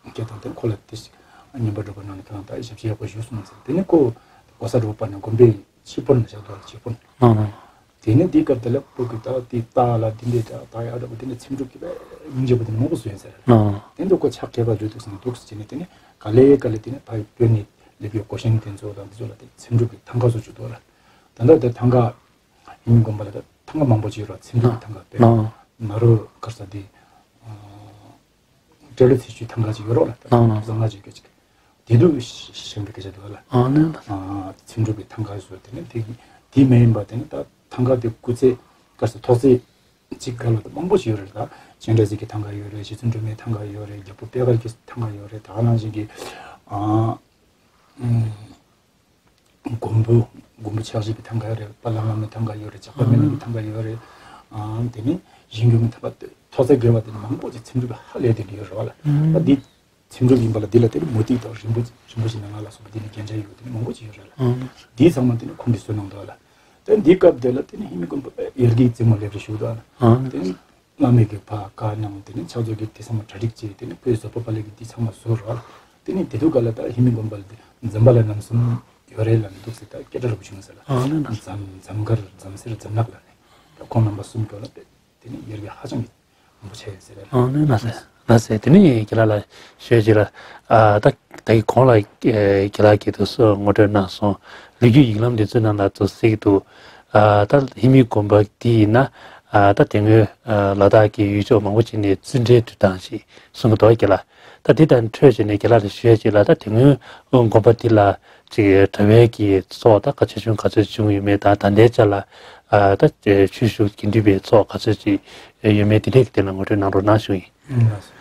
སྐད་བཏང་སྟེ་ཁོ་ལ་དེ་ཞིག་བསྙེན་པར་སྒྲུབ་པ་གནང་ནས་ཁོ་རང་ད་ཞབས་ཕྱི་ཡག་པོ་ཞུས་སོང་ཟེར། དེ་ནས་ཁོ་གོ་ས་འབྲུག་པ་ནས་དགོན་པའི་ཕྱི་སྤོར་ནས་བཞག་འདུག་ལ། ཕྱི་སྤོར་ནས། ཨང་། དེ་ནས་འདིའི་སྐབས་དེ་ལ་བོད་ཀྱི་ད་དེ་རྟ་ལ་དེ་འདྲའི་ད་ད་ཡག་འདྲ་པོ་དེ་འདྲ་ཚེམ་དྲུབ་ཀྱི་པའི་སྙིང་རྗེ་པོ་དེ་འདྲ་མང་པོ་བཟོས་ཡིན་ཟེར། ཨང་། དེ་འདྲ་ཁོ་ཕྱག་བྲལ་བ་ལོས་འདུག་ཟེར་འདུག་ཟེར་བྱས་ནས། དེ་ནས་ག་ལེ་ག་ལེ་དེ་ནས་ཕ་བོད་ནས་སླེབས་ཡོད་གོས་ཆེན་དེ་ཚོ་དང་དེ་ཚོ་ལ་དེ་ཚེམ་དྲུབ་ཀྱི་ཐང་ག་བཟོ་བཅུག་འདུག་ལ། ད་ལྟ་དེ་ཐང་ག་ཧེ་མའི་དགོན་པ་ལ་ད་ཐང་ག་མང་པོ་ཅིག་ཡོད་ར། ཚེམ་དྲུབ་ཀྱི་ཐང་ག་དཔེ་ཨང་། ནཱ་རོ་ག་རེ་ཟེར་དེ། སྤྲེལ་ལོ་ཚེས་བཅུའི་ཐང་ག་ཅིག་ཡོད་རོགས་ལ། ཨང་། བཟང་ང་ཅིག་སྐད་ཅིག་དེ་དུས་བཞེངས་པའི་སྐད་ཆ་འདུག་ལ། ཨང་། ཨ་ཚེམ་དྲུབ་ཀྱི་ཐང་ག་བཟོས། དེ་ནས་དེ་དེ་མ་ཡིན་པ་དེ་ནི་ད་ཐང་ག་དེ་སྐུ་ཚེ་ག་རེ་ཟེར་ཐོག་ཚད་གཅིག་ག་ལ་ད་མང་པོ་ཞིག་ཡོད་རེད། ད་སྤྱན་རས་གཟིགས་ཀྱི་ཐང་ག་ཡོད་རེད། རྗེ་བཙུན་སྒྲོལ་མའི་ཐང་ག་ཡོད་རེད། རྒྱལ་པོ་པད་དཀར་གྱི་ཐང་ག་ཡོད་རེད། ད་ག་ནང་བཞིན་གྱི་ཨ་ཨུམ། མགོན་པོ། མགོན་པོ་ཕྱག་བཞི་པའི་ཐང་ག་ཡོད་རེད། དཔལ་ལྷ་བླ་མའི་ཐང་ག་ཡོད་རེད། ཇག་པ་མེ་ལོང་གི་ཐང་ག་ཡོད་རེད། ཨང་། དེ་ནས་ཞིང་སྐྱོང་གི་ཐང་ག་དེ་ཐོག་ཚད་བརྒལ་བ་དེ་ནི་མང་པོ་ཅིག་ཚེམ་དྲུབ་ཧ་ལས་དེ་འདྲ་ཡོད་རེད་བ་ལ། ད་འདི་ཚེམ་དྲུབ་ཡིན་པ་ལ་འདི་ལ་དེ་ནི་མུ་ཏིག་དང་རིན་པོ་རིན་པོ་ཆེ་ནང་ལ་སོགས་པ་དེ་ནི་རྒྱན་ཆ་ཡོད་པ་དེ་ནི་མང་པོ་ཅིག་ཡོད་རེད་ལ། འདི་ཚང་མ་དེ་ནི་ཁོང་གིས་བཟོས་གནང་འདུག་ལ། ད་འདི་སྐབས་དེ་ལ་དེ་ནི་ཧེ་མའི་དགོན་པ་ཡར་གྱི་རྩེ་མོ་སླེབས་རེད་ཞུ་འདུག་ལ། དེ་ནི། བླ་མའི་གི་ཕ་བཀའ་གནང་། དེ་ནས་ཕྱག་མཛོད་ཀྱི་དེ་ཚང་མ་གྲ་སྒྲིག་བྱས། དེ་ནས་བོད་བཟོད་པ་དཔལ་ལེགས་ཀྱིས་དེ་ཚང་མ་བཟོས་རོགས། དེ་ནས་དེ་དུས་ག་ལ་ད་ཧེ་མའི་དགོན་པ་ལ་དེ་འཛམ་བྷ་ལ་རྣམ་གསུམ་ཡོད་རེད་ལབ་འདུག་ཟེར། ད་སྐད་གྲགས་རིན་པོ་ཆེ་ཡོང་ཟེར་ལ། ཨ་ལེ་ན། འཛམ་འཛམ་གར་འཛམ་སེར་འཛམ་ནག་ལ་ནས་ད་ཁོང་རྣམ་པ་གསུམ་ཀྱོག་ལ་དེ་ནས་ཡར་གྱི་ཧ་ཅང་གི་མང་པོ་ཆགས་ཡོད་ཟེར་ལ། ཨ་ལེ་ན་ཟེར། ལགས་སེ། དེ་ནས་ཁྱེད་རང་ལ་ཞུ་ཡས་ཅིག་ལ། ཨ་ད་ད་གི་གོང་ལ་ཨེ་ཁྱེད་རང་གིས་དུས་སུ་ངོ་སྤྲོད་གནང་སོང་། ལོ་རྒྱུས་ཡིག་ལམ་འདི་ཚོའི་ནང་ལ་ཚུར་གཟིགས་འདུག་ཨ་ད་ཧེ་མའི་དགོན་པ་འདི་ཡིན་ན། ཨ་ད་དེ་སྔོན་ཨ་ལ་དྭགས་ཀྱི་ཡུལ་ཕྱོགས་མང་པོ་ཅིག་ནས་བཙུན་གྲོལ་དུས་དང་ཞིག་གསུང་གི་འདུག་ཁྱེད་རང་། ད་འདི་དང་འཕྲོས་བྱས་ནས་ཁྱེད་རང་ལ་ཞུ་ཡས་ཅིག་ལ། ད་དེ་སྔོན་དགོན་པ་འདི་ལ་ཅིག་གྲྭ་པའི་གི་ཚོགས་ད་ག་ཆེ་ཆུང་ག་ཚོད་བྱུང་ཡོད་མེད་དང་། ད་ལྟའི་ཆ་ལ་ཨ་ད་ཆོས་ཞུ་དགེ་འདུན་པའི་ཚོགས་ག་ཚོད་ཅིག་ཡོད་མེད་དེ་འདྲའི་གི་དེ་ལ་ངོ་སྤྲོད་གནང་རོགས་གནང་ཞུ་ཡིན། ལགས་སོ།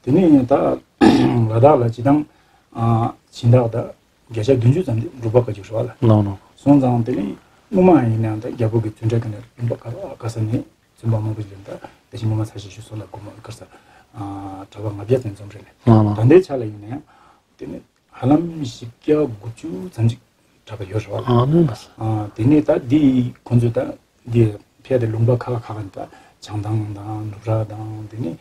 དེ་ནས་ད་ལ་དྭགས་ལ་སྤྱིར་བཏང་ཨ་སྦྱིན་བདག་ད་བརྒྱ་ཆ་བདུན་ཅུ་ཙམ་དེ་འབྲུག་པ་བཀའ་བརྒྱུད་རེད་བ་ལ། ནོ་ནོ། སོང་ཙང་དེ་ནས་སྔོན་མ་ཡིན་ནའང་ད་རྒྱལ་པོ་གི་བཙུན་གྲོལ་གི་ནས་ལུང་པ་ག་ར་ག་ས་ནས་བཙུན་པ་མང་པོ་ཞིག་ལ་ད་དེ་བཞིན་སྔོན་མ་ས་ཞིག་ཞུ་སོགས་ལ་དགོན་པ་ག་ས་ཨ་གྲྭ་པ་ལྔ་བརྒྱ་ཙམ་འཛོམས་རེད་ལ། ནོ་ནོ། ད་ལྟའི་ཆ་ལ་ཡིན་ནའང་དེ་ནས་ཧ་ལམ་བཞི་བརྒྱ་དགུ་བཅུ་ཙམ་ཅིག་གྲྭ་པ་ཡོད་རེད་བ། ཨ་ནི་མ་སོ། ཨ་དེ་ནས་ད་འདི་ཁོང་ཚོས་ད་འདི་ཕལ་དེ་ལུང་པ་ཁག་ཁག་ནས་ད་བྱང་ཐང་དང་ནུབ་ར་དང་། དེ་ནས་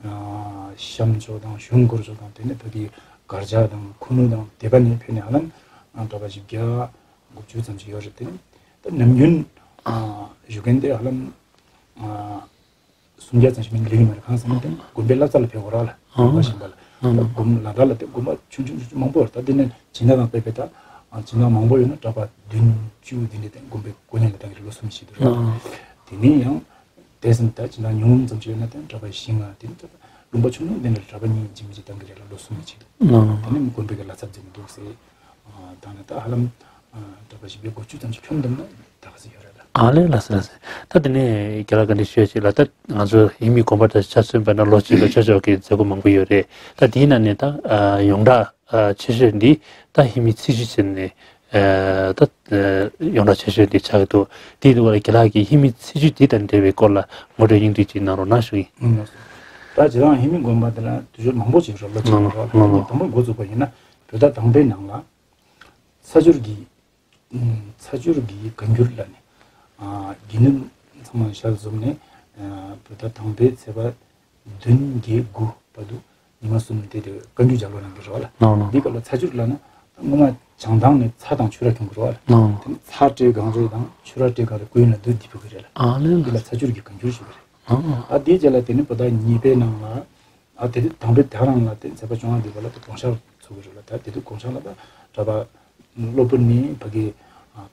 ཨ་གཤམ་ཕྱོགས་དང་གཞུང་སྒོར་ཕྱོགས་དང་། དེ་ནས་ད་འདི་གར་ཇག་དང་ཁུ་ནུ་དང་དེ་པ་ནས་ཕལ་ནས་ཧ་ལམ་ཨ་གྲྭ་པ་བཞི་བརྒྱ་དགུ་བཅུ་ཙམ་ཅིག་ཡོད་རེད། དེ་ནས་ད་ནམ་རྒྱུན་ཨ་བཞུགས་མཁན་དེ་ཧ་ལམ་ཨ། སུམ་བརྒྱ་ཙམ་ཞིག་མིན་ལེགས་མ་རེད། གང་ཟེར་ན་དེ་དགོན་པའི་བླ་གྲྭ་ལ་ཕེབས་དགོས་ར་ལ། ཨང་། དགོན་པ་གཞན་པ་ལ། ཨང་། ད་དགོན་ལ་དྭགས་ལ་དེ་དགོན་པ་ཆུང་ཆུང་ཆུང་ཆུང་མང་པོ་ཡོད་རེད། ད་དེ་ནས་སྦྱིན་བདག་དང་དཔེ་དཔེ་ད་སྦྱིན་བདག་མང་པོ་ཡོད་ན་གྲྭ་པ་བདུན་བཅུ་འདི་འདྲ་དེ་དགོན་པའི་དགོན་གནས་ལ་བཏང་གི་རེད། ལོ་གསུམ་བཞི་དུ་རེད། ཨང་། དེ་ནས་ཡང་ པས་སེམས་ད་ཅི་འདྲ་ཉུང་ཙམ་ཅིག་ཡོད་ན་དེ་གྲྭ་པ་བཞི་ལྔ་དེ་ནི་ལུང་པ་ཆུང་ཆུང་དེ་འདྲ་གྲྭ་པ་གཉིས་ཅིག་མི་ཅིག་བཏང་གི་རེད་ལ། ལོ་གསུམ་ནས་ཅིག་ལ་དེ་ནི་དགོན་པའི་གི་ལ་ཚབ་འཛིན་འདུག་ཟེར། ད་ནི་ད་ཧ་ལམ་གྲྭ་པ་བཞི་པའི་སྒོ་བཅུ་ཙམ་ཅིག་ཁྱོན་བསྡོམས་ན་ད་ག་ཚོད་ཡོད་རེད་ལ། ཨ་ལས་ལ་ཟེར་ཟེར། ད་དེ་ནས་རྒན་ལགས་བཀའ་འདྲི་ཞུ་ཡ་ཅིག་ལ། ད་ང་ཚོ་ཧི་མི་དགོན་པ་དང་ཆ་མཚོན་པ་ན་ལོ་གཅིག་ལ་ཆོས་ཕྱོགས་ཀྱི་མཛད་སྒོ་མང་པོ་ཡོད་རེད། ད་དེའི་ནང་ནས་ད་ཡོངས་གྲགས་ཆེ་ཤོས་འདི་ད་ཧི་མི་ཚེས་བཅུ་ཟེར་ནས་ད་ཡོངས་གྲགས་ཆེ་ཤོས་འདི་ཆགས་ཀྱི་འདུག་དེའི་དུས་ལ་རྒན་ལགས་ཀྱིས་ཧི་མི་ཚེས་བཅུ་འདི་དང་འབྲེལ་བའི་སྐོར་ལ་ངོ་སྤྲོད་སྙིང་བསྡུས་ཅིག་གནང་རོགས་གནང་ཞུ་ཡིན། ད་ཇེ་རིང་ཧི་མི་དགོན་པ་དེ་ལ་དུས་ཚོད་མང་པོ་ཅིག་རོགས་ལ་ཅིག་རོགས་ལ་དང་པོ་འགོ་བཙུགས་པ་ཡིན་ན་བོད་ཟླ་དང་པའི་ནང་ལ་ཚ་བསྒྱུར་གྱི་ཚ་བསྒྱུར་གྱི་བཀའ་འགྱུར་ལ་ནི། དགེ་འདུན་ཚང་མ་ཞལ་འཛོམས་ནས་བོད་ཟླ་དང་པའི་ཚེས་པ་བདུན་བརྒྱད་དགུ་བར་དུ་ཉི་མ་གསུམ་དེ་དེ་བཀའ་འགྱུར་ལྗགས་ཀློག་གནང་གི་རེད་བ་ལ། འདི་སྐབས་ལ་ཚ་བསྒྱུར་ལ་ནི་སྔོན་མ་བྱང་ཐང་ནས་ཚྭ་དང་ཆུ་ར་ཁྱོང་གི་རེད་བ་ལ། དེ་ནི་ཚྭ་སྤྲད་གང་རེད་དང་ཆུ་ར་སྤྲད་གང་རེད་སྐུ་ཡོན་ལ་བསྡུ་འདི་ཕུལ་གི་རེད་ལ། འདི་ལ་ཚ་བསྒྱུར་གྱི་བཀའ་འགྱུར་ཞིག་རེད། ཨ་དེའི་རྗེས་ལ་དེ་ནི་བོད་ཟླ་གཉིས་པའི་ནང་ལ། ཨ་དེ་དུས་དང་པོའི་དེ་རང་ལ་དེ་ཚེས་པ་བཅོ་ལྔ་འདི་བ་ལ་དེ་དགོངས་ཞག་ཚུགས་ཀྱི་རེད་ལ། ད་དེ་དུས་དགོངས་ཞག་ལ་ད་གྲྭ་པ་གློ་བུར་ནས་ཕ་གི་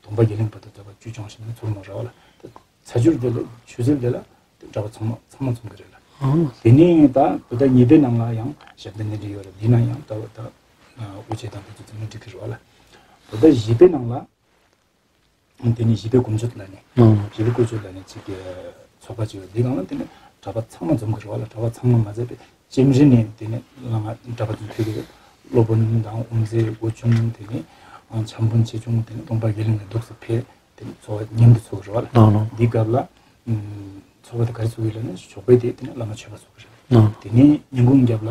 དོམ་པ་དགེ་ལེགས་བར་དུ་གྲྭ་པ་བཅུ་སྐྱོང་ཞིག་ནས་ཚུར་མ་ར་བ་ལ། ད་ཚ་བསྒྱུར་དེ་ལ་ཆུ་ཚོད་དེ་ལ་དེ་གྲྭ་པ་ཚང་མ་ཚང་མ་འཛོམས་ཀྱི་རེད་ལ། དེ་ནས་ད་བོད་ཟླ་གཉིས་པའི་ནང་ལ་ཡང་ཞབས་བརྟན་གནས་འདྲེན་ཡོད་རེད། འདི་ན་ཡང་ད་ད་དབུ་འབྱེད་དང་དེ་ཚོ་ཚང་མ་འགྲིག་གི་རེད་བ་ལ། བོད་ཟླ་བཞི་པའི་ནང་ལ། དེ་ནས་བཞི་པའི་དགུ་མཆོད་ལ་ནི། ཨང་། བཞི་པའི་དགུ་མཆོད་ལ་ནི་ཅིག་གི་ཚོགས་པ་ཅིག་ཡོད། འདི་སྒང་ལ་དེ་ནས་གྲྭ་པ་ཚང་མ་འཛོམས་ཀྱི་རེད་བ་ལ། གྲྭ་པ་ཚང་མ་མ་ཟད་པའི་ལྕམ་རི་ནས་དེ་ནས་བླ་མ་གྲྭ་པ་ཚོ་ཕེབས་ཀྱི་རེད། སློབ་དཔོན་དང་དབུ་མཛད་དབུ་ཆུང་དེ་ནས་ཨང་བྱམས་དཔོན་ཆེ་ཆུང་དེ་ནས་སྟོང་པ་དགེ་ལེགས་ནས་འདུག་སེ་ཕེབས། དེ་ནས་ཚོགས་པ་མཉམ་དུ་ཚོགས་ཀྱི་རེད་བ་ལ། ཨང་། འདི་སྐབས་ལ་ཚོགས་པ་དེ་ག་རེ་ཚོགས་ཀྱི་ལ་ནི་ཞོགས་པའི་དེ་དེ་ནས་བླ་མ་མཆོད་པ་ཚོགས་ཀྱི་རེད། ཨང་། དེ་ནས་ཉིན་གུང་རྒྱབ་ལ་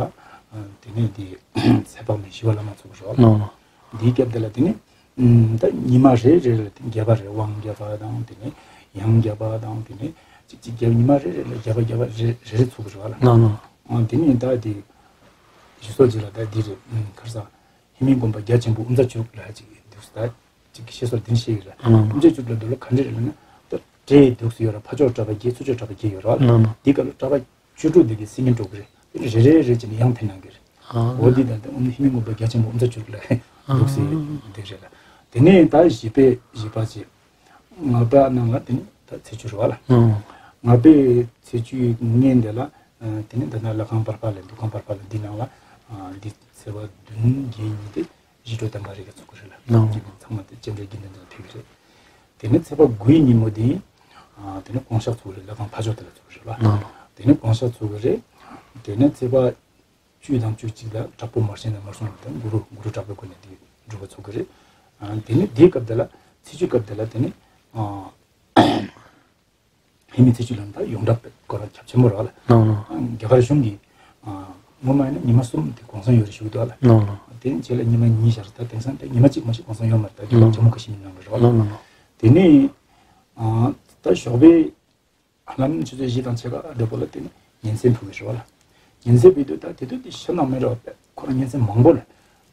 དེ་ནས་དེ་ཚེ་དཔག་མེད་ཞི་བ་བླ་མ་ཚོགས་ཀྱི་རེད་བ་ལ། ཨང་། འདིའི་སྐབས་དེ་ལ་དེ་ནི། ཨུམ། ད་ཉི་མ་རེ་རེ་ལ་དེ་བརྒྱ་པ་རེ་དབང་བརྒྱ་པ་དང་དེ་ནས་ཡང་བརྒྱ་པ་དང་དེ་ནས་ཅིག་ཅིག་བརྒྱ་ཉི་མ་རེ་རེ་ལ་བརྒྱ་པ་བརྒྱ་པ་རེ་རེ་རེ་ཚུགས་ཀྱི་རེད་བ་ལ། ལགས་ལགས། ཨང་དེ་ནས་ད་དེ་ཞུ་སོགས་ཅིག་ལ་ད་འདི་རེད། ཨུམ། ཁར་ས་ཧི་མི་དགོན་པ་རྒྱ་ཆེན་པོ་དབུ་མཛད་བཅུ་དྲུག་ལ་ཅིག་འདུག་ད་ཅིག་བཤད་སྲོལ་དེ་འདྲ་བཤད་ཡོད་རེད། ལགས་ལགས། དབུ་མཛད་བཅུ་དྲུག་ལ་འདུག་ལ་ག་འདྲ་རེད་ལབ་ན་ད་གྲས་འདུག་སུ་ཡོད་ར་ཕ་ཕྱོགས་གྲྭ་པ་བརྒྱད་ཚུར་ཕྱོགས་གྲྭ་པ་བརྒྱད་ཡོད་ར་ལ། ལགས་ལགས། འདི་སྐབས་ལ་གྲྭ་པ་བཅུ་དྲུག་འདི་གི་སེང་གེ་འགྲོ་གི་རེད། དེ་ནི་རེ་རེ་རེ་བྱས་ནས་ཡང་འཐེན་གནང་གི་རེད། ཨ། འོ་འདི་དང་དེ་ཨུམ་ཧི་མི་དགོན་པ་རྒྱ་ཆེན་པོ་དབུ་མཛད་བཅུ་དྲུག་ལ་འདུག་སེ་འདི་རེད་ལ། དེ་ནས་ད་བཞི་པའི་བཞི་པ་བྱས། ལྔ་པ་ནང་ལ་དེ་ནི་ད་ཚེས་བཅུ་རེད་བ་ལ། ཨ། ལྔ་པའི་ཚེས་བཅུའི་ངན་འདི་ལ་དེ་ནི་ད་ནང་ལྷ་ཁང་བར་པ་ལ་འདུ་ཁང་བར་པ་ལ་འདི་ནང་ལ་འདི་ཚེས་པ་བདུན་བརྒྱད་གཉིས་དེ་ཞི་ཁྲོ་དམ་པ་རེ་ག་ཚོགས་ཀྱི་རེད་ལ། ཨ། ཚང་མ་དེ་སྤྱན་རས་དགེ་འདུན་དང་ཐུག་གི་རེད། དེ་ནས་ཚེས་པ་དགུའི་ཉིན་མོ་དེ། ཨ། དེ་ནས་དགོངས་ཞག་ཚུགས་རེད། ལྷ་ཁང་ཕ་ཕྱོགས་དེ་ལ་ཚུགས་རེད་ལ། ཨ། དེ་ནས་དགོངས་ཞག་ཚུགས་རེད། དེ་ནས་ཚེས་པ་བཅུ་དང་བཅུ་གཅིག་ལ་དྲག་པོ་མར་ཤན་དང་མར་སྲུང་ལ་དང་གུ་རུ་གུ་རུ་དྲག་པོའི་སྒོ་ནས་དེ་སྒྲུབ་པ་ཚུགས་ཀྱི་རེད། ཨ། དེ་ནས་དེའི་སྐབས་དེ་ལ་ཚེས་བཅུའི་སྐབས་དེ་ལ་དེ་ནས། ཨ། ཧི་མི་ཚེས་བཅུ་ལ་ནི་ད་ཡོངས་གྲགས་པའི་སྐོར་ར་ཁྱབ་ཆེན་པོ་རེད་བ་ལ། ལགས་ལགས། རྒྱ་གར་གཞུང་གིས། ཨ། སྔོན་མ་ཡིན་ན་ཉི་མ་གསུམ་དེ་གུང་སེང་ཡོད་རེད་ཞུ་གི་འདུག་བ་ལ། ལགས་ལགས། དེ་ནས་རྗེས་ལ་ཉི་མ་གཉིས་བཞག་རེད། ད་དེང་སང་དེ་ཉི་མ་གཅིག་མ་གཏོགས་གུང་སེང་ཡོད་མ་རེད། ད་རྒྱ་གར་ལགས། ཇམ་མུ་ཀ་ཤི་མིར་གནང་གི་རེད་བ་ལ། ལགས་ལགས་ལགས། དེ་ནས། ཨ། ད་ཞོགས་པའི་ལམ་ཆུ་ཚོད་བཞི་དང་ཕྱེད་ཀ་འདྲ་པོ་ལ་དེ་ནས་ཉིན་མཚན་ཕུལ་གི་རེད་བ་ལ། ཉིན་མཚན་ཕུལ་དུས་ད་དེ་དུས་དེ་ཤ་ནང་མེད་རེད་བ། ཁོ་རང་ཉིན་མཚན་མང་པོ་ལ།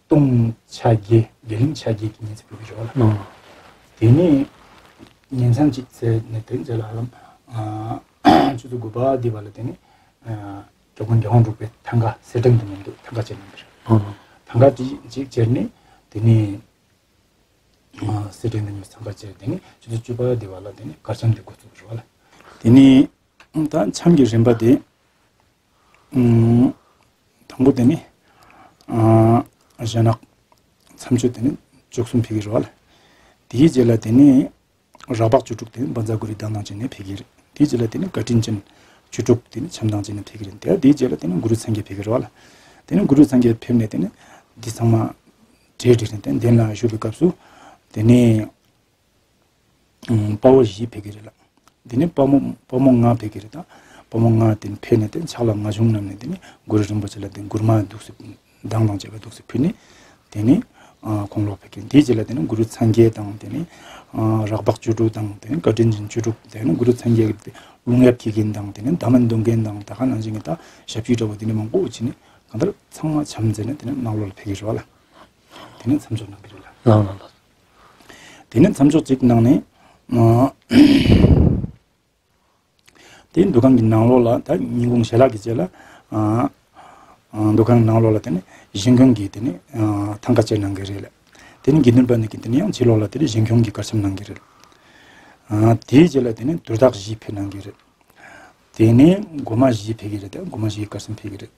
སྟོང་ཆ་བརྒྱད། བརྒྱ་ལིང་ཆ་བརྒྱད་ཀྱི་ཉིན་མཚན་ཕུལ་གི་རེད་བ་ལ། ཨ། དེ་ནས་ཉིན་མཚན་གཅིག་ཚེས་ནས་དེ་རྗེས་ལ་ཧ་ལམ། ཨ། ཆུ་ཚོད་དགུ་པ་འདི་བ་ལ་དེ་ནས། ཨ། སྐྱབས་མགོན་རྒྱལ་དབང་འབྲུག་པའི་ཐང་ག་གསེར་ཕྲེང་དུ་མཉམ་དུ་ཐང་ག་བཅད་གནང་གི་རེད། ཨ། ཐང་ག་གཅིག་གཅིག་བཅད་ནས་དེ་ནས། ཨ། གསེར་ཕྲེང་དུ་མཉམ་དུ་ཐང་ག་བཅད། དེ་ནས་ཆུ་ཚོད་བཅུ་པ་འདི་བ་ལ་དེ་ནས་གར་འཆམ་འདི་འགོ་བཙུགས་རེད་བ་ལ། དེ་ནས་ད་འཆམ་གྱི་རིམ་པ་དེ། ཨ། དང་པོ་དེ་ནས། ཨ། ཞྭ་ནག་མཚམས་གཅོད་དེ་ནས་བཅུ་གསུམ་ཕེབས་ཀྱི་རེད་བ་ལ། དེའི་རྗེས་ལ་དེ་ནས་རག་པགས་བཅུ་དྲུག་དེ་ནས་བཛྲ་གུ་རུའི་གདན་དྲངས་བྱས་ནས་ཕེབས་ཀྱི་རེད། དེའི་རྗེས་ལ་དེ་ནས་བཀའ་དྲིན་ཅན་བཅུ་དྲུག་དེ་ནས་འཆམ་དང་བཅས་ནས་ཕེབས་ཀྱི་རེད། དེ་དེའི་རྗེས་ལ་དེ་ནས་གུ་རུ་སངས་རྒྱས་ཕེབས་ཀྱི་རེད་བ་ལ། དེ་ནས་གུ་རུ་སངས་རྒྱས་ཕེབས་ནས་དེ་ནས་འདི་ཚང་མ་གྲལ་སྒྲིག་ནས་དེ་གདན་ལ་བཞུགས་པའི་སྐབས་སུ། དེ་ནས་དཔའ་བོ་བཞི་ཕེབས་ཀྱི་རེད་ལ། དེ་ནས་དཔའ་མོ་དཔའ་མོ་ལྔ་ཕེབས་ཀྱི་རེད། ད་དཔའ་མོ་ལྔ་དེ་ནས་ཕེབས་ནས་དེ་ཕྱག་ལ་རྔ་ཆུང་བསྣམས་ནས་དེ་ནས་གུ་རུ་རིན་པོ་ཆེ་ལ་དེ་མགུར་མ་འདུག་སེ་གདངས་དང་བཅས་པ་འདུག་སེ་ཕུལ་ནས། དེ་ནས་ཨ་ཁོང་ལོག་ཕེབས་ཀྱིན། དེའི་རྗེས་ལ་དེ་ནས་གུ་རུ་སངས་རྒྱས་དང་། དེ་ནས་ཨ་རག་པགས་བཅུ་དྲུག་དང་། དེ་ནས་བཀའ་དྲིན་ཅན་བཅུ་དྲུག། དེ་ནས་གུ་རུ་སངས་རྒྱས་ཀྱི་རླུང་ཡབ་འཁྱིལ་མཁན་དང་། དེ་ནས་བདག་མེད་འདོན་མཁན་དང་། ད་ག་ནང་བཞིན་གྱི་ད་ཞབས་ཕྱི་འདྲ་བོ་དེ་འདྲ་མང་པོ་བྱས་ནས་གང་ལྟར་ཚང་མ་འཆམ་མཛད་ནས་དེ་ནས་ནང་ལོགས་ལ་ཕེབས་ཀྱི་རེད་བ་ལ། དེ་ནས་མཚམས་འཇོག་གནང་གི་རེད་ལ། ལགས་ལགས་ལགས། དེ་ནས་མཚམས་འཇོག་ཅིག་གནང་ནས། ཨ། དེ་འདུ་ཁང་གི་ནང་ལོགས་ལ་ད་ཉིན་གུང་ཞལ་ལག་གི་རྗེས་ལ། ཨ། ཨ། འདུ་ཁང་གི་ནང་ལོགས་ལ་དེ་ནས་གཞན་ཁྱོན་གྱི་དེ་ནས་ཨ་ཐང་ཀ་བཅད་གནང་གི་རེད་ལ། དེ་ནས་དགེ་འདུན་པ་ནས་ཀྱི་དེ་ནས་ཡང་ཕྱི་ལོགས་ལ་དེ་ནས་གཞན་ཁྱོན་གྱི་གར་འཆམ་གནང་གི་རེད། ཨ། དེའི་རྗེས་ལ་དེ་ནས་དུར་བདག་བཞི་ཕེབས་གནང་གི་རེད། དེ་ནས་སྒོ་མ་བཞི་ཕེབས་ཀྱི་རེད། དེ་སྒོ་མ་བཞི་གི་དཀར་གསུམ་ཕེབས་ཀྱི་རེད།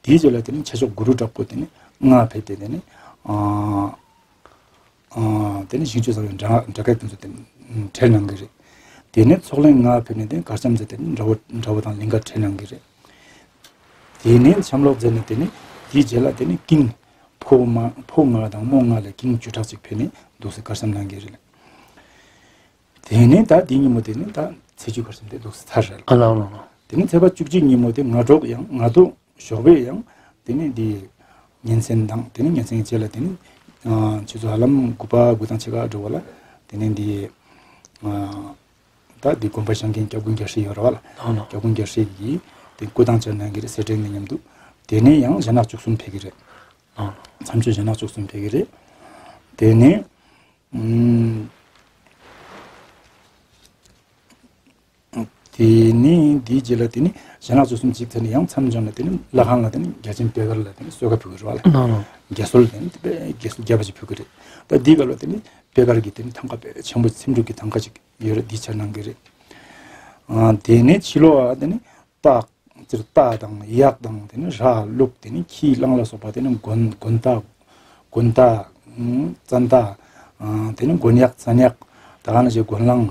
དེའི་རྗེས་ལ་དེ་ནས་ཆ་ཤོག་གུ་རུ་བྲག་པོ་དེ་ནས་ལྔ་ཕེབས་ཏེ། དེ་ནས་ཨ། ཨ། དེ་ནས་ཞིང་བཅུ་ཚང་བའི་འདྲ་འདྲ་སྐད་དེ་ཚོ་དེ་ནས་བྲལ་གནང་གི་རེད། དེ་ནས་ཚོགས་གླིང་ལྔ་ཕེབས་ནས་དེ་ནས་གར་འཆམ་མཛད་དེ་ནས་འདྲ་བོ་འདྲ་བོ་དང་ལིང་ག་བྲལ་གནང་གི་རེད། དེ་ནས་འཆམ་ལོག་མཛད་ནས་དེ་ནས་དེའི་རྗེས་ལ་དེ་ནས་ཀིང་ཕོ་མ་ཕོ་ལྔ་དང་རྨོ་ལྔ་ལ་ཀིང་བཅུ་ཕྲག་གཅིག་ཕེབས་ནས་འདུག་སེ་གར་འཆམ་གནང་གི་རེད། དེ་ནས་ད་དེ་ཉིན་མོ་དེ་ནས་ད་ཚེས་བཅུ་གར་འཆམ་དེ་འདུག་སེ་ཚར་རེད། ཨ་ལ་ཨ་ལ་ཨ་ལ། དེ་ནས་ཚེས་པ་བཅུ་གཅིག་ཉིན་མོ་དེ་སྔ་དྲོ་ཡང་སྔ་དྲོ་ཞོགས་པའི་ཡང་དེ་ནས་དེ་ཉིན་མཚན་དང་དེ་ནས་ཉིན་མཚན་གྱི་རྗེས་ལ་དེ་ནས་ཨ་ཆུ་ཚོད་ཧ་ལམ་དགུ་པ་དགུ་དང་ཕྱེད་ཀ་འགྲོ་བ་ལ་དེ་ནས་དེ་ཨ་ད་དེ་དགོན་པ་བཞེངས་མཁན་སྐྱབས་མགོན་རྒྱལ་སྲས་ཡོད་རེད་བ་ལ། ཨ་ལ། སྐྱབས་མགོན་རྒྱལ་སྲས་ཀྱིས་དེ་སྐུ་ཐང་བཅར་གནང་གི་རེད། སེར་ཕྲེང་ནས་མཉམ་དུ། དེ་ནས་ཡང་ཞྭ་ནག་བཅུ་གསུམ་ཕེབས་ཀྱི་རེད། ཨ་ལ། མཚམས་གཅོད་ཞྭ་ནག་བཅུ་གསུམ་ཕེབས་ཀྱི་རེད། དེ་ནས་ཨུམ། དེ་ནས་འདིའི་རྗེས་ལ་དེ་ནས་ཞྭ་ནག་བཅུ་གསུམ་གཅིག་ཚར་ནས་ཡང་མཚམས་བྱུང་ལ་དེ་ནས་ལྷ་ཁང་ལ་དེ་ནས་རྒྱ་ཆེན་པད་དཀར་ལ་དེ་ནས་གསོལ་ཁ་ཕུལ་གི་རེད་བ་ལ། ཨ་ལ། རྒྱ་གསོལ་དེ་ནས་དེ་རྒྱ་གསོལ་རྒྱས་པ་ཅིག་ཕུལ་གི་རེད། ད་འདིའི་སྐབས་ལ་དེ་ནས་པད་དཀར་གྱིས་དེ་ནས་ཐང་ཀ་དཔེ་ཆེན་པོ་ཚེམ་དྲུབ་ཀྱི་ཐང་ཀ་ཅིག་ཡོད་རེད། འདི་ཕྱག་གནང་གི་རེད། ཨ། དེ་ནས་ཕྱི་ལོགས་ལ་དེ་ནས་སྟག་སྤྱིར་སྟག་དང་གཡག་དང་དེ་ནས་ར་ལུག་དེ་ནས་ཁྱི་གླང་ལ་སོགས་པ་དེ་ནས་དགོན་དགོན་སྟག་དགོན་སྟག་ཙན་སྟག་དེ་ནས་དགོན་གཡག་ཙན་གཡག་ད་ག་ནང་བཞིན་དགོན་གླང་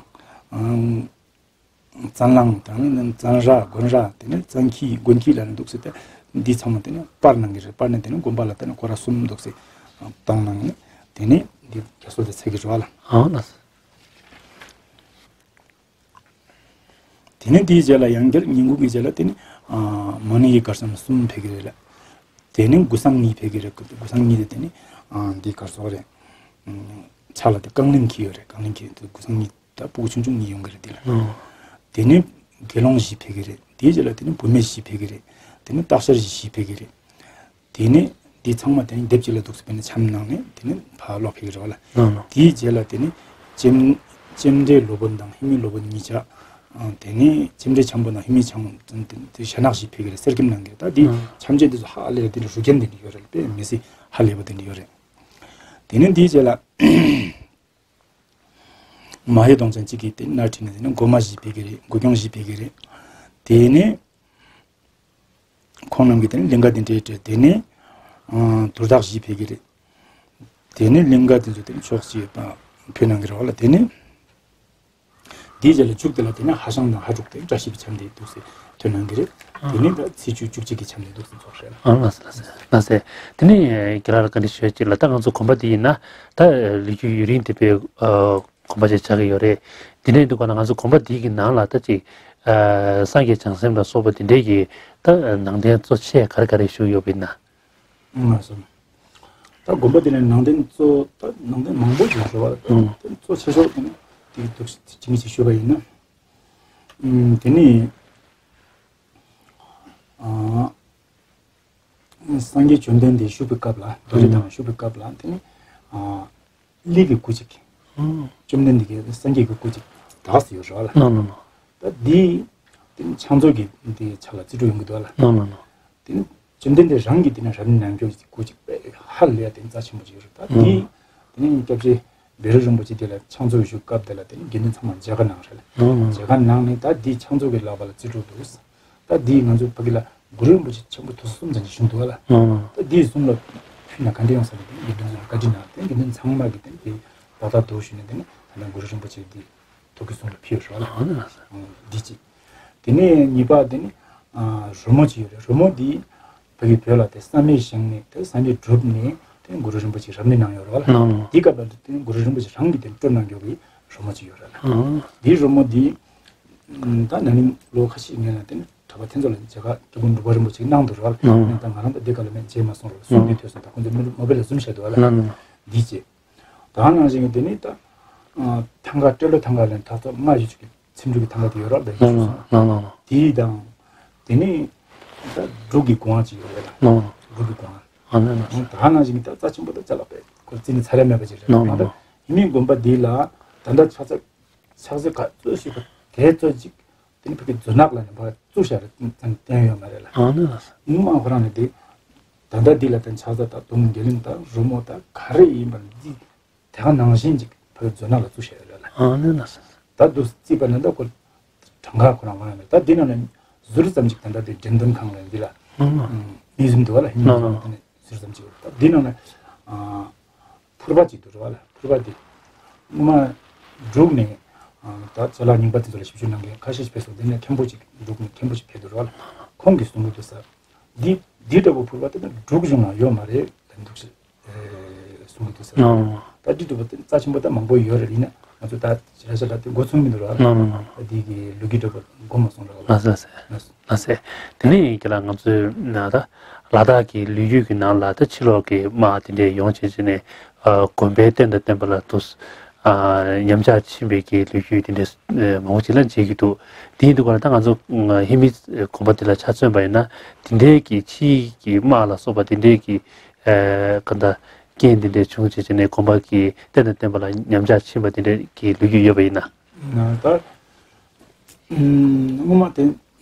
ཙན་གླང་དང་ཙན་ར་དགོན་ར་དེ་ནས་ཙན་ཁྱི་དགོན་ཁྱི་ལ་ནི་འདུག་སེ་དེ་འདི་ཚང་མ་དེ་ནས་སྤར་གནང་གི་རེད། སྤར་ནས་དེ་ནས་དགོན་པ་ལ་དེ་ནས་སྐོར་ར་གསུམ་འདུག་སེ་བཏང་གནང་ནས་དེ་ནས་འདི་རྒྱ་གསོལ་དེ་ཚར་གི་རེད་བ་ལ། ཨང་ལགས། དེ་ནས་དེའི་རྗེས་ལ་ཡང་བསྐྱར་ཉིན་གུང་གི་རྗེས་ལ་དེ་ནས་ཨ་མ་ཎི་ཡི་གར་འཆམ་གསུམ་ཕེབས་ཀྱི་རེད་ལ། དེ་ནས་དགུ་སྲང་གཉིས་ཕེབས་ཀྱི་རེད། དགུ་སྲང་གཉིས་དེ་དེ་ནས་ཨ་འདི་གར་སོགས་རེད། ཕྱག་ལ་དེ་རྐང་གླིང་ཁྱི་ཡོད་རེད། རྐང་གླིང་ཁྱི་དེ་དགུ་སྲང་གཉིས་ད་སྤུ་གུ་ཆུང་ཆུང་གཉིས་ཡོང་གི་རེད་དེ་ལ། ཨ། དེ་ནས་དགེ་སློང་བཞི་ཕེབས་ཀྱི་རེད། དེའི་རྗེས་ལ་དེ་ནས་བུད་མེད་བཞི་ཕེབས་ཀྱི་རེད། དེ་ནས་སྟག་ཤར་བཞི་ཕེབས་ཀྱི་རེད། དེ་ནས་འདི་ཚང་མ་དེ་ནས་སྡེབ་གཅིག་ལ་འདུག་སེ་དཔེར་ན་འཆམ་གནང་ནས་དེ་ནས་ཕར་ལོག་ཕེབས་ཀྱི་རེད་བ་ལ། ཨ་ཨ། དེའི་རྗེས་ལ་དེ་ནས་ལྕེ་ལྕེ་འབྲས་སློབ་དཔོན་དང་ཧེ་མའི་སློབ་དཔོན་གཉིས་ཆ། ཨ། དེ་ནས་ལྕེ་འབྲས་འཆམ་པོ་དང་ཧེ་མའི་འཆམ་པོ་དེ་ཞྭ་ནག་བཞི་ཕེབས་ཀྱི་རེད། གསེར་སྐྱེམས་གནང་གི་རེད། ད་འདི་ཨ་འཆམ་ཆས་དེ་ཚོ་ཧ་ལས་རེད། དེ་འདྲ་རུ་རྒྱན་དེ་འདྲ་ཡོད་རེད། དཔེ་མི་སྲིད་ཧ་ལས་པ་དེ་འདྲ་ཡོད་རེད། དེ་ནས་འདིའི་རྗེས་ལ་མ་ཧེ་གདོང་ཅན་གཅིག་གིས་དེ་སྣ་ཁྲིད་ནས་དེ་ནས་སྒོ་མ་བཞི་ཕེབས་ཀྱི་རེད། སྒོ་སྐྱོང་བཞི་ཕེབས་ཀྱི་རེད། དེ་ནས་ཁོང་རྣམས་ཀྱིས་དེ་ནས་ལིང་ག་དེ་འདྲའི་སྤྲད། དེ་ནས་ཨ་དུར་བདག་བཞི་ཕེབས་ཀྱི་རེད། དེ་ནས་ལིང་ག་དེ་ཚོ་དེ་ནས་ཕྱོགས་གཅིག་ཕུལ་གནང་གི་རེད་བ་ལ། དེ་ནས་དེའི་རྗེས་ལ་མཇུག་དེ་ལ་དེ་ནས་ཧ་ཤང་དང་ཧ་དྲུག་དེ་བཀྲ་ཤིས་པའི་འཆམ་དེ་འདུག་སེ་ཐོན་གནང་གི་རེད། དེ་ནས་ད་ཚེས་བཅུ་བཅུ་གཅིག་གི་འཆམ་དེ་འདུག་སེ་ཚོགས་རེད། ཨ་ལགས་སོ་ལགས་སོ་ལགས་སོ། དེ་ནས་ཁྱེད་རང་ལ་བཀའ་འདྲི་ཞུ་ཡ་གཅིག་ལ། ད་ང་ཚོ་དགོན་པ་འདི་ཡིན་ན་ད་ལོ་རྒྱུས་ཡུན་རིང་དེ་པའི་ཨ་དགོན་པ་ཅིག་ཆགས་ཀྱི་ཡོད་རེད། དེ་འདྲ་ཡིན་དུས་ག་ན་ང་ཚོ་དགོན་པ་འདི་གི་ནང་ལ་ད་ཅིག་ཨ་སངས་རྒྱས་བྱང་སེམས་ལ་སོགས་པ་དེ་འདྲའི་གི་ད་ནང་རྟེན་གཙོ་ཆེ་ག་རེ་ག་རེ་བཞུགས་ཡོད་པ་ཡིན་ན། ལགས་སོ། ད་དགོན་པ་འདི་ནས་ནང་རྟེན་གཙོ་ད་ནང་རྟེན་མང་པོ་ཞིག་ཡོད་རེད་བ། ཨང་། དེ་གཙོ་ཆེ་ཤོས་དེ་ནི་དེ་འདུག་ཅི་མི་ཅིག་ཞུས་པ་ཡིན་ན། ཨུམ། དེ་ནི་ཨ་སངས་རྒྱས་བཅོམ་ལྡན་འདས་བཞུགས་པའི་སྐབས་ལ། རྡོ་རྗེ་ཨང་། གདན་བཞུགས་པའི་སྐབས་ལ་དེ་ནི་ཨ་ལི་གི་སྐུ་གཅིག་ཨང་། བཅོམ་ལྡན་འདས་ཀྱི་སངས་རྒྱས་ཀྱི་སྐུ་གཅིག་དག་ས་ཡོད་རེད་བ་ལ། ལགས་ལགས་ལགས། ད་འདི་དེ་ནི་ཕྱག་མཛོད་ཀྱི་འདི་ཕྱག་ལ་རྩིས་སྤྲོད་ཡོང་གི་འདུག་བ་ལ། ལགས་ལགས་ལགས། དེ་ནི་བཅོམ་ལྡན་འདས་རང་གིས་དེ་ནི་རབ་གནས་ནམ་མཁའི་སྐུ་གཅིག་དཔེ་ཧ་ལས་ཡ་དེ་ནི་རྩ་ཆེན་པོ་ཅིག་ཡོད་རེད། ད་ཨང་། དེ་དེ་ནི་སྐྱབས་རྗེ་བཻ་རོ་རིན་པོ་ཆེ་དེ་ལ་ཕྱག་མཛོད་བཞུགས་སྐབས་དེ་ལ་དེ་ནི་དགེ་འདུན་ཚང་མ་མཇལ་ཁ་གནང་རེད། ཨང་། མཇལ་ཁ་གནང་ནས་ད་འདི་ཕྱག་མཛོད་ཀྱི་ལག་པ་ལ་རྩིས་སྤྲོད་འདུག་ད་འདི་ང་ཚོ་ཕ་གི་ལ་གུ་རུ་རིན་པོ་ཆེ་ཆེན་པོ་ཐུགས་སྲས་གསུམ་ཙམ་ཞིག་བཞུགས་འདུག་བ་ལ། ཨང་། ད་འདིའི་གསུང་ལ་ཕུལ་ན་ག་འདྲ་ཡོང་ས་རེད། དེ་ནི་དགེ་འདུན་ཚང་མ་བཀའ་དྲིན་གནང་། དེ་དགེ་འདུན་ཚང་མ་གིས་དེ་ནི་དེ་བར་ཐག་འདུག་ཞུས་ནས་དེ་ནི་ད་ནི་གུ་རུ་རིན་པོ་ཆེ་འདི་ཐུགས་ཀྱི་གསུང་ལ་ཕུལ་རོགས་ལ། ཨང་། འདི་གཅིག་དེ་ནས་གཉིས་པ་དེ་ནི་ཨ་རོལ་མོ་ཅིག་ཡོད་རེད། རོལ་མོ་འདི་ཕ་གི་བོད་ལ་དེ་བསམ་ཡས་བཞེངས་ནས་དེ་བསམ་ཡས་གྲུབ་ནས་དེ་གུ་རུ་རིན་པོ་ཆེ་རབ་གནས་གནང་ཡོད་རེད་བ་ལ། ལགས་ལགས། དེའི་སྐབས་ལ་དེ་གུ་རུ་རིན་པོ་ཆེ་རང་གིས་དེ་སྤྲོད་གནང་ཡོད་པའི་རོལ་མོ་ཅིག་ཡོད་རེད་ལ། ཨང་། འདིའི་རོལ་མོ་འདི་ད་ན་ནིང་ལོ་ཁ་ཤས་སྔོན་ལ་དེ་ནི་གྲྭ་པ་ཐེན་ཚོགས་ལ་མཇལ་ཁ་སྐྱབས་མགོན་འབྲུག་པ་རིན་པོ་ཆེ་གནང་འདུག་རེད་བ་ལ། ཨང་། ད་ང་རང་ད་འདི་སྐབས་ལ་མཇལ་མ་སོང་རེད་བ། གསུང་དེ་ཐོས་སོང་། ད་ཁོང་ཚོ་མོ་བེལ་ལ་ཛུམ་བཤད་འདུག་བ་ལ། ལགས་ལགས། འདི་བྱས། ད་ནང་བཞིན་གྱི་དེ་ནི་ད་ཨ་ཐང་ག་སྤྲེལ་ལོ་ཐང་ག་ལ་ད་ཚོ་ལྔ་བཞི་བཅུ་གི་ཚེམ་དྲུབ་ཀྱི་ཐང་ག་དེ་ཡོད་རེད་བ། ལགས་ལགས་ལགས་ལགས། དེ་དང་དེ་ནི་ད་འབྲུག་གི་སྒོ་ང་ཅིག་ཡོད་རེད་ལ། ལགས་ལགས། འབྲུག་གི་སྒོ་ང་། ཨ་ནི་ལགས། ད་ནང་བཞིན་གྱི་ད་རྩ་ཆེན་པོ་ད་ཅ་ལག་པས་ཁོ་རྩིས་ནི་ཚར་ཡ་མེད་པ་ཅིག་རེད། ལགས་ལགས་ད་ལགས། ཡིན་ནའི་དགོན་པ་འདི་ལ་ད་ལྟ་ཆགས་ཚད་ཆགས་ཚད་ག་ཚོད་ཞིག་ག་གལ་ཚོད་ཅིག་དེ་ནི་ཕ་གི་རྫུན་ནག་ལ་ནི་ཕར་བཙུགས་བཞག་རེད། བསྟན་ཡོད་མ་རེད་ལ། ཨ་ནི་ལགས། ངོ་མ་ཁོ་རང་ནི་དེ་ད་ལྟ་འདི་ལ་དང་ཆགས་ས་དང་དུང་རྒྱ་གླིང་དང་རོལ་མོ་དང་ག་རེ་ཡིན་པ་འདི་དེ་ག་ནང་བཞིན་ཅིག་ཕ་གི་རྫུན་ནག་ལ་བཙུགས་བཞག་ཡོད་རེད་ལ། ཨ་ནི་ལགས། ད་འདུག་རྩིས་པ་ནི་ད་ཁོ་གྲངས་ཀ་ཁོ་རང་མ་ཡོང་མེད། ད་འདི་ནང་ནས་ ཟུར་ཙམ་ཅིག་ད་ལྟ་དེ་འགྲེམས་སྟོན་ཁང་ལ་འདི་ལ། ཨང་། མིའུ་ཟི་ཡམ་འདུག་བ་ལ། ཧི་མིའུ་ཟི་ཡམ་ཨང་། དེ་ནས་ཟུར་ཙམ་ཅིག་ཡོད། ད་འདི་ནང་ལ་ཨ་ཕུར་པ་ཅིག་འདུག་རེད་བ་ལ། ཕུར་པ་འདི་སྔོན་མ་འབྲུག་ནས་ཨ་ད་ཅ་ལག་རྙིང་པ་དེ་ཚོ་ལ་ཞིབ་འཇུག་གནང་མཁན་ཁ་ཤས་ཤིག་ཕེབས་སོང་། དེ་ནས་མཁན་པོ་ཅིག་འབྲུག་ནས་མཁན་པོ་ཞིག་ཕེབས་འདུག་རེད་བ་ལ། ཁོང་གིས་གསུང་གི་འདུག་ས། འདི་འདི་འདྲ་བོ་ཕུར་པ་དེ་ད་འབྲུག་གཞུང་ལ་ཡོད་མ་རེད་ལབ་འདུག་ཟེར། ཨེ་གསུང་གི་འདུག་ཟེར། ཨང་། ད་འདི་འདྲ་བོ་དེ་རྩ་ཆེན་པོ་ད་མང་པོ་ཡོད་རེད། ཡིན་ན་ང་ཚོ་ད་ཞེ་དྲག་ཞེ་དྲག་དེ་མགོ་ཚོས་མི་འདུག་ར། ཨང་། ད་འདི་གི་ལོ་རྒྱུས་འདྲ་བོ་མགོ་མ་ཚོས་ར། ལགས་སོ་ལགས་སོ། ལགས་སོ། དེ་ནས་ཁྱེད་ལ་ང་ཚོས་ན་ད་ལ་དྭགས་ཀྱི་ལོ་རྒྱུས་ཀྱི་ནང་ལ་ད་ཕྱི་ལོགས་ཀྱི་དམག་དེ་འདྲས་ཡོང་བྱས་བྱས་ནས་ཨ་དགོན་པའི་རྟེན་དང་བརྟེན་པ་ལ་དུ་ཨ་ཉམས་ཆག་ཕྱིན་པའི་གི་ལོ་རྒྱུས་དེ་འདྲས་ཨ་མང་པོ་ཅིག་ལ་མཇལ་གྱི་འདུག། དེ་ཡིན་དུས་ཀ་ལ་ད་ང་ཚོ་ཨ་ཧི་མི་དགོན་པ་དེ་ལ་ཆ་མཚོན་པ་ཡིན་ན་དེ་འདྲའི་གི་ཕྱིའི་གི་དམག་ལ་སོགས་པ་དེ་འདྲའི་གི་ཨ་ག་འདྲ་རྐྱེན་དེ་འདྲས་བྱུང་བྱས་བྱས་ནས་དགོན་པ་གི་རྟེན་དང་བརྟེན་པ་ལ་ཉམས་ཆག་ཕྱིན་པ་དེ་འདྲའི་གི་ལོ་རྒྱུས་ཡོད་པ་ཡིན་ན། ང་ད་ཨ་སྔོན་མ་དེ་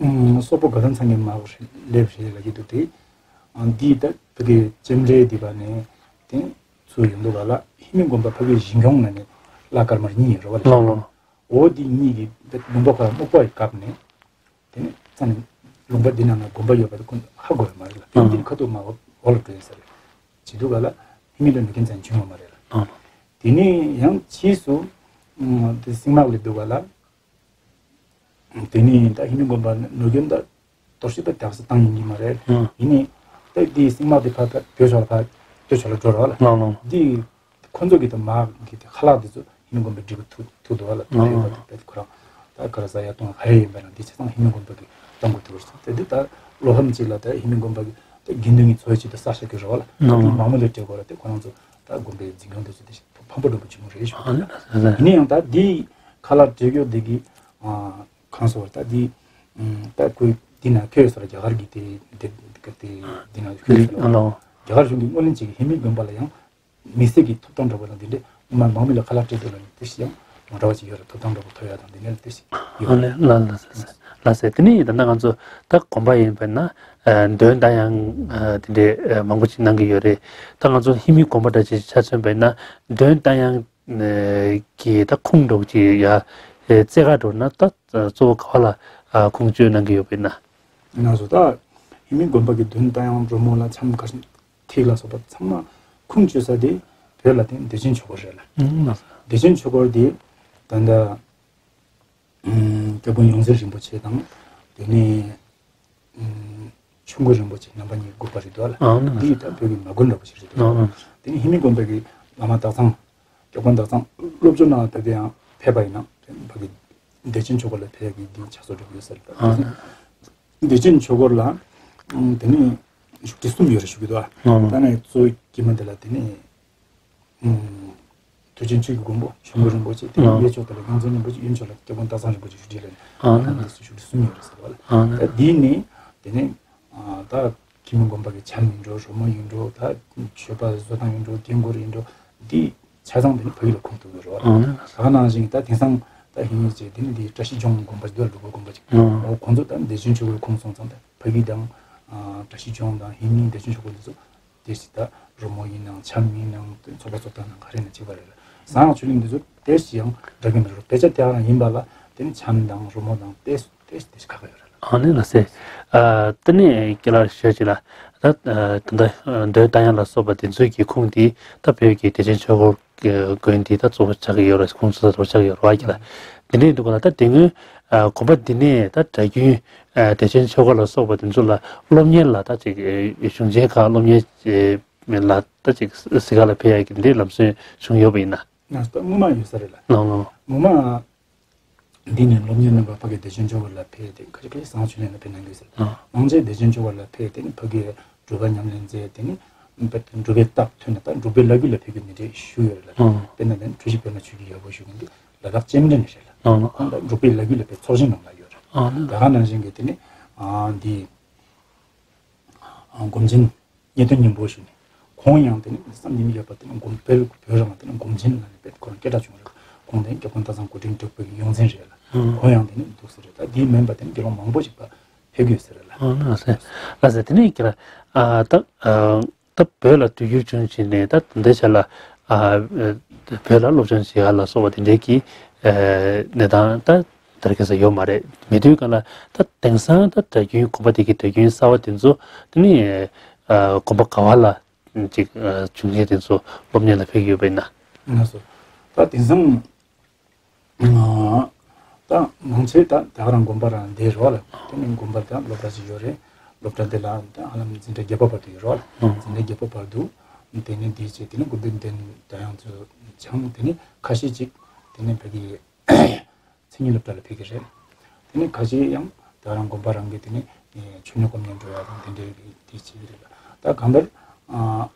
ཨ་སོག་པོ་དགའ་ལྡན་ཚང་གི་དམག་རེད་ལེབ་རེད་ལབ་ཀྱི་འདུག་སྟེ། ཨ་འདི་ད་ཕ་གི་ལྕམ་དྲལ་འདི་པ་ནས་དེ་ཚུར་ཡོང་འདུག་ག་ལ། ཧི་མི་དགོན་པ་ཕ་གི་གཞི་ཁྱོན་ནང་ནས་ལ་སྐར་མ་གཉིས་ཡོད་རེད་བ་ལ། ལོང་ལོང་། འོ་འདི་གཉིས་ཀྱི་ད་ལུང་པ་ཁ་སྨུག་པ་ཡི་བཀབ་ནས། དེ་ནས་རྩ་ནས་ལུང་པ་འདི་ནང་ན་དགོན་པ་ཡོད་པ་དེ་ཁོ་ཧ་གོ་ཡ་མ་རེད་ལ། དེ་ཨང་། འདིར་ཁ་ཐུག་མ་འོ་འོ་ལ་འགྲོ་ཡིན་ས་རེད། བྱེད་འདུག་ག་ལ། ཧི་མི་ལ་ནུ་རྒྱུན་ཙམ་བྱུང་བ་མ་རེད་ལ། ཨང་། དེ་ནས་ཡང་ཕྱིས་སུ་ཨང་དེ་སྲིང་དམག་སླེབས་འདུག་ག་ལ། དེ་ནས་ད་ཧི་མི་དགོན་པ་ནུ་རྒྱུན་ད་གཏོར་བཤིག་ད་དག་ས་བཏང་ཡིན་གྱི་མ་རེད། ཨང་། ཡིན་ནའི་ད་དེ་སྲིང་དམག་དེ་ཕར་ཕར་བོད་ཕྱོགས་ལ་ཕར་སྟོད་ཕྱོགས་ལ་འགྲོ་ར་བ་ལ། ལོང་ལོང་། འདི་ཁོ་ཚོ་གི་ད་མ་གི་ད་ཁ་ལག་དེ་ཚོ་ཧི་མི་དགོན་པའི་སྒྲིག་པ་ཐུག་ཐུག་འདུག་བ་ལ། ཨང་། དེ་ཁོ་རང་ད་ག་ར་ཟ་ཡ་གཏོང་ཡ་ག་རེ་ཡིན་པ་རང་འདི་ཆ་ཚང་ཧི་མི་དགོན་པ་གི་གཏོང་དགོས་ཐུག་པ་རེད། དེ་འདི་ད་ལོ་ཧམ་ཅིག་ལ་ད་ཧི་མི་དགོན་པ་གི་ད་དགེ་འདུན་གྱི་འཚོ་བྱེད་དུ་ས་ཞག་གི་རེད་བ་ལ། ད་ལོང་དེ་མང་མོས་ལ་སྤྲད་དགོས་ར། དེ་ཁོ་རང་ཚོ་ད་དགོན་པའི་འཛིན་སྐྱོང་དེ་ཚོ་དེ་ཕམ་པོ་འགྲོ་པོ་ཆེན་མོ་རེད་ཞུ། ཨང་། ཡིན་ན་ཡང་ད་འདི་ཁ་ལག་སྤྲད་རྒྱུ་འདི་གི་ཨ་གང་སོ་ད་འདི་ཨ་ད་ཁོས་འདི་ན་ཁྱོད་སོ་ར་རྒྱ་གར་གི་དེ་དེ་དེ་འདི་ན་ཁྱོད་སོ་ར་ཨ་ལོ། རྒྱ་གར་གཞུང་གི་སྔོན་ལན་ཅིག་གི་ཧི་མི་དགོན་པ་ལ་ཡང་མི་སེར་གྱི་ཐོབ་ཐང་འདྲ་པོ་དང་འདི་འདྲའི་མ་མང་མི་ལ་ཁ་ལག་སྤྲད་དགོས་ལ་དེ་ཞིག་ཡང་མ་འདྲ་བ་ཅིག་ཡོད་ར། ཐོབ་ཐང་འདྲ་པོ་ཐོབ་ཡ་དང་འདི་འདྲ་དེ་ཞིག་ཡོད། ཨ་ལེ་ལ་ལ་ཟེར་ཟེར་ལ་ཟེར། དེ་ནས་ད་ལྟ་ང་ཚོ་ད་དགོན་པ་ཡིན་པ་ན་ཨ་འདོན་རྟ་དབྱངས་ཨ་དེ་འདྲའི་ཨ་མང་པོ་ཅིག་གནང་གི་ཡོད་རེད། ད་ང་ཚོ་ཧི་མི་དགོན་པ་འདྲ་ཅིག་ཆ་མཚོན་པ་ཡིན་ན་འདོན་རྟ་དབྱངས་ཨ་གི་ད་ཁུངས་འདྲ་པོ་ཅིག་ཡ་ཨ་རྩེ་ག་འགྲོ་ན་ད་གཙོ་བོ་ག་བ་ལ་ཨ་ཁུངས་བཅོལ་གནང་གི་ཡོད་པ་ཡིན་ན། ང་ཚོ་ད་ཧི་མི་དགོན་པ་གི་འདོན་རྟ་དབྱངས་རོལ་མོ་ལ་འཆམ་ག་ཐིག་ལ་སོགས་པ་ཚང་མ་ཁུངས་བཅོལ་ས་དེ་བོད་ལ་དེ་བདེ་ཆེན་ཆོས་འཁོར་རེད་ལ། ཨང་། བདེ་ཆེན་ཆོས་འཁོར་དེ་ད་ལྟ་ཨམ་སྐྱབས་མགོན་ཡོངས་འཛིན་རིན་པོ་ཆེ་དང་དེ་ནས་ཨམ་ཆོས་མགོན་རིན་པོ་ཆེ་རྣམ་པ་གཉིས་དགོངས་པ་རེད་འདུག་ལ། ཨང་། འདི་ད་བོད་ཀྱི་མ་དགོན་འདྲ་པོ་ཞིག་རེད་འདུག། ཨང་། དེ་ནས་ཧི་མི་དགོན་པ་གི་བླ་མ་སྟག་ཚང་སྐྱབས་མགོན་སྟག་ཚང་སློབ་སྦྱོང་གནང་བ་དེ་ཡང་ཕེབས་པ་ཡིན་ན་ཕ་གི་བདེ་ཆེན་ཆོས་འཁོར་ལ་ཕེབས་ཡ་གི་འདི་ཕྱག་སྲོལ་འགྲོ་གི་ཡོད་ས་རེད། ཨང་། བདེ་ཆེན་ཆོས་འཁོར་ལ་ཨང་དེ་ནས་བཞུགས་ཁྲི་གསུམ་ཡོད་རེད་ཞུ་གི་འདུག། ཨང་། ད་ནས་གཙོ་བོ་དཀྱིལ་མ་དེ་ལ་དེ་ནས་ཨང་མཐུ་ཆེན་ཆོས་ཀྱི་མགོན་པོ་ཆོས་མགོན་རིན་པོ་ཆེ། དེ་ནས་ཨང་གཡས་ཕྱོགས་དེ་ལ་ཡོངས་འཛིན་རིན་པོ་ཆེ། གཡོན་ཕྱོགས་ལ་སྐྱབས་མགོན་སྟག་ཚང་རིན་པོ་ཆེ་བཞུགས་ཁྲི་ལ་ནས། ཨང་། ད་ནས་བཞུགས་ཁྲི་གསུམ་ཡོད་རེད་ཟེར་བ་ལ། ཨང་། ད་དེ་ནས་ཨ་ད་ཁྱི་མོ་དགོན་པ་གི་འཆམ་ཡིན་འགྲོ། རོལ་མོ་ཡིན་འགྲོ། ད་མཆོད་པ་བཟོ་སྟངས་ཡིན་འགྲོ། རྒན་གོག་ཡིན་འགྲོ། འདི་ཆ་ཚང་དེ་ནི་ཕ་གི་ལ་ཁུངས་གཏུགས་ཡོད་རེད་བ། ཨང་། ད་ག་ནང་བཞིན་ད་དེང་སང་ད་ཧིན་ཡིག་ཅེས་དེ་ནི་འདི་བཀྲ་ཤིས་ལྗོངས་དགོན་པ་འདི་ལ་འགྲོ་དགོས་དགོན་པ་ཅིག། ཨང་། འོ་ཁོང་ཚོ་ད་བདེ་ཆེན་ཆོས་འཁོར་ཁུངས་སོང་ཙང་ད་ཕ་གི་དང་ཨ་བཀྲ་ཤིས་ལྗོངས་དང་ཧིན་ཡིག་བདེ་ཆེན་ཆོས་འཁོར་འདི་ཚོ་དེ་ཞིག་ད་རོལ་མོ་ཡིན་ནང་འཆམ་ཡིན་ནང་ཚོགས་པ་ཚོགས་སྟངས་ནང་ག་རེ་ནང་གཅིག་པ་རེད་ལ། ཟངས་ཆོས་གླིང་འདི་ཚོ་དེ་ཞིག་ཡང་འདྲ་གི་མི་རེད། དཔེ་ཆ་དེ་ག་རང་ཡིན་པ་ལ་དེ་ནི་འཆམ་དང་རོལ་མོ་དང་དེ་དེ་དེ་ཁག་ཡོད་རེད་ལ། ཨ་ནི་ལགས་སེ། ཨ་དེ་ནས་ཁྱེད་ལ་ཞུ་ཅིག་ལ། ད་ཨ་ད་ལྟ་འདོན་རྟ་དབྱངས་ལ་སོགས་པ་དེ་ཚོའི་གི་ཁུངས་དེ་ད་བོད་ཀྱི་བདེ་ཆེན་ཆོས་འཁོར་གྱི་དགོན་དེ་ད་གཙོ་བོ་ཆགས་ཀྱི་ཡོད་རེད། ཁུངས་གཙོ་བོ་ཆགས་ཀྱི་ཡོད་རེད་བ་ཁྱེད་ལ། དེ་འདྲའི་འདུག་ག་ལ། ད་དེ་སྔོན་ཨ་དགོན་པ་འདི་ནས་ད་གྲྭ་རྒྱུན་ཨ་བདེ་ཆེན་ཆོས་འཁོར་ལ་སོགས་པ་དེ་ཚོ་ལ་སློབ་གཉེར་ལ་ད་ཅིག་ཨ་གཞུང་ཆེན་ཁག་སློབ་གཉེར་ཨ་ལ་ད་ཅིག་གཟིགས་ག་ལ་ཕེབས་ཡ་གི་འདི་ལམ་སྲོལ་བྱུང་ཡོད་པ་ཡིན་ན། ང་ཚོ་ད་སྔོན་མ་ཡོད་ས་རེད་ལ། ལགས་ལགས། སྔོན་མ་འདི་ནས་སློབ་གཉེར་གནང་བ་ཕ་གི་བདེ་ཆེན་ཆོས་འཁོར་ལ་ཕེབས་ཏེ་ཁ་ཤས་ཁ་ཤས་ཟངས་ཆོས་གླིང་ལ་ཕེབས་གནང་གི་ཡོད་ཟེར། ཨ། མང་ཆེ་བདེ་ཆེན་ཆོས་འཁོར་ལ་ཕེབས་ཏེ་ནི་ཕ་གི་སྒྲུབ་པ་ཉམས་ལེན་མཛད་དེ་ནི་སྒྲུབ་པའི་རྟགས་ཐོན་ནས་ད་སྒྲུབ་པའི་བླ་བརྒྱུད་ལ་ཕེབས་ཀྱི་འདི་འདྲའི་ཞུ་ཡོད་རེད་ལ། ཨ། དཔེར་ན་ད་ནི་འཁྲུལ་ཞིག་དཔེར་ན་ཆོས་ཀྱི་ཡབ་བུ་ཞུ་མཁན་འདི་ལ་དྭགས་ལྕམ་དྲལ་ནས་རེད་ལ། ཨ། ཁོང་ད་སྒྲུབ་པའི་བླ་བརྒྱུད་ལ་ཕེབས་ཚོགས་ཆེན་ནང་ལ་ཡོད་རེད། ཨ། ད་ག་ནང་བཞིན་གྱི་དེ་ནི་ཨ་འདི་ཨ་སྒོམ་ཆེན་རྙེད་དོན་སྙིང་པོ་ཞུ་ནས། ཁོང་ཡང་དེ་ནི་བསམ་གྱིས་མི་ཁྱབ་པ་དེ་ནི་སྒོམ་དཔལ་བོད་རང་དེ་ནི་སྒོམ་ཆེན་ལ་ནི་དཔེ་ཁོ་རང་སྐད་གྲགས་བྱུང་རེད། ཁོང་དེ་ནི་སྐྱབས་མགོན་སྟག་ཚང་སྐུ་ཕྲེང་དྲུག་པའི་ཡོངས་འཛིན་རེད་ལ། ཨང་། ཁོང་ཡང་དེ་ནི་འདུག་ཟེར་རེད། ད་འདི་མིན་པ་དེ་ནི་དགེ་སློང་མང་པོ་ཞིག་པ་ཕེབས་ཀྱི་ཡོད་ཟེར་རེད་ལ། ཨང་། ལགས་སེ། ལགས་སེ། དེ་ནི་ཁྱེད་རང་ཨ་ད་ཨ་ད་བོད་ལ་དུས་འགྱུར་བྱུང་བྱས་ནས་ད་ད་ལྟའི་ཆ་ལ་ཨ་བོད་ལ་སློབ་སྦྱོང་བྱེད་ཡ་ལ་སོགས་པ་དེ་འདྲའི་གི་ཨ་གནས་སྟངས་ད། དར་གྱི་ས་ཡོད་མ་རེད། མེད་དུས་གང་ལ་ད་དེང་སང་ད་དུས་རྒྱུན་དགོན་པ་དེ་གི་དུས་རྒྱུན་གསར་བ་དེ་ཚོ་དེ་ནི་ཨ་དགོན་པ་ག་བ་ལ་ཅིག་ཨ་བྱུང་མཁན་དེ་ཚོ་སློབ་གཉེར་ལ་ཕེབས་ཀྱི་ཡོད་པ་ཡིན་ན། ལགས་སོ། ད་དེང་སང་ད་མང་ཆེ་ད་ད་ག་རང་དགོན་པ་རང་བསྡད་རོགས་ལ། དེ་ནི་དགོན་པ་ད་སློབ་གྲྭ་ཅིག་ཡོད་རེད། སློབ་གྲྭ་དེ་ལ་ད་ཧ་ལམ་འཛིན་གྲྭ་བརྒྱད་པ་བར་དུ་ཡོད་རོགས་ལ། ཨང་། འཛིན་གྲྭ་བརྒྱད་པ་བར་དུ་དེ་ནི་འདི་བྱས་དེ་ནི་དགོན་པའི་འདོན་ད་ཡང་ཚོ་སྦྱང་། དེ་ནི་ཁ་ཤས་ཅིག་དེ་ནི་ཕ་གི་མཚན་ཉིད་སློབ་གྲྭ་ལ་ཕེབས་ཀྱི་རེད། དེ་ནི་ཁ་ཤས་ཡང་ད་རང་དགོན་པ་རང་གི་དེ་ནི་ཆོས་ཉིད་སྒོམ་ཉམས་འགྲོ་ཡ་དང་དེ་འདྲའི་གི་དེ་བྱེད་ཀྱི་རེད་ལ། ད་གང་ལྟར་ཨ་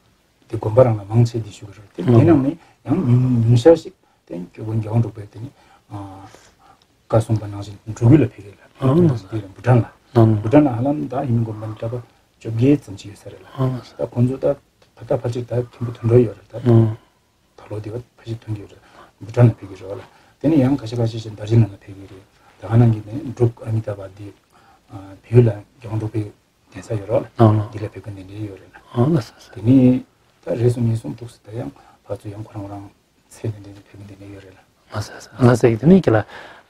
དེ་དགོན་པ་རང་ལ་མང་ཆེ་འདི་ཞུ་གི་རེད། དེ་དེ་ནང་ནས་ཡང་ཉུང་ཉུང་ཤས་ཤིག་དེ་སྐྱོ་བོ་འཇམ་དབྱངས་གྲགས་པས་དེ་ནི་ཨ་བཀའ་གསུངས་པ་ནང་བཞིན་འགྲོ་ཀུན་ལ་ཕེབས་ཀྱི་རེད་ལ། ཨ་དེ་ལ་བྷུ་ཊན་ལ། ཨ་བྷུ་ཊན་ལ་ཧ་ལམ་ད་ཧེ་མའི་དགོན་པ་ནི་གྲྭ་པ་བཅོ་བརྒྱད་ཙམ་ཅིག་ཡོད་ས་རེད་ལ། ཨ་ད་ཁོང་ཚོ་ད་ད་ཕལ་ཆེར་ད་མཐོན་པོ་དོན་གྲུབ་ཡོད་རེད་ད། ཨ་ད་ལོ་དེ་བ་ཕལ་ཆེར་ཐོན་གྱི་ཡོད་རེད། བྷུ་ཊན་ལ་ཕེབས་ཀྱི་རེད་བ་ལ། དེ་ནས་ཡང་ཁ་ཤས་ཁ་ཤས་ཤིག་དར་ཇི་ལིང་ལ་ཕེབས་ཀྱི་རེད། ད་ག་ནང་གི་ནས་འབྲུག་ཨ་མི་ཏཱ་བ་འདི་བོད་ལ་འཇམ་དབྱངས་གྲགས་པའི་གདན་ས་ཡོད་རེད་བ་ལ། ཨང་། འདི་ལ་ཕེབས་ཀྱི་འདི་འདྲའི་ཡོད་རེད་ལ། ཨང་། ལགས་སོ། དེ་ནས་ད་རེ་ཟུང་ཉེ་ཟུང་འདུག་སེ་ད་ཡང་ཕར་ཚུར་ཡང་ཁོ་རང་ཁོ་རང་ཚེ་འདི་འདྲའི་ཕེབས་ཀྱི་འདི་འདྲའི་ཡོད་རེད་ལ། ལགས་སོ། ལགས་སོ། དེ་ནས་ཀྱི་ལ་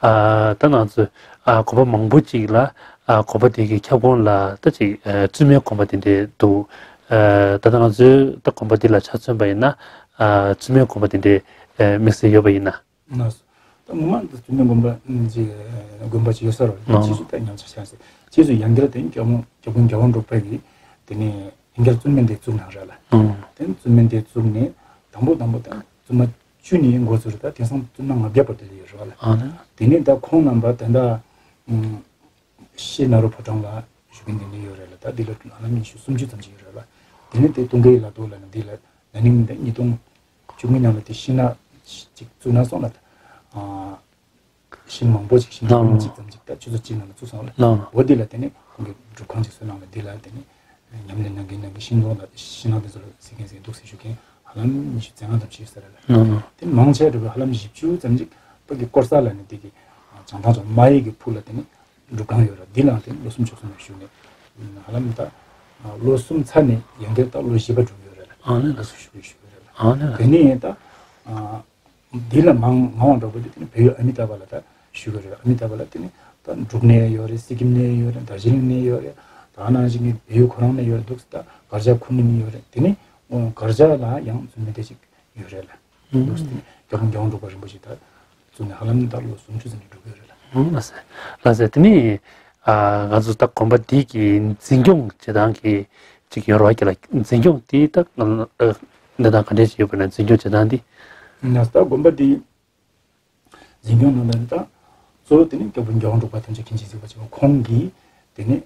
ཨ་ད་ང་ཚོས་ཨ་དགོན་པ་མང་པོ་ཅིག་ལ་ཨ་དགོན་པ་དེ་གི་ཁྱབ་ཁོངས་ལ་ད་ཅིག་ཨ་བཙུན་མའི་དགོན་པ་དེ་འདྲའི་འདུག་ཨ་ད་ལྟ་ང་ཚོའི་ད་དགོན་པ་འདི་ལ་ཆ་མཚོན་པ་ཡིན་ན་ཨ་བཙུན་མའི་དགོན་པ་དེ་འདྲའི་ཨ་དམིགས་བསལ་ཡོད་པ་ཡིན་ན། ལགས་སོ། ད་ངོ་མ་ད་བཙུན་མའི་དགོན་པ་ཅིག་དགོན་པ་ཅིག་ཡོད་ས་རེད། ཨང་། རྗེས་སུ་ད་ཉམས་ཆག་ཆག་ཟེར། རྗེས་སུ་ཡང་བསྐྱར་དེ་སྐྱབས་མགོན་སྐྱབས་མགོན་འཇམ་དབྱངས་གྲགས་པ་གིས་དེ་ནས་ཡང་བསྐྱར་བཙུན་མའི་སྡེ་བཙུགས་གནང་རེད་ལ། ཨང་། དེ་བཙུན་མའི་སྡེ་བཙུགས་ནས་དང་པོ་དང་པོ་ད་བཙུན་མ་བཅུ་ནས་འགོ་བཙུགས་རེད། ད་དེང་སང་བཙུན་མ་ལྔ་བརྒྱ་བར་དུ་ཡོད་རེད་བ་ལ། ཨང་། དེ་ནས་ད་ཁོང་རྣམ་པ་ད་ལྟ་ཨུམ་ཤྲི་ནཱ་རོ་ཕོ་བྲང་ལ་བཞུགས་མཁན་དེ་འདྲ་ཡོད་རེད་ལ། ད་འདི་ལ་ཧ་ལམ་ཉི་ཤུ་སུམ་ཅུ་ཙམ་ཞིག་ཡོད་རེད་ལ། དེ་ནས་དེ་ཏུང་ཀེ་ཡི་ལ་ཏོ་ལ་ནི་འདི་ལ་ན་ནིང་འདི་ཉིས་སྟོང་བཅུ་གཉིས་ནང་ལ་དེ་ཤིང་ནགས་ཅིག་བཙུགས་གནང་སོང་ལ། ཨ་ཤིང་མང་པོ་ཅིག་ཤིང་ནགས་ལོ་ངོ་གཅིག་ཙམ་ཅིག་ད་ཆུ་ཚོད་གཅིག་ནང་ལ་བཙུགས་སོང་ལ། ལགས། འོ་འདི་ལ་དེ་ནས་ཁོང་གིས་སྒྲུབ་ཁང་ཅིག་བཟོས་གནང་ལ། འདི་ལ་དེ་ནས་ཉམས་ལེན་གནང་མཁན་གནང་མཁན་ཤིང་སྡོང་དང་ཤིང་ནགས་དེ་ཚོ་ལ་གཟིགས་མཁན་གཟིགས་འདུག་ཟེར་ཞུ་མཁན་ཧ་ལམ་ཉི་ཤུ་རྩ་ལྔ་ཙམ་ཞིག་ཡོད་ས་རེད་ལ། ལགས་ལགས། དེ་མང་ཆེ་བ་ཧ་ལམ་བཞི་བཅུ་ཙམ་ཅིག་བོད་ཀྱི་སྐོར་ས་ལ་ནི་དེ་གི་བྱང་ཐང་ཕྱོགས་རྨ་ཡུལ་གྱི་ཕུག་ལ་དེ་ནི་སྒྲུབ་ཁང་ཡོད་རེད། འདི་ལའང་དེ་ནི་ལོ་སུམ་ཅུ་སོང་ནས་བཞུགས་ནས་ཧ་ལམ་ད་ལོ་གསུམ་ཚར་ནས་ཡང་བསྐྱར་ད་ལོ་བཞི་པ་འགྲོ་གི་ཡོད་རེད་ལ། ཨ་ནི་ལགས་སོ། བཞུགས་གི་བཞུགས་གི་རེད་ལ། ཨ་ནི་ལགས། དེ་ནས་ད་འདི་ལ་མང་མང་བ་འགྲོ་བ་དེ་ནི་བོད་ཡུལ་ཨ་མི་ཏཱ་བ་ལ་ད་བཞུགས་གི་རེད། ཨ་མི་ཏཱ་བ་ལ་དེ་ནི་ད་འབྲུག་ནས་ཡོད་རེད། སི་ཀིམ་ནས་ཡོད་རེད། དར་ཇི་ལིང་ནས་ཡོད་རེད། ད་ནང་བཞིན་གྱི་བལ་ཡུལ་ཁོ་རང་ནས་ཡོད་རེད་འདུག་ད་གར་ཇག་ཁུ་ནུ་ནས་ཡོད་རེད། དེ་ནི་གར་ཇག་ལ་ཡང་བཙུན་མའི་སྡེ་ཞིག་ཡོད་རེད་ལ། འདུག་སྟེ་སྐྱབས་མགོན་རྒྱལ་དབང་འབྲུག་པ་རིན་པོ་ཆེ་ད་བཙུགས་ནས་ཧ་ལམ་ད་ལོ་སུམ་ཅུ་ཙམ་ཞིག་འགྲོ་གི་ཡོད་རེད་ལ། ལགས་སོ། ལགས་སོ། དེ་ནི་ང་ཚོ་ད་དགོན་པ་འདི་གི་འཛིན་སྐྱོང་བྱེད་སྟངས་ཀྱི་ཅིག་ཡོད་རེད་བ། ཀྱི་ལ་འཛིན་སྐྱོང་དེ་ད་གནས་སྟངས་ག་འདྲས་ཅིག་ཡོད་པ་ན། འཛིན་སྐྱོང་བྱེད་སྟངས་འདི། ལགས་སོ། ད་དགོན་པ་འདི་འཛིན་སྐྱོང་གནང་སྟངས་ད་གཙོ་བོ་དེ་ནི་སྐྱབས་མགོན་རྒྱལ་དབང་འབྲུག་པ་ཐམས་ཅད་མཁྱེན་ཅིང་གཟིགས་པ་ཆེན་པོ་ཁོང་གིས་དེ་ནི་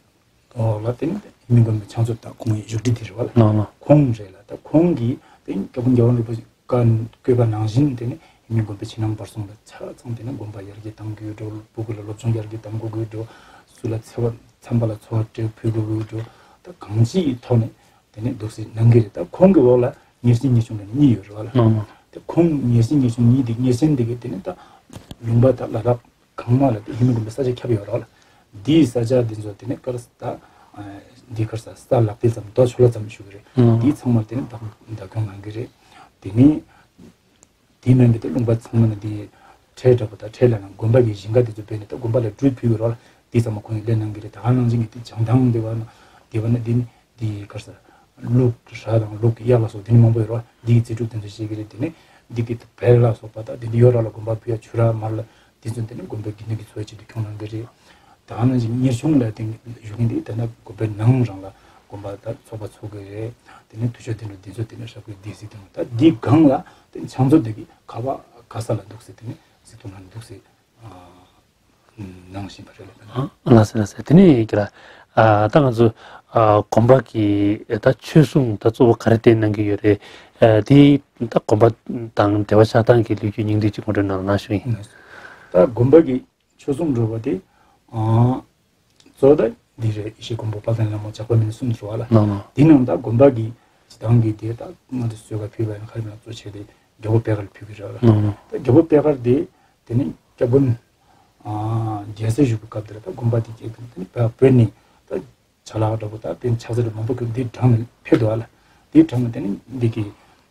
འོག་ལ་དེ་ནི་ཧེ་མའི་དགོན་པའི་ཕྱག་མཛོད་དང་ཁོང་གི་བཞུགས་ཁྲི་དེ་རེད་བ་ལ། ལགས་ལགས། ཁོང་རེད་ལ། ད་ཁོང་གིས་དེ་ནི་སྐྱབས་མགོན་རྒྱལ་དབང་འབྲུག་པ་བཀའ་བཀོད་པ་ནང་བཞིན་དེ་ནི་ཧེ་མའི་དགོན་པའི་ཕྱི་ནང་བར་གསུམ་ལ་ཆ་ཚང་དེ་ནི་དགོན་པ་ཡར་རྒྱས་གཏང་དགོས་འགྲོ། སྤུ་གུ་ལ་སློབ་སྦྱོང་ཡར་རྒྱས་གཏང་དགོས་འགྲོ། སུ་ལ་འཚེ་བ་འཚམས་པ་ལ་འཚོ་བ་སྤྲད་ཕུལ་དགོས་འགྲོ། ད་གང་ཅིའི་ཐོག་ནས་དེ་ནས་འདུག་སེ་གནང་གི་རེད། ད་ཁོང་གི་འོག་ལ་གཉེར་ཆེན་གཉེར་ཆུང་ལ་ནི་གཉིས་ཡོད་རེད་བ་ལ། ལགས་ལགས། དེ་ཁོང་གཉེར་ཆེན་གཉེར་ཆུང་གཉིས་དེ་གཉེར་ཆེན་དེ་གི་དེ་ནི་ད་ལུང་པ་ད་ལ་དྭགས་གང་མ་ལ་དེ་ཧེ་མའི་དགོན་པའི་ས་ཆ་ཁྱབ་ཡོད་རེད་བ་ལ། འདིའི་ས་ཆ་འདི་ཚོ་དེ་ནི་ཀར་ས་ད་འདི་ཀར་ས་ས་ལག་དེ་ཙམ་རྡོ་ཆོ་ལ་ཙམ་ཞུ་གི་རེད། ལགས་ལགས། འདི་ཚང་མ་དེ་ནི་བདག་བདག་སྐྱོང་གནང་གི་རེད། དེ་ནི། དེའི་ནང་གི་དེ་ལུང་པ་ཚང་མ་ནི་དེ་ཁྲལ་འདྲ་པོ་དང་ཁྲལ་ལ་ནང་དགོན་པ་གི་ཞིང་ཁ་དེ་ཚོ་སྤེལ་ནས་ད་དགོན་པ་ལ་སྤྲོད་ཕུལ་གི་རོགས་ལ་དེ་ཚང་མ་ཁོང་གིས་ལེན་གནང་གི་རེད། ད་ག་ནང་བཞིན་གྱི་དེ་བྱང་ཐང་དེ་བ་ན་དེ་བ་ན་དེ་ནི་དེ་གར་ས་ལུག་ར་དང་ལུག་གཡག་ལ་སོགས་དེ་ནི་མང་པོ་ཡོད་རོགས། དེ་གི་རྩིས་སྤྲོད་དེ་ཚོ་བྱེད་ཀྱི་རེད། དེ་ནི་དེ་གི་བལ་ལ་སོགས་པ་ད་དེ་འདི་ཡོད་རོགས་ལ་དགོན་པ་ཕུལ་ཡ་ཆུ་ར་མར་ལ་དེ་ཚོ་དེ་ནི་དགོན་པའི་དགེ་འདུན་གྱི་འཚོ་བའི་ཆེད་དུ་ཁྱོན་ནང་གི་རེད། ད་ག་ནང་བཞིན་གཉེར་ཆུང་ལ་དེ་བཞུགས་མཁན་དེ་ད་ནི་དགོན་པའི་ནང་རང་ལ་དགོན་པ་ད་ཚོགས་པ་ཚོགས་ཀྱི་རེད། དེ་ནས་དུས་ཆེན་དེ་འདྲ་འདི་ཚོ་དེ་ནས་ཧྲ་གི་དེ་གཟིགས་དང་ད་འདི་སྒང་ལ་དེ་ནས་ཕྱག་མཛོད་དེ་གི་ག་བ་ག་ས་ལ་འདུག་སེ་དེ་ནས་གཟིགས་ཐུབ་ན་འདུག་སེ་གནང་བཞིན་པ་རེད་ལ། ལགས་སེ་ལགས་སེ། དེ་ནས་ཀྱི་ལ་ད་ང་ཚོ་དགོན་པ་གི་ད་ཆོས་སྲུང་ད་གཙོ་བོ་ག་རེ་བསྟེན་གནང་གི་ཡོད་རེད། དེ་ད་དགོན་པ་དང་འབྲེལ་བ་ཆགས་སྟངས་ཀྱི་ལོ་རྒྱུས་སྙིང་བསྡུས་ཅིག་ངོ་སྤྲོད་གནང་གནང་ཞུ་ཡིན། ད་དགོན་པ་གི་ཆོས་སྲུང་འགྲོ་བ་དེ། ཨ། གཙོ་བོ་ད་འདི་རེད། ཡེ་ཤེས་མགོན་པོ་དཔལ་ལྡན་ལྷ་མོ་ཇག་པ་མིན་གསུམ་ཟེར་བ་ལ། ལགས་ལགས། འདི་ནང་ད་དགོན་པ་གི་སྤྱི་བཏང་གི་དེ་ད་ང་ཚོ་གསོལ་ཁ་ཕུལ་བ་ཡང་ཁ་རིམ་ལ་གཙོ་བྱས་ཏེ་རྒྱལ་པོ་པད་དཀར་ལ་ཕུལ་གི་རེད་ལ། ལགས་ལགས། ད་རྒྱལ་པོ་པད་དཀར་དེ་དེ་ནི་སྐྱབས་མགོན་ཨ་རྒྱལ་སྲས་བཞུགས་པའི་སྐབས་དེ་ལ་ད་དགོན་པ་དེ་སྐྱེས་དེ་ནི་བོད་ནས་ད་ཆ་ལག་འདྲ་པོ་ད་དེ་ཆགས་ཚུལ་མང་པོ་གི་འདི་དྲངས་ནས་ཕེབས་འདུག་ཨ་ལ། འདི་དྲངས་ནས་དེ་ནི་འདི་གི་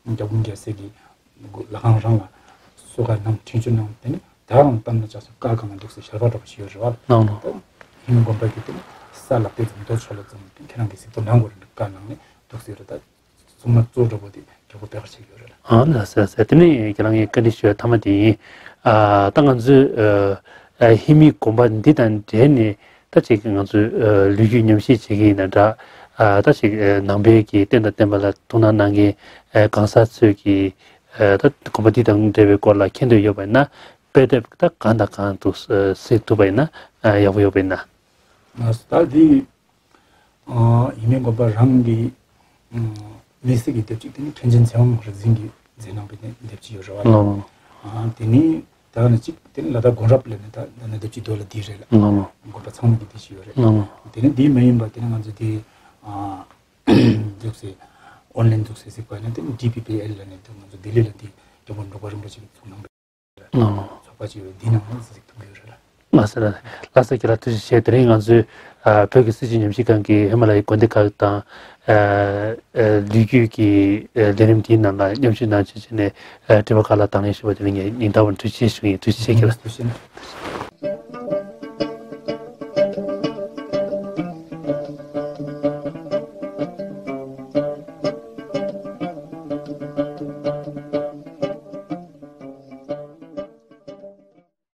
སྐྱབས་མགོན་རྒྱལ་སྲས་ཀྱི་ལྷ་ཁང་རང་ལ་གསོལ་ཁ་གནང་འཕྲིན་བཅོལ་གནང་། དེ་ནི་ ད་རང་གཏམ་ན་ཅག་སུ་ཀ་གང་ན་འདུག་སེ་ཞལ་པར་འདྲ་པོ་ཞིག་ཡོད་རེད་བ། ནང་ལོ། ད་ཧི་མི་དགོན་པ་གི་དེ་ནི་ས་ལ་དཔེ་ཙམ་རྡོ་ཆོ་ལ་ཙམ་དེ་ཁྱེད་རང་གི་གཟིགས་རྟོག་གནང་དགོས་རེད་ཀ་ནང་ནས་འདུག་སེ་རེད། ད་གཙུག་ན་གཙོ་འདྲ་པོ་དེ་མགྱོགས་པོ་སྤེལ་ག་བྱེད་ཀྱི་ཡོད་རེད། ཨ་ལ་ཟེར་ཟེར། དེ་ནས་ཁྱེད་རང་གི་བཀའ་འདྲི་ཞུ་བའི་མཐའ་མ་དེ་ཡིན། ཨ་ད་ང་ཚོས་ཨ་ཨ་ཧི་མི་དགོན་པ་འདི་དང་འབྲེལ་ནས་ད་ཅིག་ང་ཚོས་ཨ་ལོ་རྒྱུས་ཉམས་ཞིབ་བྱེད་ཀྱི་ཡིན་ན་འདྲ། ཨ་ད་ཅིག་ཨ་ནང་པའི་གི་རྟེན་དང་བརྟེན་པ་ལ་ཐུགས་སྣང་གནང་མཁན་ཨ་གང་ཟག་ཚོས་ཀྱི་ཨ་ད་དགོན་པ་འདི་དང་འབྲེལ་བའི་སྐོར་ལ་མཁྱེན་འདོད་ཡོད་པ་ཡིན་ན། དཔེ་དེབ་ད་གང་དང་གང་དུ་གཟིགས་ཐུབ་པ་ཡིན་ན་ཡག་པོ་ཡོད་པ་ཡིན་ན། ང་ད་འདི་ཡིན་མིན་དགོན་པ་རང་གི་མི་སེར་གྱི་དེབ་ཅིག་དེ་ནི་ཁྲི་ཆེན་ཚེ་དབང་རིག་འཛིན་གྱིས་མཛད་གནང་པའི་དེབ་ཅིག་ཡོད་རེད་བ། ལགས་ལགས། དེ་ནི་ད་ནི་གཅིག་དེ་ནི་ལ་དྭགས་དགོན་རབ་ལས་ནི་ད་ད་ནི་དེབ་ཅིག་རྡོ་ལ་འདི་རེད་ལ། ལགས་ལགས། དགོན་པ་ཚང་མ་གི་དེ་ཞིག་ཡོད་རེད། ལགས་ལགས། དེ་ནི་འདི་མ་ཡིན་པ་དེ་ནི་ང་ཚོ་དེ་འཛུགས་སེ་ཨོན་ལན་འཛུགས་སེ་གཟིགས་པ་ནི་དེ་ནི་ཌི་པི་པི་ཨེལ་ལ་ནི་དེ་ང་ཚོ་ལྡི་ལི་ལ་དེ་སྐྱབས་མགོན་འབྲུག་པ་རིན་པོ་ཆེ་གིས་བཙུགས་གནང་པའི་ལགས་ལགས། ཚོགས་པ་ཅིག་ཡོད་འདི་ནང་ལ་གཟིགས་ཐུབ་ཀྱི་ཡོད་རེད་ལ། ལགས་སོ་ལགས་སོ། ལགས་སོ། ཁྱེད་ལ་ཐུགས་རྗེ་ཆེ། དེ་རིང་ང་ཚོས་ཨ་བོད་ཀྱི་སྲིད་བྱུས་ཉམས་ཞིབ་ཁང་གི་ཧི་མ་ལ་ཡའི་དགོན་སྡེ་ཁག་དང་ཨ་ཨ་ལོ་རྒྱུས་ཀྱི་ཨ་ལས་རིམ་དེའི་ནང་ལ་མཉམ་ཞུགས་གནང་བྱས་བྱས་ནས་ཨ་དྲི་བ་ཁག་ལ་དང་ལེན་ཞུས་པ་དེ་ལ་ངས་སྙིང་ཐག་པ་ནས་ཐུགས་རྗེ་ཆེ་ཞུ་གི་ཡིན། ཐུགས་རྗེ་ཆེ་ཁྱེད་ལ། ཐུགས་རྗེ་ཆེ།